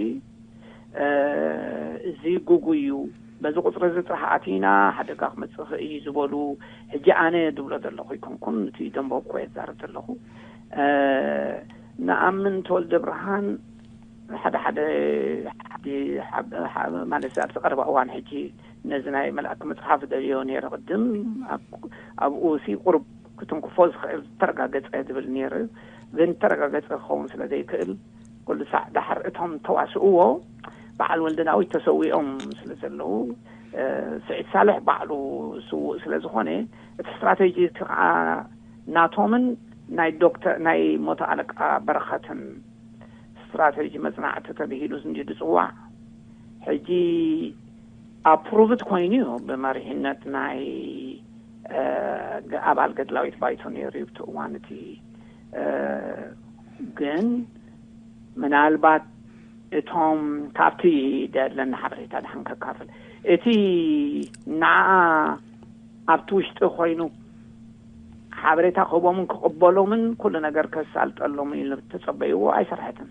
እዚ ጉጉይ እዩ። በዚ ቁፅሪ እዚ ጥራሕ ኣቲና ሓደጋ ክመፅእ ይኽእል እዩ ዝበሉ፣ ሕጂ ኣነ ዝብሎ ዘለኹ ኣይኮንኩን፣ እቲ ደንበብኮ እየ ዝዛረብ ዘለኹ። ንኣምን ተወልደ ብርሃን ሓደ ሓደ ማለት ኣብዚ ቀረባ እዋን ሕጂ ነዚ ናይ መልኣክ መፅሓፍ ደልዮ ነይረ ቅድም ኣብኡ ሲ ቁሩብ ክትንክፎ ዝኽእል ተረጋገፀ ዝብል ነይሩ። ግን ተረጋገፀ ክኸውን ስለ ዘይክእል ኩሉ ሳዕ ዳሕር እቶም ተዋስእዎ በዓል ወልደ ዳዊት ተሰዊኦም ስለ ዘለዉ ስዒድ ሳልሕ ባዕሉ ስውእ ስለ ዝኾነ እቲ ስትራቴጂ እቲ ከዓ ናቶምን ናይ ዶክተር ናይ ሞቶ ኣለቃ በረኸትን ስትራቴጂ መጽናዕቲ ተብሂሉ እንዲ ዝጽዋዕ ሕጂ ኣፕሩቭድ ኮይኑ እዩ ብመሪሕነት ናይ ኣባል ገድላዊት ባይቶ ነይሩ እዩ ብቲ እዋን እቲ ግን ምናልባት እቶም ካብቲ ደለና ሓበሬታ ድሓን ከካፍል እቲ ንዓ ኣብቲ ውሽጢ ኮይኑ ሓበሬታ ክህቦምን ክቕበሎምን ኩሉ ነገር ከሳልጠሎምን ኢሉ ተጸበይዎ ኣይሰርሐትን።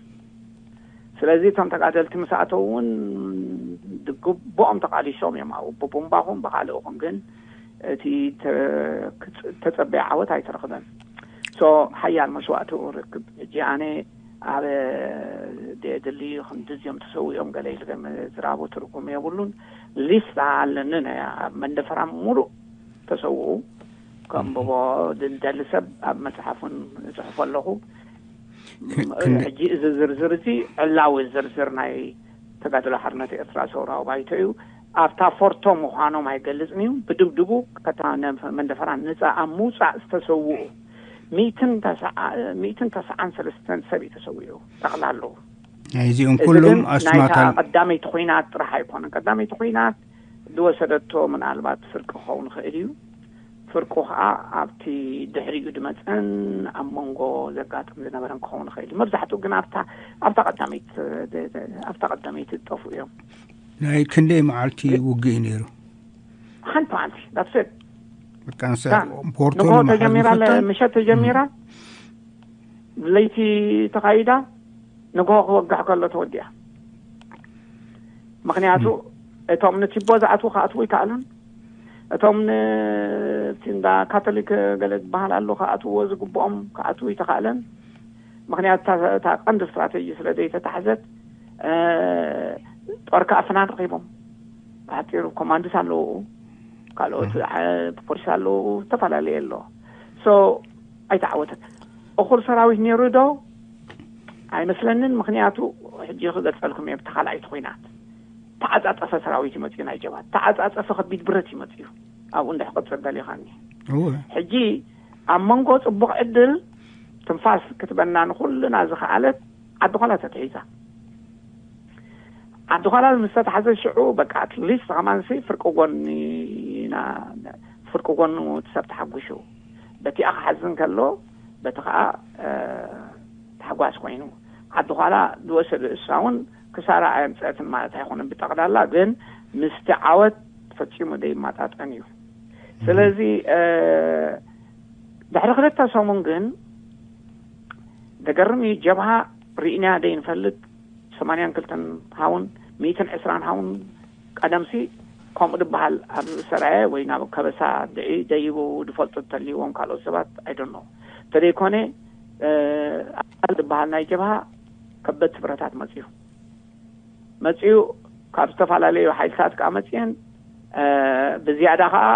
ስለዚ እቶም ተጋደልቲ ምስ ኣተው እውን ግቡኦም ተቃሊሶም እዮም። ኣብ ብቡምባኹም ብካልእኹም ግን እቲ ተጸበየ ዓወት ኣይተረኽበን። ሶ ሓያል መስዋእቲ ርክብ። ሕጂ ኣነ ኣብ ድሊ ክንድዚኦም ተሰዊኦም ገለ ኢሉ ዝራቡ ትርጉም የብሉን። ሊስታ ኣለኒ ናይ ኣብ መንደፈራ ሙሉእ ተሰውኡ ከንብቦ ዝደሊ ሰብ ኣብ መጽሓፉን እጽሕፎ ኣለኹ። ሕጂ እዚ ዝርዝር እዚ ዕላዊ ዝርዝር ናይ ተጋድሎ ሓርነት ኤርትራ ሰውራዊ ባይቶ እዩ። ኣብታ ፎርቶ ምዃኖም ኣይገልጽን እዩ። ብድብድቡ ከታ መንደፈራ ነጻ ኣብ ምውጻእ ዝተሰውኡ ሚእትን ተስዓን ሰለስተን ሰብ እዩ ተሰዊኡ ጠቕላሉ። እዚኦም ኩሎም ኣስማት ቀዳመይቲ ኹናት ጥራሕ ኣይኮነን። ቀዳመይቲ ኹናት ዝወሰደቶ ምናልባት ፍርቂ ክኸውን ይኽእል እዩ። ፍርቁ ከዓ ኣብቲ ድሕሪኡ ድመፀን ኣብ መንጎ ዘጋጥም ዝነበረን ክኸውን ይኽእል እዩ። መብዛሕትኡ ግን ኣብታ ኣብታ ቀዳመይቲ ኣብታ ቀዳመይቲ ዝጠፍኡ እዮም። ናይ ክንደይ መዓልቲ ውግእ እዩ ነይሩ? ሓንቲ መዓልቲ። ዳትሰት በቃ ንሳ ፖርቶ ንጎ ተጀሚራ፣ ምሸት ተጀሚራ፣ ለይቲ ተኻይዳ፣ ንግሆ ክወግሕ ከሎ ተወዲኣ። ምኽንያቱ እቶም ንቲቦ ዝኣትዉ ክኣትዉ ይከኣሉን፣ እቶም ንቲ እንዳ ካቶሊክ ገለ ዝበሃል ኣሎ ክኣትውዎ ዝግብኦም ክኣትዉ ይተኻእለን። ምኽንያቱ እታ ቀንዲ ስትራተጂ ስለ ዘይተታሕዘት፣ ጦር ከዓ ፍናን ረኺቦም። ብሓፂሩ ኮማንድስ ኣለዉ፣ ካልኦት ፖሊስ ኣለዉ፣ ዝተፈላለየ ኣሎ። ሶ ኣይተዓወተት። እኹል ሰራዊት ነይሩ ዶ? ኣይመስለንን። ምኽንያቱ ሕጂ ክገልፀልኩም እየ። ብተኻልኣይቲ ኮይናት ተዓፃፀፈ ሰራዊት ይመፅኡ፣ ናይ ጀብሃት ተዓፃፀፈ ከቢድ ብረት ይመፅኡ። ኣብኡ እንድሕር ቅፅል ደሊኻኒ ሕጂ ኣብ መንጎ ፅቡቕ ዕድል ትንፋስ ክትበና ንኩልና ዝኸኣለት ዓዲ ኳላ ተትሒዛ። ዓዲ ኳላ ምስ ተታሕዘ ሽዑ በቃ ኣትሊስት ከማንሲ ፍርቂ ጎኒ ኢና፣ ፍርቂ ጎኑ እቲ ሰብ ተሓጒሹ። በቲኣ ክሓዝን ከሎ በቲ ከዓ ታሕጓስ ኮይኑ። ዓዲ ኳላ ዝወሰደ እሳ እውን ክሳራ ኣየምፀአትን ማለት ኣይኮነን። ብጠቕላላ ግን ምስቲ ዓወት ፈፂሙ ዘይመጣጠን እዩ። ስለዚ ድሕሪ ክልተ ሰሙን ግን ደገርም እዩ። ጀብሃ ርኢና ዘይንፈልጥ ሰማንያን ክልተን ሃውን ሚእትን ዕስራን ሃውን ቀደምሲ ከምኡ ዝበሃል ኣብ ዝሰራየ ወይ ናብ ከበሳ ደይቡ ዝፈልጡ እንተልይዎም ካልኦት ሰባት ኣይደኖ እንተደይኮነ ኣል ዝበሃል ናይ ጀብሃ ከበድቲ ብረታት መፅዩ መፅዩ ካብ ዝተፈላለዩ ሓይልታት ከዓ መፅየን ብዝያዳ ከዓ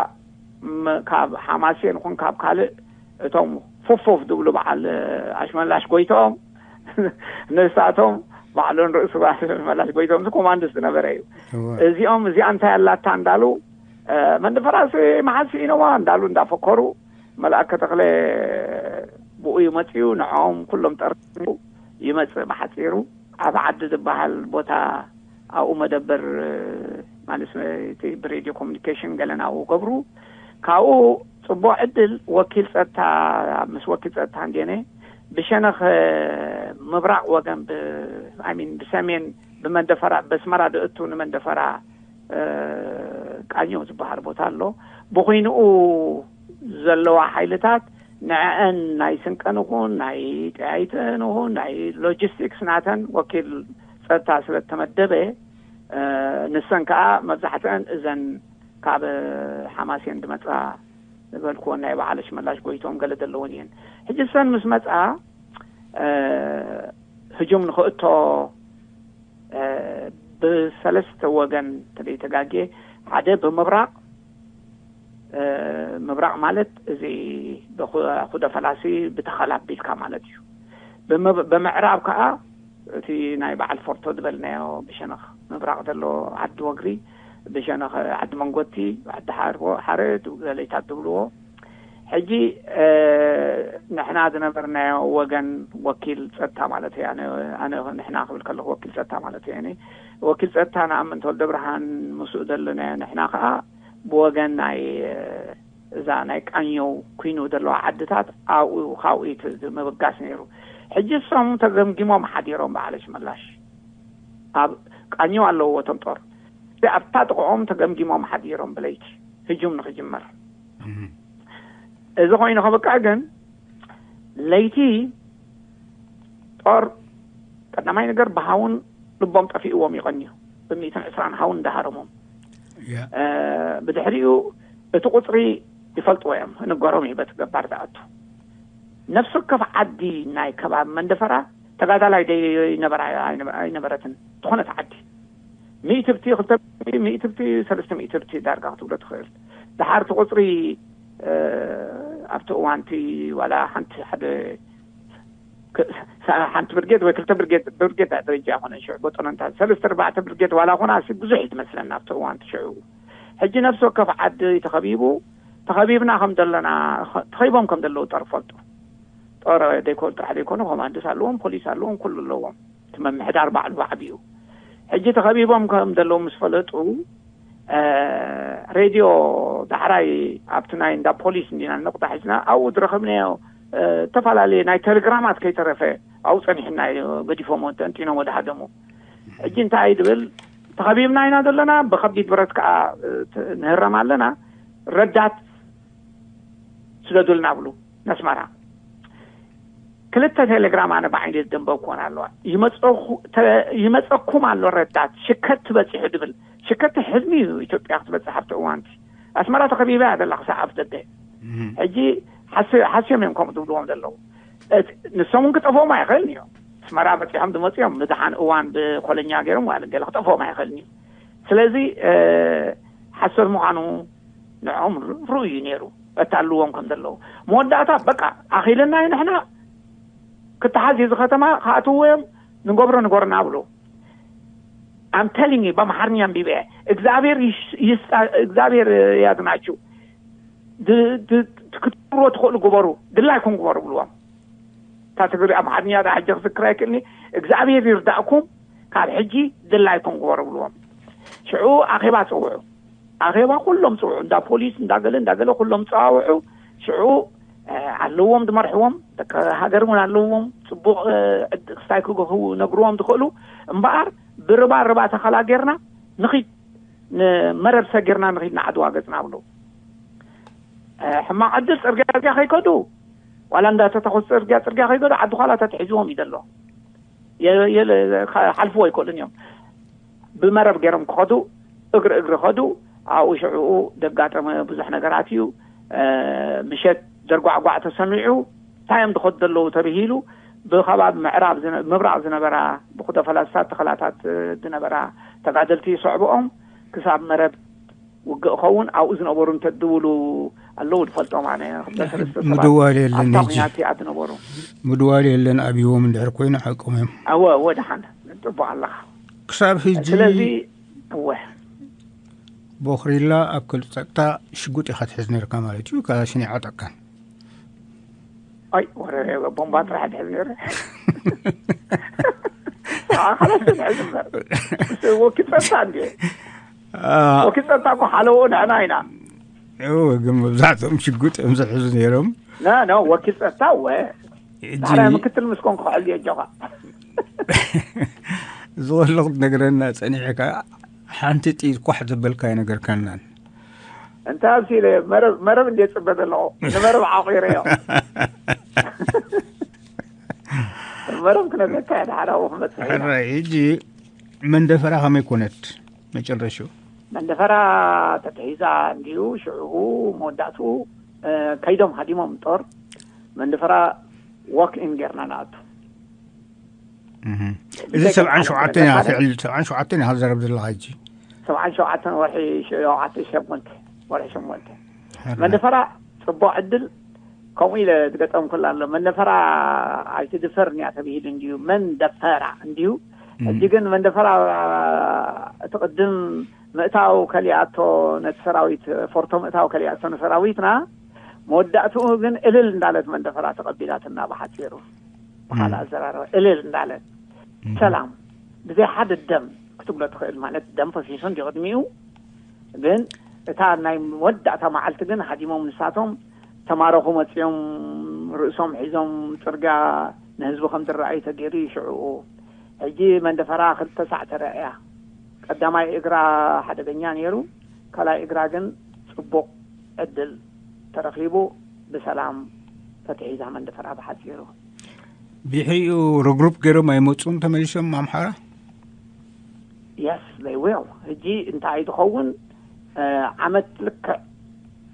ካብ ሓማሴን ይኹን ካብ ካልእ እቶም ፉፍፍ ዝብሉ በዓል ኣሽመላሽ ጎይቶኦም ንሳቶም ባዕሉን ርእሱ ኣሽመላሽ ጎይቶኦም ኮማንድስ ዝነበረ እዩ። እዚኦም እዚኣ እንታይ ኣላታ እንዳሉ መንደፈራስ መሓዝ ስኢነዋ እንዳሉ እንዳፈከሩ መልኣከ ተኽለ ብኡ ይመፅዩ ንዕኦም ኩሎም ጠርኒፉ ይመፅእ ብሓፂሩ። ኣብ ዓዲ ዝበሃል ቦታ ኣብኡ መደበር ማለት እቲ ብሬድዮ ኮሚኒኬሽን ገለን ኣብኡ ገብሩ። ካብኡ ፅቡቅ ዕድል ወኪል ፀጥታ ምስ ወኪል ፀጥታ እንዴነ ብሸነኽ ምብራቅ ወገን ሚን ብሰሜን ብመንደፈራ በስመራ ድእቱ ንመንደፈራ ቃኘው ዝበሃል ቦታ ኣሎ። ብኩይንኡ ዘለዋ ሓይልታት ንዐአን ናይ ስንቀን ኹን ናይ ጠያይተን ኹን ናይ ሎጂስቲክስ ናተን ወኪል ፀጥታ ስለ ተመደበ ንሰን ከዓ መብዛሕትአን እዘን ካብ ሓማሴን ድመፃ ዝበልክዎ ናይ በዓል ኣሽመላሽ ጎይቶም ገለ ዘለውን እየን። ሕጂ ሰን ምስ መፃ ህጁም ንክእቶ ብሰለስተ ወገን ተደይተጋጌ ሓደ ብምብራቅ ምብራቅ ማለት እዚ ብኩደ ፈላሲ ብተኸላ ኣቢልካ ማለት እዩ። ብምዕራብ ከዓ እቲ ናይ በዓል ፎርቶ ዝበልናዮ ብሸነኽ ምብራቅ ዘሎ ዓዲ ወግሪ ብሸነኽ ዓዲ መንጎቲ ዓዲ ሓርቦ ሓረ ለይታት ዝብልዎ ሕጂ ንሕና ዝነበርናዮ ወገን ወኪል ፀጥታ ማለት እዩ። ኣነ ንሕና ክብል ከለኩ ወኪል ፀጥታ ማለት እዩ። ወኪል ፀጥታ ንኣምን ተወልደ ብርሃን ምስኡ ዘለናዮ ንሕና ከዓ ብወገን ናይ እዛ ናይ ቃኘው ኩይኑ ዘለዋ ዓድታት ኣብኡ ካብኡ ምብጋስ ነይሩ። ሕጂ እሶም ተገምጊሞም ሓዲሮም በዓል ኣሽመላሽ ኣብ ቃኘው ኣለዎ እቶም ጦር ኣብታ ጥቕኦም ተገምጊሞም ሓዲሮም ብለይቲ ህጁም ንክጅመር እዚ ኮይኑ ከበቃ ግን ለይቲ ጦር ቀዳማይ ነገር ብሃውን ልቦም ጠፊእዎም ይቐንዩ ብሚእትን ዕስራን ሃውን እንዳሃረሞም ብድሕሪኡ እቲ ቁፅሪ ይፈልጥዎ እዮም። ንገሮም እዩ በቲ ገባር ዝኣቱ ነፍሲ ወከፍ ዓዲ ናይ ከባቢ መንደፈራ ተጋዳላይ ኣይነበረትን ዝኾነት ዓዲ ሚእትብቲ ክልተ ሚእትብቲ ሰለስተ ሚእትብቲ ዳርጋ ክትብሎ ትኽእል። ድሓርቲ ቁፅሪ ኣብቲ እዋንቲ ዋላ ሓንቲ ሓደ ሓንቲ ብርጌድ ወይ ክልተ ብርጌድ ብርጌድ ደረጃ ይኮነ ሽዑ በጠኖንታ ሰለስተ ኣርባዕተ ብርጌድ ዋላ ኮና ሲ ብዙሕ እዩ ትመስለና ኣብቲ እዋንቲ ሽዑ። ሕጂ ነፍሲ ወከፍ ዓዲ ተኸቢቡ ተኸቢብና ከም ዘለና ተኸቢቦም ከም ዘለዉ ጦር ፈልጡ። ጦር ደይኮኑ ጥራሕ ዘይኮኑ ኮማንድስ ኣለዎም፣ ፖሊስ ኣለዎም፣ ኩሉ ኣለዎም። እቲ መምሕዳር ባዕሉ ዓብዩ ሕጂ ተኸቢቦም ከም ዘለዉ ምስ ፈለጡ ሬድዮ ዳሕራይ ኣብቲ ናይ እንዳ ፖሊስ እንዲና ነቁጣ ሒዝና ኣብኡ ዝረኸብናዮ ዝተፈላለዩ ናይ ቴሌግራማት ከይተረፈ ኣብኡ ፀኒሕና ገዲፎሞ ጠንጢኖም ወደ ሃደሙ። ሕጂ እንታይ ድብል ተኸቢብና ኢና ዘለና ብከቢድ ብረት ከዓ ንህረም ኣለና ረዳት ስደዱልና ብሉ ነስመራ ክልተ ቴሌግራም ኣነ ብዓይነይ ዝደንበብኩወን ኣለዋ። ይመጸኹ- ተ- ይመጸኩም ኣሎ ረዳት፣ ሽከት ትበጺሑ ድብል። ሽከት ሕልሚ እዩ ኢትዮጵያ ክትበጽሕ ኣብቲ እዋንቲ። ኣስመራ ተኸቢባ እያ ዘላ ክሳብ ኣፍ ደገ። ሕጂ ሓስ- ሓስዮም እዮም ከምኡ ዝብልዎም ዘለዉ። እቲ- ንሶም እውን ክጠፍኦም ኣይኽእልን እዮም። ኣስመራ በጺሖም ዝመጹ እዮም፣ ንድሓን እዋን ብኮለኛ ገይሮም ማለት ገለ ክጠፍኦም ኣይኽእልን እዩ። ስለዚ ሓሶት ምዃኑ ንዕኦም ርኡ እዩ ነይሩ፣ እታልዎም ከም ዘለዉ። መወዳእታ በቃ ኣኺልና እዩ፣ ንሕና ክተሓዝ እዩ፣ እዚ ከተማ ክኣትውዎ እዮም፣ ንገብሮ ንገርና ብሎ ኣምተሊኒ በምሓርኛ ኣንቢበ እግዚኣብሔር ይስ- ይስጣ- እግዚኣብሔር ያዝናችሁ። ድ- ድ- ክትገብርዎ ትኽእሉ ግበሩ፣ ድላይኩም ግበሩ ብልዎም። እታ ትግሪ ኣምሓርኛ ዳ ሕጂ ክዝክር ኣይክእልኒ። እግዚኣብሔር ይርዳእኩም፣ ካብ ሕጂ ድላይኩም ግበሩ ብልዎም። ሽዑ ኣኼባ ጽውዑ። ኣኼባ ኩሎም ጽውዑ፣ እንዳ ፖሊስ እንዳገለ እንዳገለ ኩሎም ጸዋውዑ። ሽዑ ኣለዎም ዝመርሕዎም፣ ደቂ ሃገር እውን ኣለዎም፣ ጽቡቕ ክስታይ ክገኽቡ ነግርዎም ዝኽእሉ። እምበኣር ብርባ ርባ ተኸላ ጌርና ንኺድ፣ ንመረብ ሰጊርና ንኺድ ንዓድዋ ገጽና ብለው። ሕማቕ ዕድል ጽርግያ ጽርግያ ከይከዱ፣ ዋላ እንዳተተኮስ ጽርግያ ጽርግያ ከይከዱ ዓዲ ኳላ ተትሒዝዎም እዩ ዘሎ። ሓልፍዎ ኣይክእሉን እዮም። ብመረብ ገይሮም ክኸዱ፣ እግሪ እግሪ ኸዱ። ኣብኡ ሽዕኡ ዘጋጠመ ብዙሕ ነገራት እዩ። ምሸት ዘርጓዕጓዕ ተሰሚዑ፣ እንታይ እዮም ዝኸዱ ዘለዉ ተብሂሉ፣ ብኸባቢ ምዕራብ ምብራቕ ዝነበራ ብኩደ ፈላስታት ተኸላታት ዝነበራ ተጋደልቲ ይሰዕብኦም ክሳብ መረብ ውግእ ኸውን ኣብኡ ዝነበሩ እንተድውሉ ኣለዉ ዝፈልጦም ኣነ። ምድዋል የለን። ኩናት እያ ዝነበሩ። ምድዋል የለን ኣብዎም እንድሕር ኮይኑ ሓቆም እዮም። ኣወ እወ ደሓን ጽቡቅ ኣለኻ። ክሳብ ሕጂ ስለዚ እወ ቦኽሪላ ኣብ ክልጸቅታ ሽጉጥ ኢኻ ትሕዝ ነርካ ማለት እዩ። ካላሽን ይዓጠቃን። ኣይ ወረ ቦምባ ጥራሕ ድሕዝ ነረ። ካላሽን ሕዝ እምበር ወኪጸታ እንዲ ወኪጸታ እኮ ሓለዎ ንዕና ኢና። ግን መብዛሕትኦም ሽጉጥ እዮም ዝሕዙ ነይሮም። ና ና ወኪጸታ ወ ዳሕራይ ምክትል ምስኮን ክሕል እየ ጆኻ። ዝወሎ ክትነግረና ጸኒሕካ ሓንቲ ጥይት ኳሕ ዘበልካ ኣይነገርካናን። እንታይ ኣብሲ ኢለ መረብ መረብ እንደ ጽበ ዘለኹ ንመረብ ዓቂረዮ። መረብ ክነግረካ እየ ድሓር ኣብኡ ክመጽእ ኢለ። ሕራይ ሕጂ መንደፈራ ከመይ ኮነት መጨረሽኡ? መንደፈራ ተተሒዛ እንዲዩ ሽዑ መወዳእትኡ ከይዶም ሃዲሞም ጦር መንደፈራ ወክ ኢን ጌርና ንኣቱ። እዚ ሰብዓን ሸውዓተን እያ ትዕል ሰብዓን ሸውዓተን እያ ዘረብ ዘለኻ ሕጂ። ሰብዓን ሸውዓተን ወርሒ ሸውዓተ ሸሞንተ ወርሒ ሸሞንተ መንደፈራ ጽቡቅ ዕድል ከምኡ ኢለ ዝገጠምኩላ ኣሎ። መንደፈራ ኣይትድፈር እያ ተብሂሉ እንዲዩ መንደፈራ እንዲዩ። ሕጂ ግን መንደፈራ እቲ ቅድም ምእታው ከሊኣቶ ነቲ ሰራዊት ፎርቶ ምእታው ከሊኣቶ ንሰራዊትና መወዳእትኡ ግን እልል እንዳለት መንደፈራ ተቐቢላትና ብሓፂሩ ብካልእ ኣዘራረባ እልል እንዳለት ሰላም ብዘይ ሓደ ደም ክትብሎ ትኽእል ማለት ደም ፈሲሱ እንዲ ቅድሚኡ ግን እታ ናይ መወዳእታ መዓልቲ ግን ሃዲሞም ንሳቶም ተማረኹ መፅኦም ርእሶም ሒዞም ፅርግያ ንህዝቢ ከም ዝረኣዩ ተገይሩ ይሽዕኡ ሕጂ መንደፈራ ክልተ ሳዕ ተረእያ ቀዳማይ እግራ ሓደገኛ ነይሩ ካልኣይ እግራ ግን ፅቡቕ ዕድል ተረኺቡ ብሰላም ተትሒዛ መንደፈራ ብሓፂሩ ድሕሪኡ ርግሩፕ ገይሮም ኣይመፁን ተመሊሶም ኣምሓራ yes they will ሕጂ እንታይ ዝኸውን ዓመት ልክዕ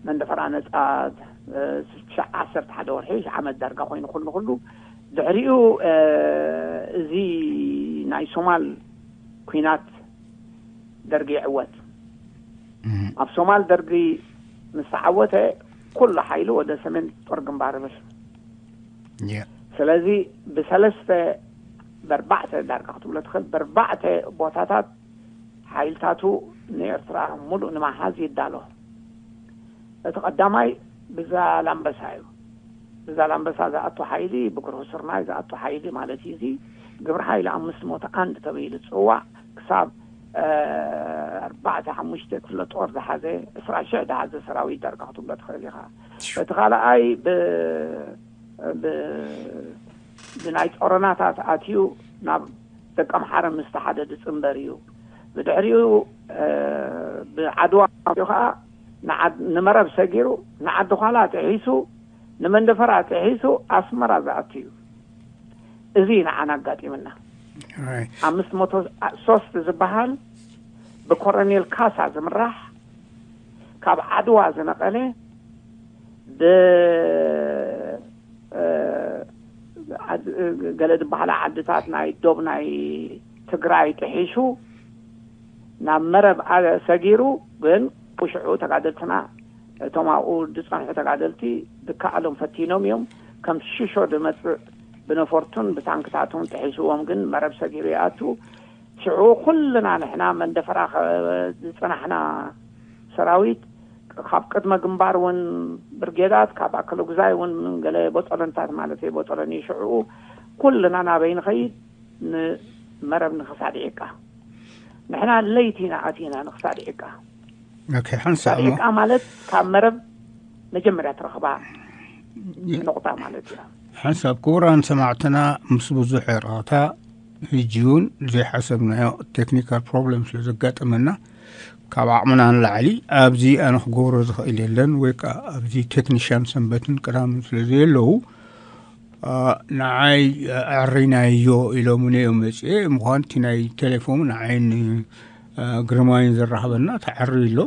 መንደፈራ ነፃ ትሽዓ ዓሰርተ ሓደ ወርሒ ዓመት ዳርጋ ኮይኑ ኩሉ ኩሉ ድሕሪኡ እዚ ናይ ሶማል ኩናት ደርጊ ይዕወት ኣብ ሶማል ደርጊ ምስ ተዓወተ ኩሉ ሓይሉ ወደ ሰሜን ጦር ግንባር ይብል ስለዚ ብሰለስተ በርባዕተ ዳርጋ ክትብሎ ትኽእል በርባዕተ ቦታታት ሓይልታቱ ንኤርትራ ሙሉእ ንመሓዝ ይዳሎ እቲ ቀዳማይ ብዛላምበሳ እዩ ብዛላምበሳ ዝኣቱ ሓይሊ ብግርሁ ስርናይ ዝኣቱ ሓይሊ ማለት እዩ እዚ ግብሪ ሓይሊ ኣምስት መቶ ኣንድ ተባሂሉ ዝፅዋዕ ክሳብ ኣርባዕተ ሓሙሽተ ክፍለ ጦር ዝሓዘ ዕስራ ሽሕ ዝሓዘ ሰራዊት ዳርጋ ክትብሎ ትኽእል ኢኻ እቲ ካልኣይ ብናይ ጾሮናታት ኣትዩ ናብ ደቀምሓረ ምስ ተሓደ ዝጽንበር እዩ ብድሕሪኡ ብዓድዋ ዩ ከዓ ንመረብ ሰጊሩ ንዓዲ ኳላ ጥሒሱ ንመንደፈራ ጥሒሱ ኣስመራ ዝኣቱ እዩ እዚ ንዓና ኣጋጢምና። ኣምስት መቶ ሶስት ዝበሃል ብኮሎኔል ካሳ ዝምራሕ ካብ ዓድዋ ዝነቐለ ብ ገለ ዝበሃላ ዓድታት ናይ ዶብ ናይ ትግራይ ጥሒሱ ናብ መረብ ሰጊሩ። ግን ሽዑ ተጋደልትና፣ እቶም ኣብኡ ዝፀንሑ ተጋደልቲ ዝከኣሎም ፈቲኖም እዮም። ከም ሽሾ ዝመፅእ ብነፈርቱን ብታንክታቱን ጥሒስዎም ግን መረብ ሰጊሩ ይኣቱ። ሽዑ ኩልና ንሕና መንደፈራ ዝፅናሕና ሰራዊት ካብ ቅድመ ግንባር እውን ብርጌዳት፣ ካብ ኣከለጉዛይ እውን ገለ ቦጠለንታት ማለት እዩ፣ ቦጠለን እዩ። ሽዑ ኩልና ናበይ ንኸይድ? ንመረብ ንክሳድዒቃ። ንሕና ለይቲ ኢና ኣቲና ንክሳድዒቃ። ሓንሳብ ዒቃ ማለት ካብ መረብ መጀመርያ ትረኽባ ንቁጣ ማለት እዩ። ሓንሳብ ክቡራን ሰማዕትና፣ ምስ ብዙሕ ዕረቕታ ህጂ እውን ዘይሓሰብናዮ ቴክኒካል ፕሮብለም ስለ ዘጋጠመና፣ ካብ ዓቕምና ንላዕሊ ኣብዚ ኣነ ክገብሮ ዝኽእል የለን ወይ ከዓ ኣብዚ ቴክኒሽያን ሰንበትን ቅዳምን ስለ ዘየለዉ፣ ንዓይ ኣዕሪናዮ ኢሎምኒ እዮም መፅኤ። ምዃን እቲ ናይ ቴሌፎን ንዓይን ግርማይን ዘራኽበና ተዓሪ ኣሎ።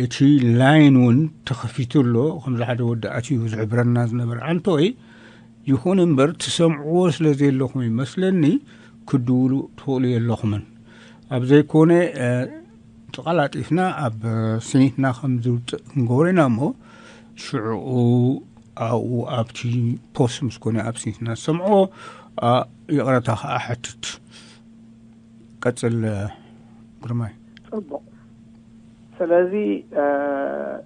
እቲ ላይን እውን ተኸፊቱ ኣሎ። ከምዚ ሓደ ወዲ ኣትዩ ዝሕብረና ዝነበረ ኣንቶይ። ይኹን እምበር ትሰምዕዎ ስለ ዘለኹም ይመስለኒ ክድውሉ ትኽእሉ የለኹምን። ኣብ ዘይኮነ ተቐላጢፍና ኣብ ስኒትና ከም ዝውፅእ ክንገብሮ ኢና እሞ፣ ሽዑኡ ኣብኡ ኣብቲ ፖስት ምስ ኮነ ኣብ ስኒትና ዝሰምዕዎ ይቕረታ ከዓ ሓትት። ቀፅል ግርማይ። ፅቡቕ። ስለዚ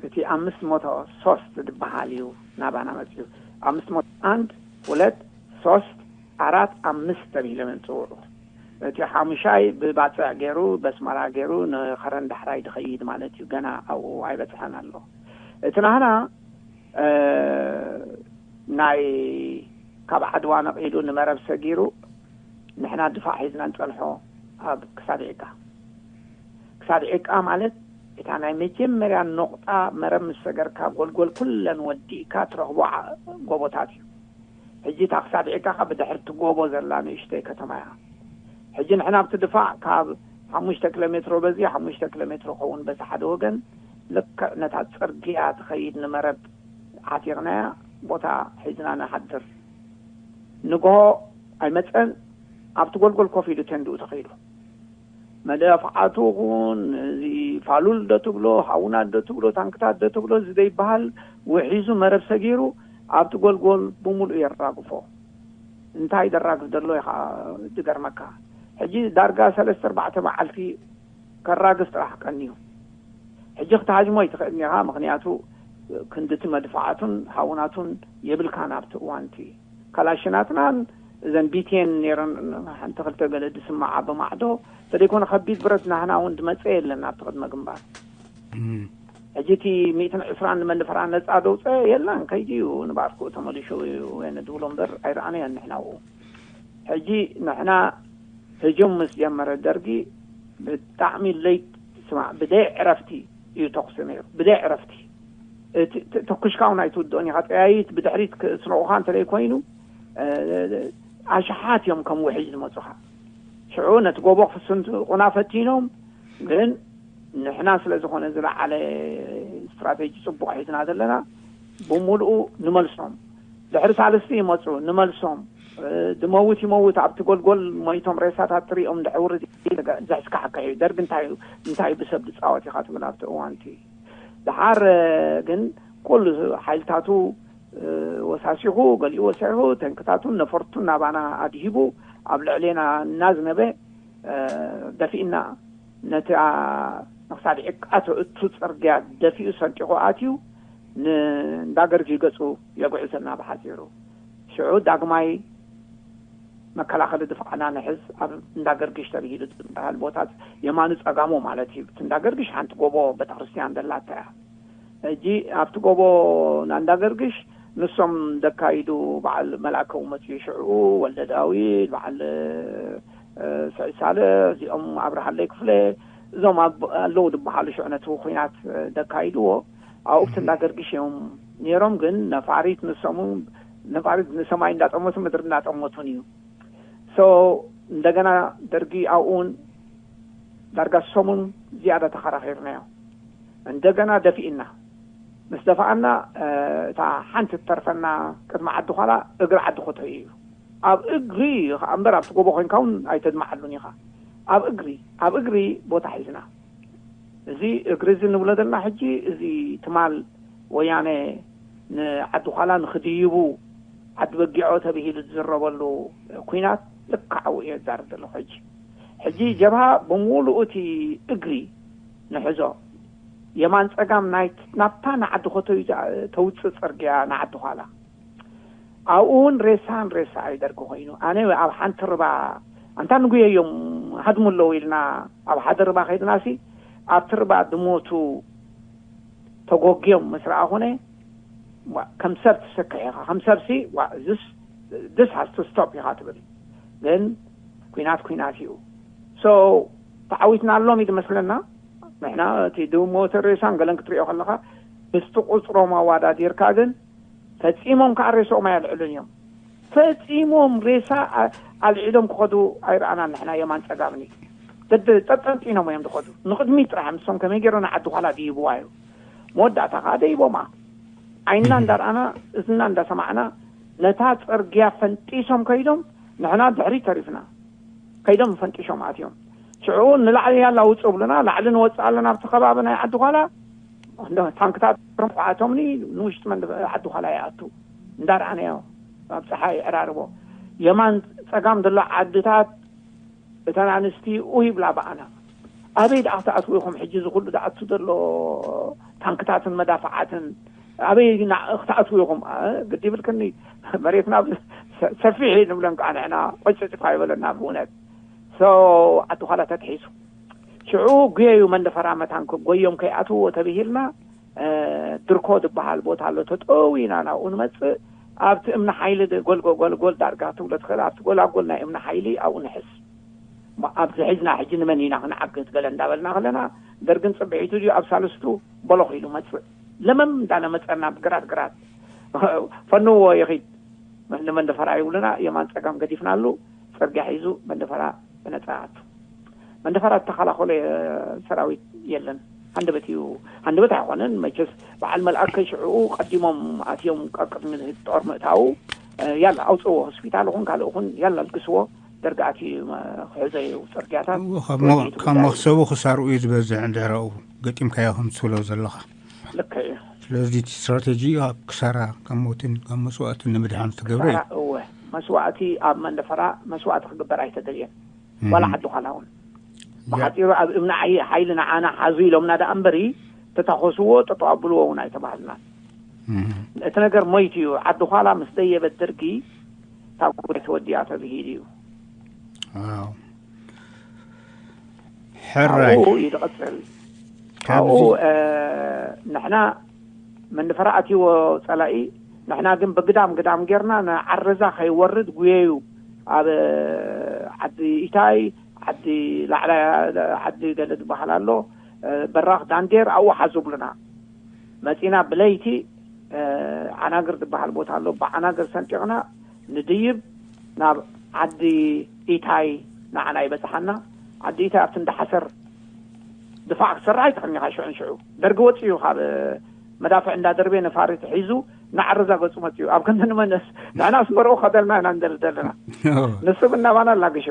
እቲ ኣምስት መቶ ሶስት ዝበሃል እዩ ናባና መፅዩ። ኣምስት መቶ አንድ፣ ሁለት፣ ሶስት፣ ኣራት፣ ኣምስት ተቢሎም እዮም ዝፅውዑ። እቲ ሓሙሻይ ብባፅዕ ገይሩ፣ በስመራ ገይሩ ንኸረን ዳሕራይ ዝኸይድ ማለት እዩ። ገና ኣብኡ ኣይበፅሐን ኣሎ። እቲ ናህና ናይ ካብ ዓድዋ ነቒሉ ንመረብ ሰጊሩ ንሕና ድፋዕ ሒዝና ንፀንሖ ኣብ ክሳድ ዒቃ። ክሳድ ዒቃ ማለት እታ ናይ መጀመርያ ነቑጣ መረብ ምስ ሰገርካ ጎልጎል ኩለን ወዲእካ ትረኽቦ ዓ- ጎቦታት እዩ። ሕጂ እታ ክሳድ ዒቃ ካብ ብድሕርቲ ጎቦ ዘላ ንእሽተይ ከተማ እያ። ሕጂ ንሕና ኣብቲ ድፋዕ ካብ ሓሙሽተ ኪሎ ሜትሮ በዚ ሓሙሽተ ኪሎ ሜትሮ ከውን በቲ ሓደ ወገን ልክዕ ነታ ፅርግያ ትኸይድ ንመረብ ዓቲቕናያ ቦታ ሒዝና ንሓድር። ንግሆ ኣይመፀን፣ ኣብቲ ጎልጎል ኮፍ ኢሉ ተንድኡ ተኸይዱ። መደፍዓቱ ኹን እዚ ፋሉል ዶ ትብሎ፣ ሃውናት ዶ ትብሎ፣ ታንክታት ዶ ትብሎ፣ እዚ ዘይበሃል ውሒዙ መረብ ሰጊሩ ኣብቲ ጎልጎል ብምሉእ የራግፎ። እንታይ ደራግፍ ዘሎ ኢኻ ድገርመካ። ሕጂ ዳርጋ ሰለስተ ኣርባዕተ መዓልቲ ከራግፍ ጥራሕ ቀንዩ። ሕጂ ክትሃጅሞ ኣይትኽእልን ኢኻ፣ ምኽንያቱ ክንድቲ መድፍዓቱን ሃውናቱን የብልካን ኣብቲ እዋንቲ። ካላሽናትናን እዘን ቢቴን ነይረን፣ ሓንቲ ክልተ ገለ ዝስማዓ ብማዕዶ፣ ተደይኮነ ከቢድ ብረት ናህና እውን ዝመፀ የለን ኣብቲ ቅድመ ግንባር። ሕጂ እቲ ሚእትን ዕስራን ንመንደፈራ ነፃ ደውፀ የለን፣ ከይዲ እዩ ንባርኩ ተመሊሹ እዩ ወይ ንድብሎ እምበር ኣይረኣናዮን ንሕና ኣብኡ። ሕጂ ንሕና ህጁም ምስ ጀመረ ደርጊ ብጣዕሚ ለይት ስማዕ ብደይ ዕረፍቲ እዩ ተኩሲ ነይሩ፣ ብደይ ዕረፍቲ። እቲ ተ- ተኩሽካ እውን ኣይትውድኦን ኢኻ። ጠያይት ብድሕሪት ክስንቑኻ እንተለይ ኮይኑ ኣሽሓት እዮም ከም ውሒጅ ዝመፁኻ። ሽዑ ነቲ ጎቦ ክስንቁና ፈቲኖም፣ ግን ንሕና ስለ ዝኾነ ዝለዓለ ስትራቴጂ ፅቡቕ ሒዝና ዘለና ብምሉኡ ንመልሶም። ድሕሪ ሳልስቲ ይመፁ፣ ንመልሶም። ድመውት ይመውት ኣብቲ ጎልጎል ሞይቶም ሬሳታት ትሪኦም ድሕውሪ ዘሕስካሕካ እዩ። ደርግ እንታይ እንታይ ብሰብ ዝፃወት ኢኻ ትብል ኣብቲ እዋንቲ። ድሓር ግን ኩሉ ሓይልታቱ ወሳሲኹ፣ ገሊኡ ወሲኹ፣ ተንክታቱን ነፈርቱን ናባና ኣድሂቡ ኣብ ልዕሌና እናዝነበ ደፊእና ነቲ ንክሳድ ዕቃ ተእቱ ፅርግያ ደፊኡ ሰንጢቑ ኣትዩ ንእንዳገርጊ ገፁ የጉዕዘና ብሓፂሩ። ሽዑ ዳግማይ መከላኸሊ ድፍዓና ንሕዝ ኣብ እንዳገርግሽ ተብሂሉ ዝበሃል ቦታት የማኑ ጸጋሙ ማለት እዩ። እቲ እንዳገርግሽ ሓንቲ ጎቦ ቤተክርስትያን ዘላታ እያ። ሕጂ ኣብቲ ጎቦ ናንዳገርግሽ ንሶም ደካይዱ በዓል መልኣከ መፅኡ ሽዑ ወልደ ዳዊት በዓል ስዒድ ሳልሕ እዚኦም ኣብርሃለይ ክፍለ እዞም ኣለዉ ዝበሃሉ ሽዑ ነቲ ኩናት ደካይድዎ ኣብኡ ኣብቲ እንዳገርግሽ እዮም ነይሮም። ግን ነፋሪት ንሶም ነፋሪት ንሰማይ እንዳጠመቱ ምድሪ እንዳጠመቱን እዩ። So እንደገና ደርጊ ኣብኡ እውን ዳርጋ ሰሙን ዝያዳ ተኸራኺርናዮ። እንደገና ደፊእና ምስ ደፋኣና፣ እታ ሓንቲ ትተርፈና ቅድሚ ዓዲ ኳላ እግሪ ዓዲ ኮተዩ እዩ። ኣብ እግሪ እዩ ከዓ እምበር ኣብቲ ጎቦ ኮይንካ እውን ኣይተድምዓሉን ኢኻ። ኣብ እግሪ ኣብ እግሪ ቦታ ሒዝና። እዚ እግሪ እዚ ንብሎ ዘለና ሕጂ፣ እዚ ትማል ወያነ ንዓዲ ኳላ ንክድይቡ ዓዲ በጊዖ ተብሂሉ ዝዝረበሉ ኩናት ልክዓዊ እየ ዝዛረብ ዘለኹ። ሕጂ ሕጂ ጀብሃ ብምሉኡ እቲ እግሪ ንሕዞ የማን ጸጋም ናይ ናብታ ንዓዲ ኮተዩ ተውፅእ ጽርግያ ንዓዲ ኳላ። ኣብኡ እውን ሬሳን ሬሳ እዩ ደርጊ ኮይኑ። ኣነ ኣብ ሓንቲ ርባ ኣንታ ንጉየዮም ሃድሙ ኣለዉ ኢልና ኣብ ሓደ ርባ ከይድናሲ፣ ኣብቲ ርባ ድሞቱ ተጎግዮም ምስ ረኣኹነ፣ ዋ፣ ከም ሰብ ትሰክሕ ኢኻ። ከም ሰብሲ፣ ዋ፣ this has to stop ኢኻ ትብል። ግን ኩናት ኩናት እዩ። So ተዓዊትና ኣሎም እዩ ዝመስለና። ንሕና እቲ ድሞተ ሬሳን ገለን ክትሪኦ ከለኻ ምስቲ ቁፅሮም ኣዋዳዲርካ ግን ፈፂሞም ከዓ ሬስኦም ኣየልዕሉን እዮም። ፈፂሞም ሬሳ ኣ- ኣልዒሎም ክኸዱ ኣይረኣናን። ንሕና የማን ጸጋምኒ ደደ ጠጠንጢኖም እዮም ዝኸዱ። ንቕድሚት ጥራሕ ምስቶም ከመይ ገይሮም ንዓዲ ኳላ ድይብዋ እዩ። መወዳእታ ከዓ ደይቦማ ዓይንና እንዳረኣና እዝና እንዳሰማዕና ነታ ጽርግያ ፈንጢሶም ከይዶም ንሕና ድሕሪት ተሪፍና። ከይዶም ፈንጢሾም ኣትዮም። ሽዑ ንላዕሊ ያላ ውፁ ብሉና፣ ላዕሊ ንወፅእ ኣለና ኣብቲ ከባቢ ናይ ዓዲ ኳላ። እንዶ ታንክታት ሮም ኳዓቶምኒ ንውሽጢ መንደ ዓዲ ኳላ ይኣቱ። እንዳረኣናዮ ኣብ ፀሓይ ዕራርቦ የማን ፀጋም ዘሎ ዓድታት እተን ኣንስቲ ኡ ይብላ ብኣና። ኣበይ ደኣ ክትኣትዉ ኢኹም ሕጂ እዚ ኩሉ ደኣቱ ዘሎ ታንክታትን መዳፍዓትን ኣበይ ኢና ክትኣትዉ ኢኹም? እ፣ ግዲ ይብልክኒ መሬትና ብ- ሰ- ሰፊሕ እዩ ንብለን ከዓ ንሕና ቆጭጭ እኳ ይበለና ብእውነት። So ዓዲ ኳላ ተትሒዙ ሽዑ ጉየዩ መንደፈራ መታን ክጎዮም ከይኣትዎ ተብሂልና። እ፣ ድርኮ ዝበሃል ቦታ ኣሎ። ተጠዊና ናብኡ ንመፅእ። ኣብቲ እምኒ ሓይሊ ድ- ጎልጎ- ጎልጎል ዳርጋ ትብሎ ትኽእል ኣብቲ ጎላጎል ናይ እምኒ ሓይሊ ኣብኡ ንሕዝ። እሞ ኣብዚ ሒዝና ሕጂ ንመን ኢና ክንዓግት ገለ እንዳበልና ከለና ደርግን ፅብሒቱ ድዩ ኣብ ሳልስቱ በሎኽ ኢሉ መፅእ። ለመም እንዳለ መፀና ብግራት ግራት ፈንዎ ይኺድ። ንመንደፈራ ይብሉና የማን ፀጋም ገዲፍናሉ ፅርግያ ሒዙ መንደፈራ ብነፃ ኣቱ። መንደፈራ ዝተኸላኸሎ ሰራዊት የለን። ሃንደበት እዩ። ሃንደበት ኣይኮነን መቸስ በዓል መልኣከ ሽዕኡ ቀዲሞም ኣትዮም ቀቅድሚ ጦር ምእታዉ። ያላ ኣውፅዎ ሆስፒታል ኹን ካልእ ኹን ያላ ልግስዎ። ደርጋኣት ክሕዘ እዩ ፅርግያታት። ካብ መ- ካብ መክሰቡ ክሳርኡ እዩ ዝበዝሕ እንድሕር ኣብኡ ገጢምካዮ ከም ትብሎ ዘለኻ። ልክዕ እዩ። ስለዚ እቲ ስትራቴጂ ኣብ ክሳራ ካብ ሞትን ካብ መስዋእትን ንምድሓን ዝተገብረ እዩ። ክሳራ እወ። መስዋእቲ ኣብ መንደፈራ መስዋእቲ ክግበር ኣይተደልየን። ዋላ ዓዲ ኳላ እውን ብሓፂሩ ኣብ እምኒ ዓይ ሓይሊ ንዓና ሓዙ ኢሎምና ደኣ እምበሪ ተታኾስዎ ጠጠው ኣብልዎ እውን ኣይተባህልና። እቲ ነገር ሞይቱ እዩ። ዓዲ ኳላ ምስ ደየበት ደርጊ ካብ ኩበት ተወዲኣ ተብሂሉ እዩ። ሕራይ ኣብኡ እዩ ዝቐፅል። ካብኡ ንሕና መንፈራ ኣትዎ ፀላኢ። ንሕና ግን ብግዳም ግዳም ጌርና ንዓረዛ ከይወርድ ጉየዩ ኣብ ዓዲ ኢታይ ዓዲ ላዕላ ዓዲ ገለ ዝበሃል ኣሎ። በራኽ ዳንዴር ኣብኡ ሓዙ ብሉና። መፂና ብለይቲ ዓናግር ዝበሃል ቦታ ኣሎ። ብዓናግር ሰንጢቕና ንድይብ ናብ ዓዲ ኢታይ ንዓና ይበፅሓና። ዓዲ ኢታይ ኣብቲ እንዳሓሰር ድፋዕ ክሰርሕ ኣይትኽእልኒ ኢኻ። ሽዑ ንሽዑ ደርጊ ወፂኡ ካብ መዳፍዕ እንዳደርቤ ነፋሪት ሒዙ ንዓረዛ ገፁ መፂኡ ኣብ ክንዲ ንመለስ ንሕና ኣስመረኡ ከደልና ኢና ንደሊ ዘለና። ንሱ ግን ናባና ኣላግሹ።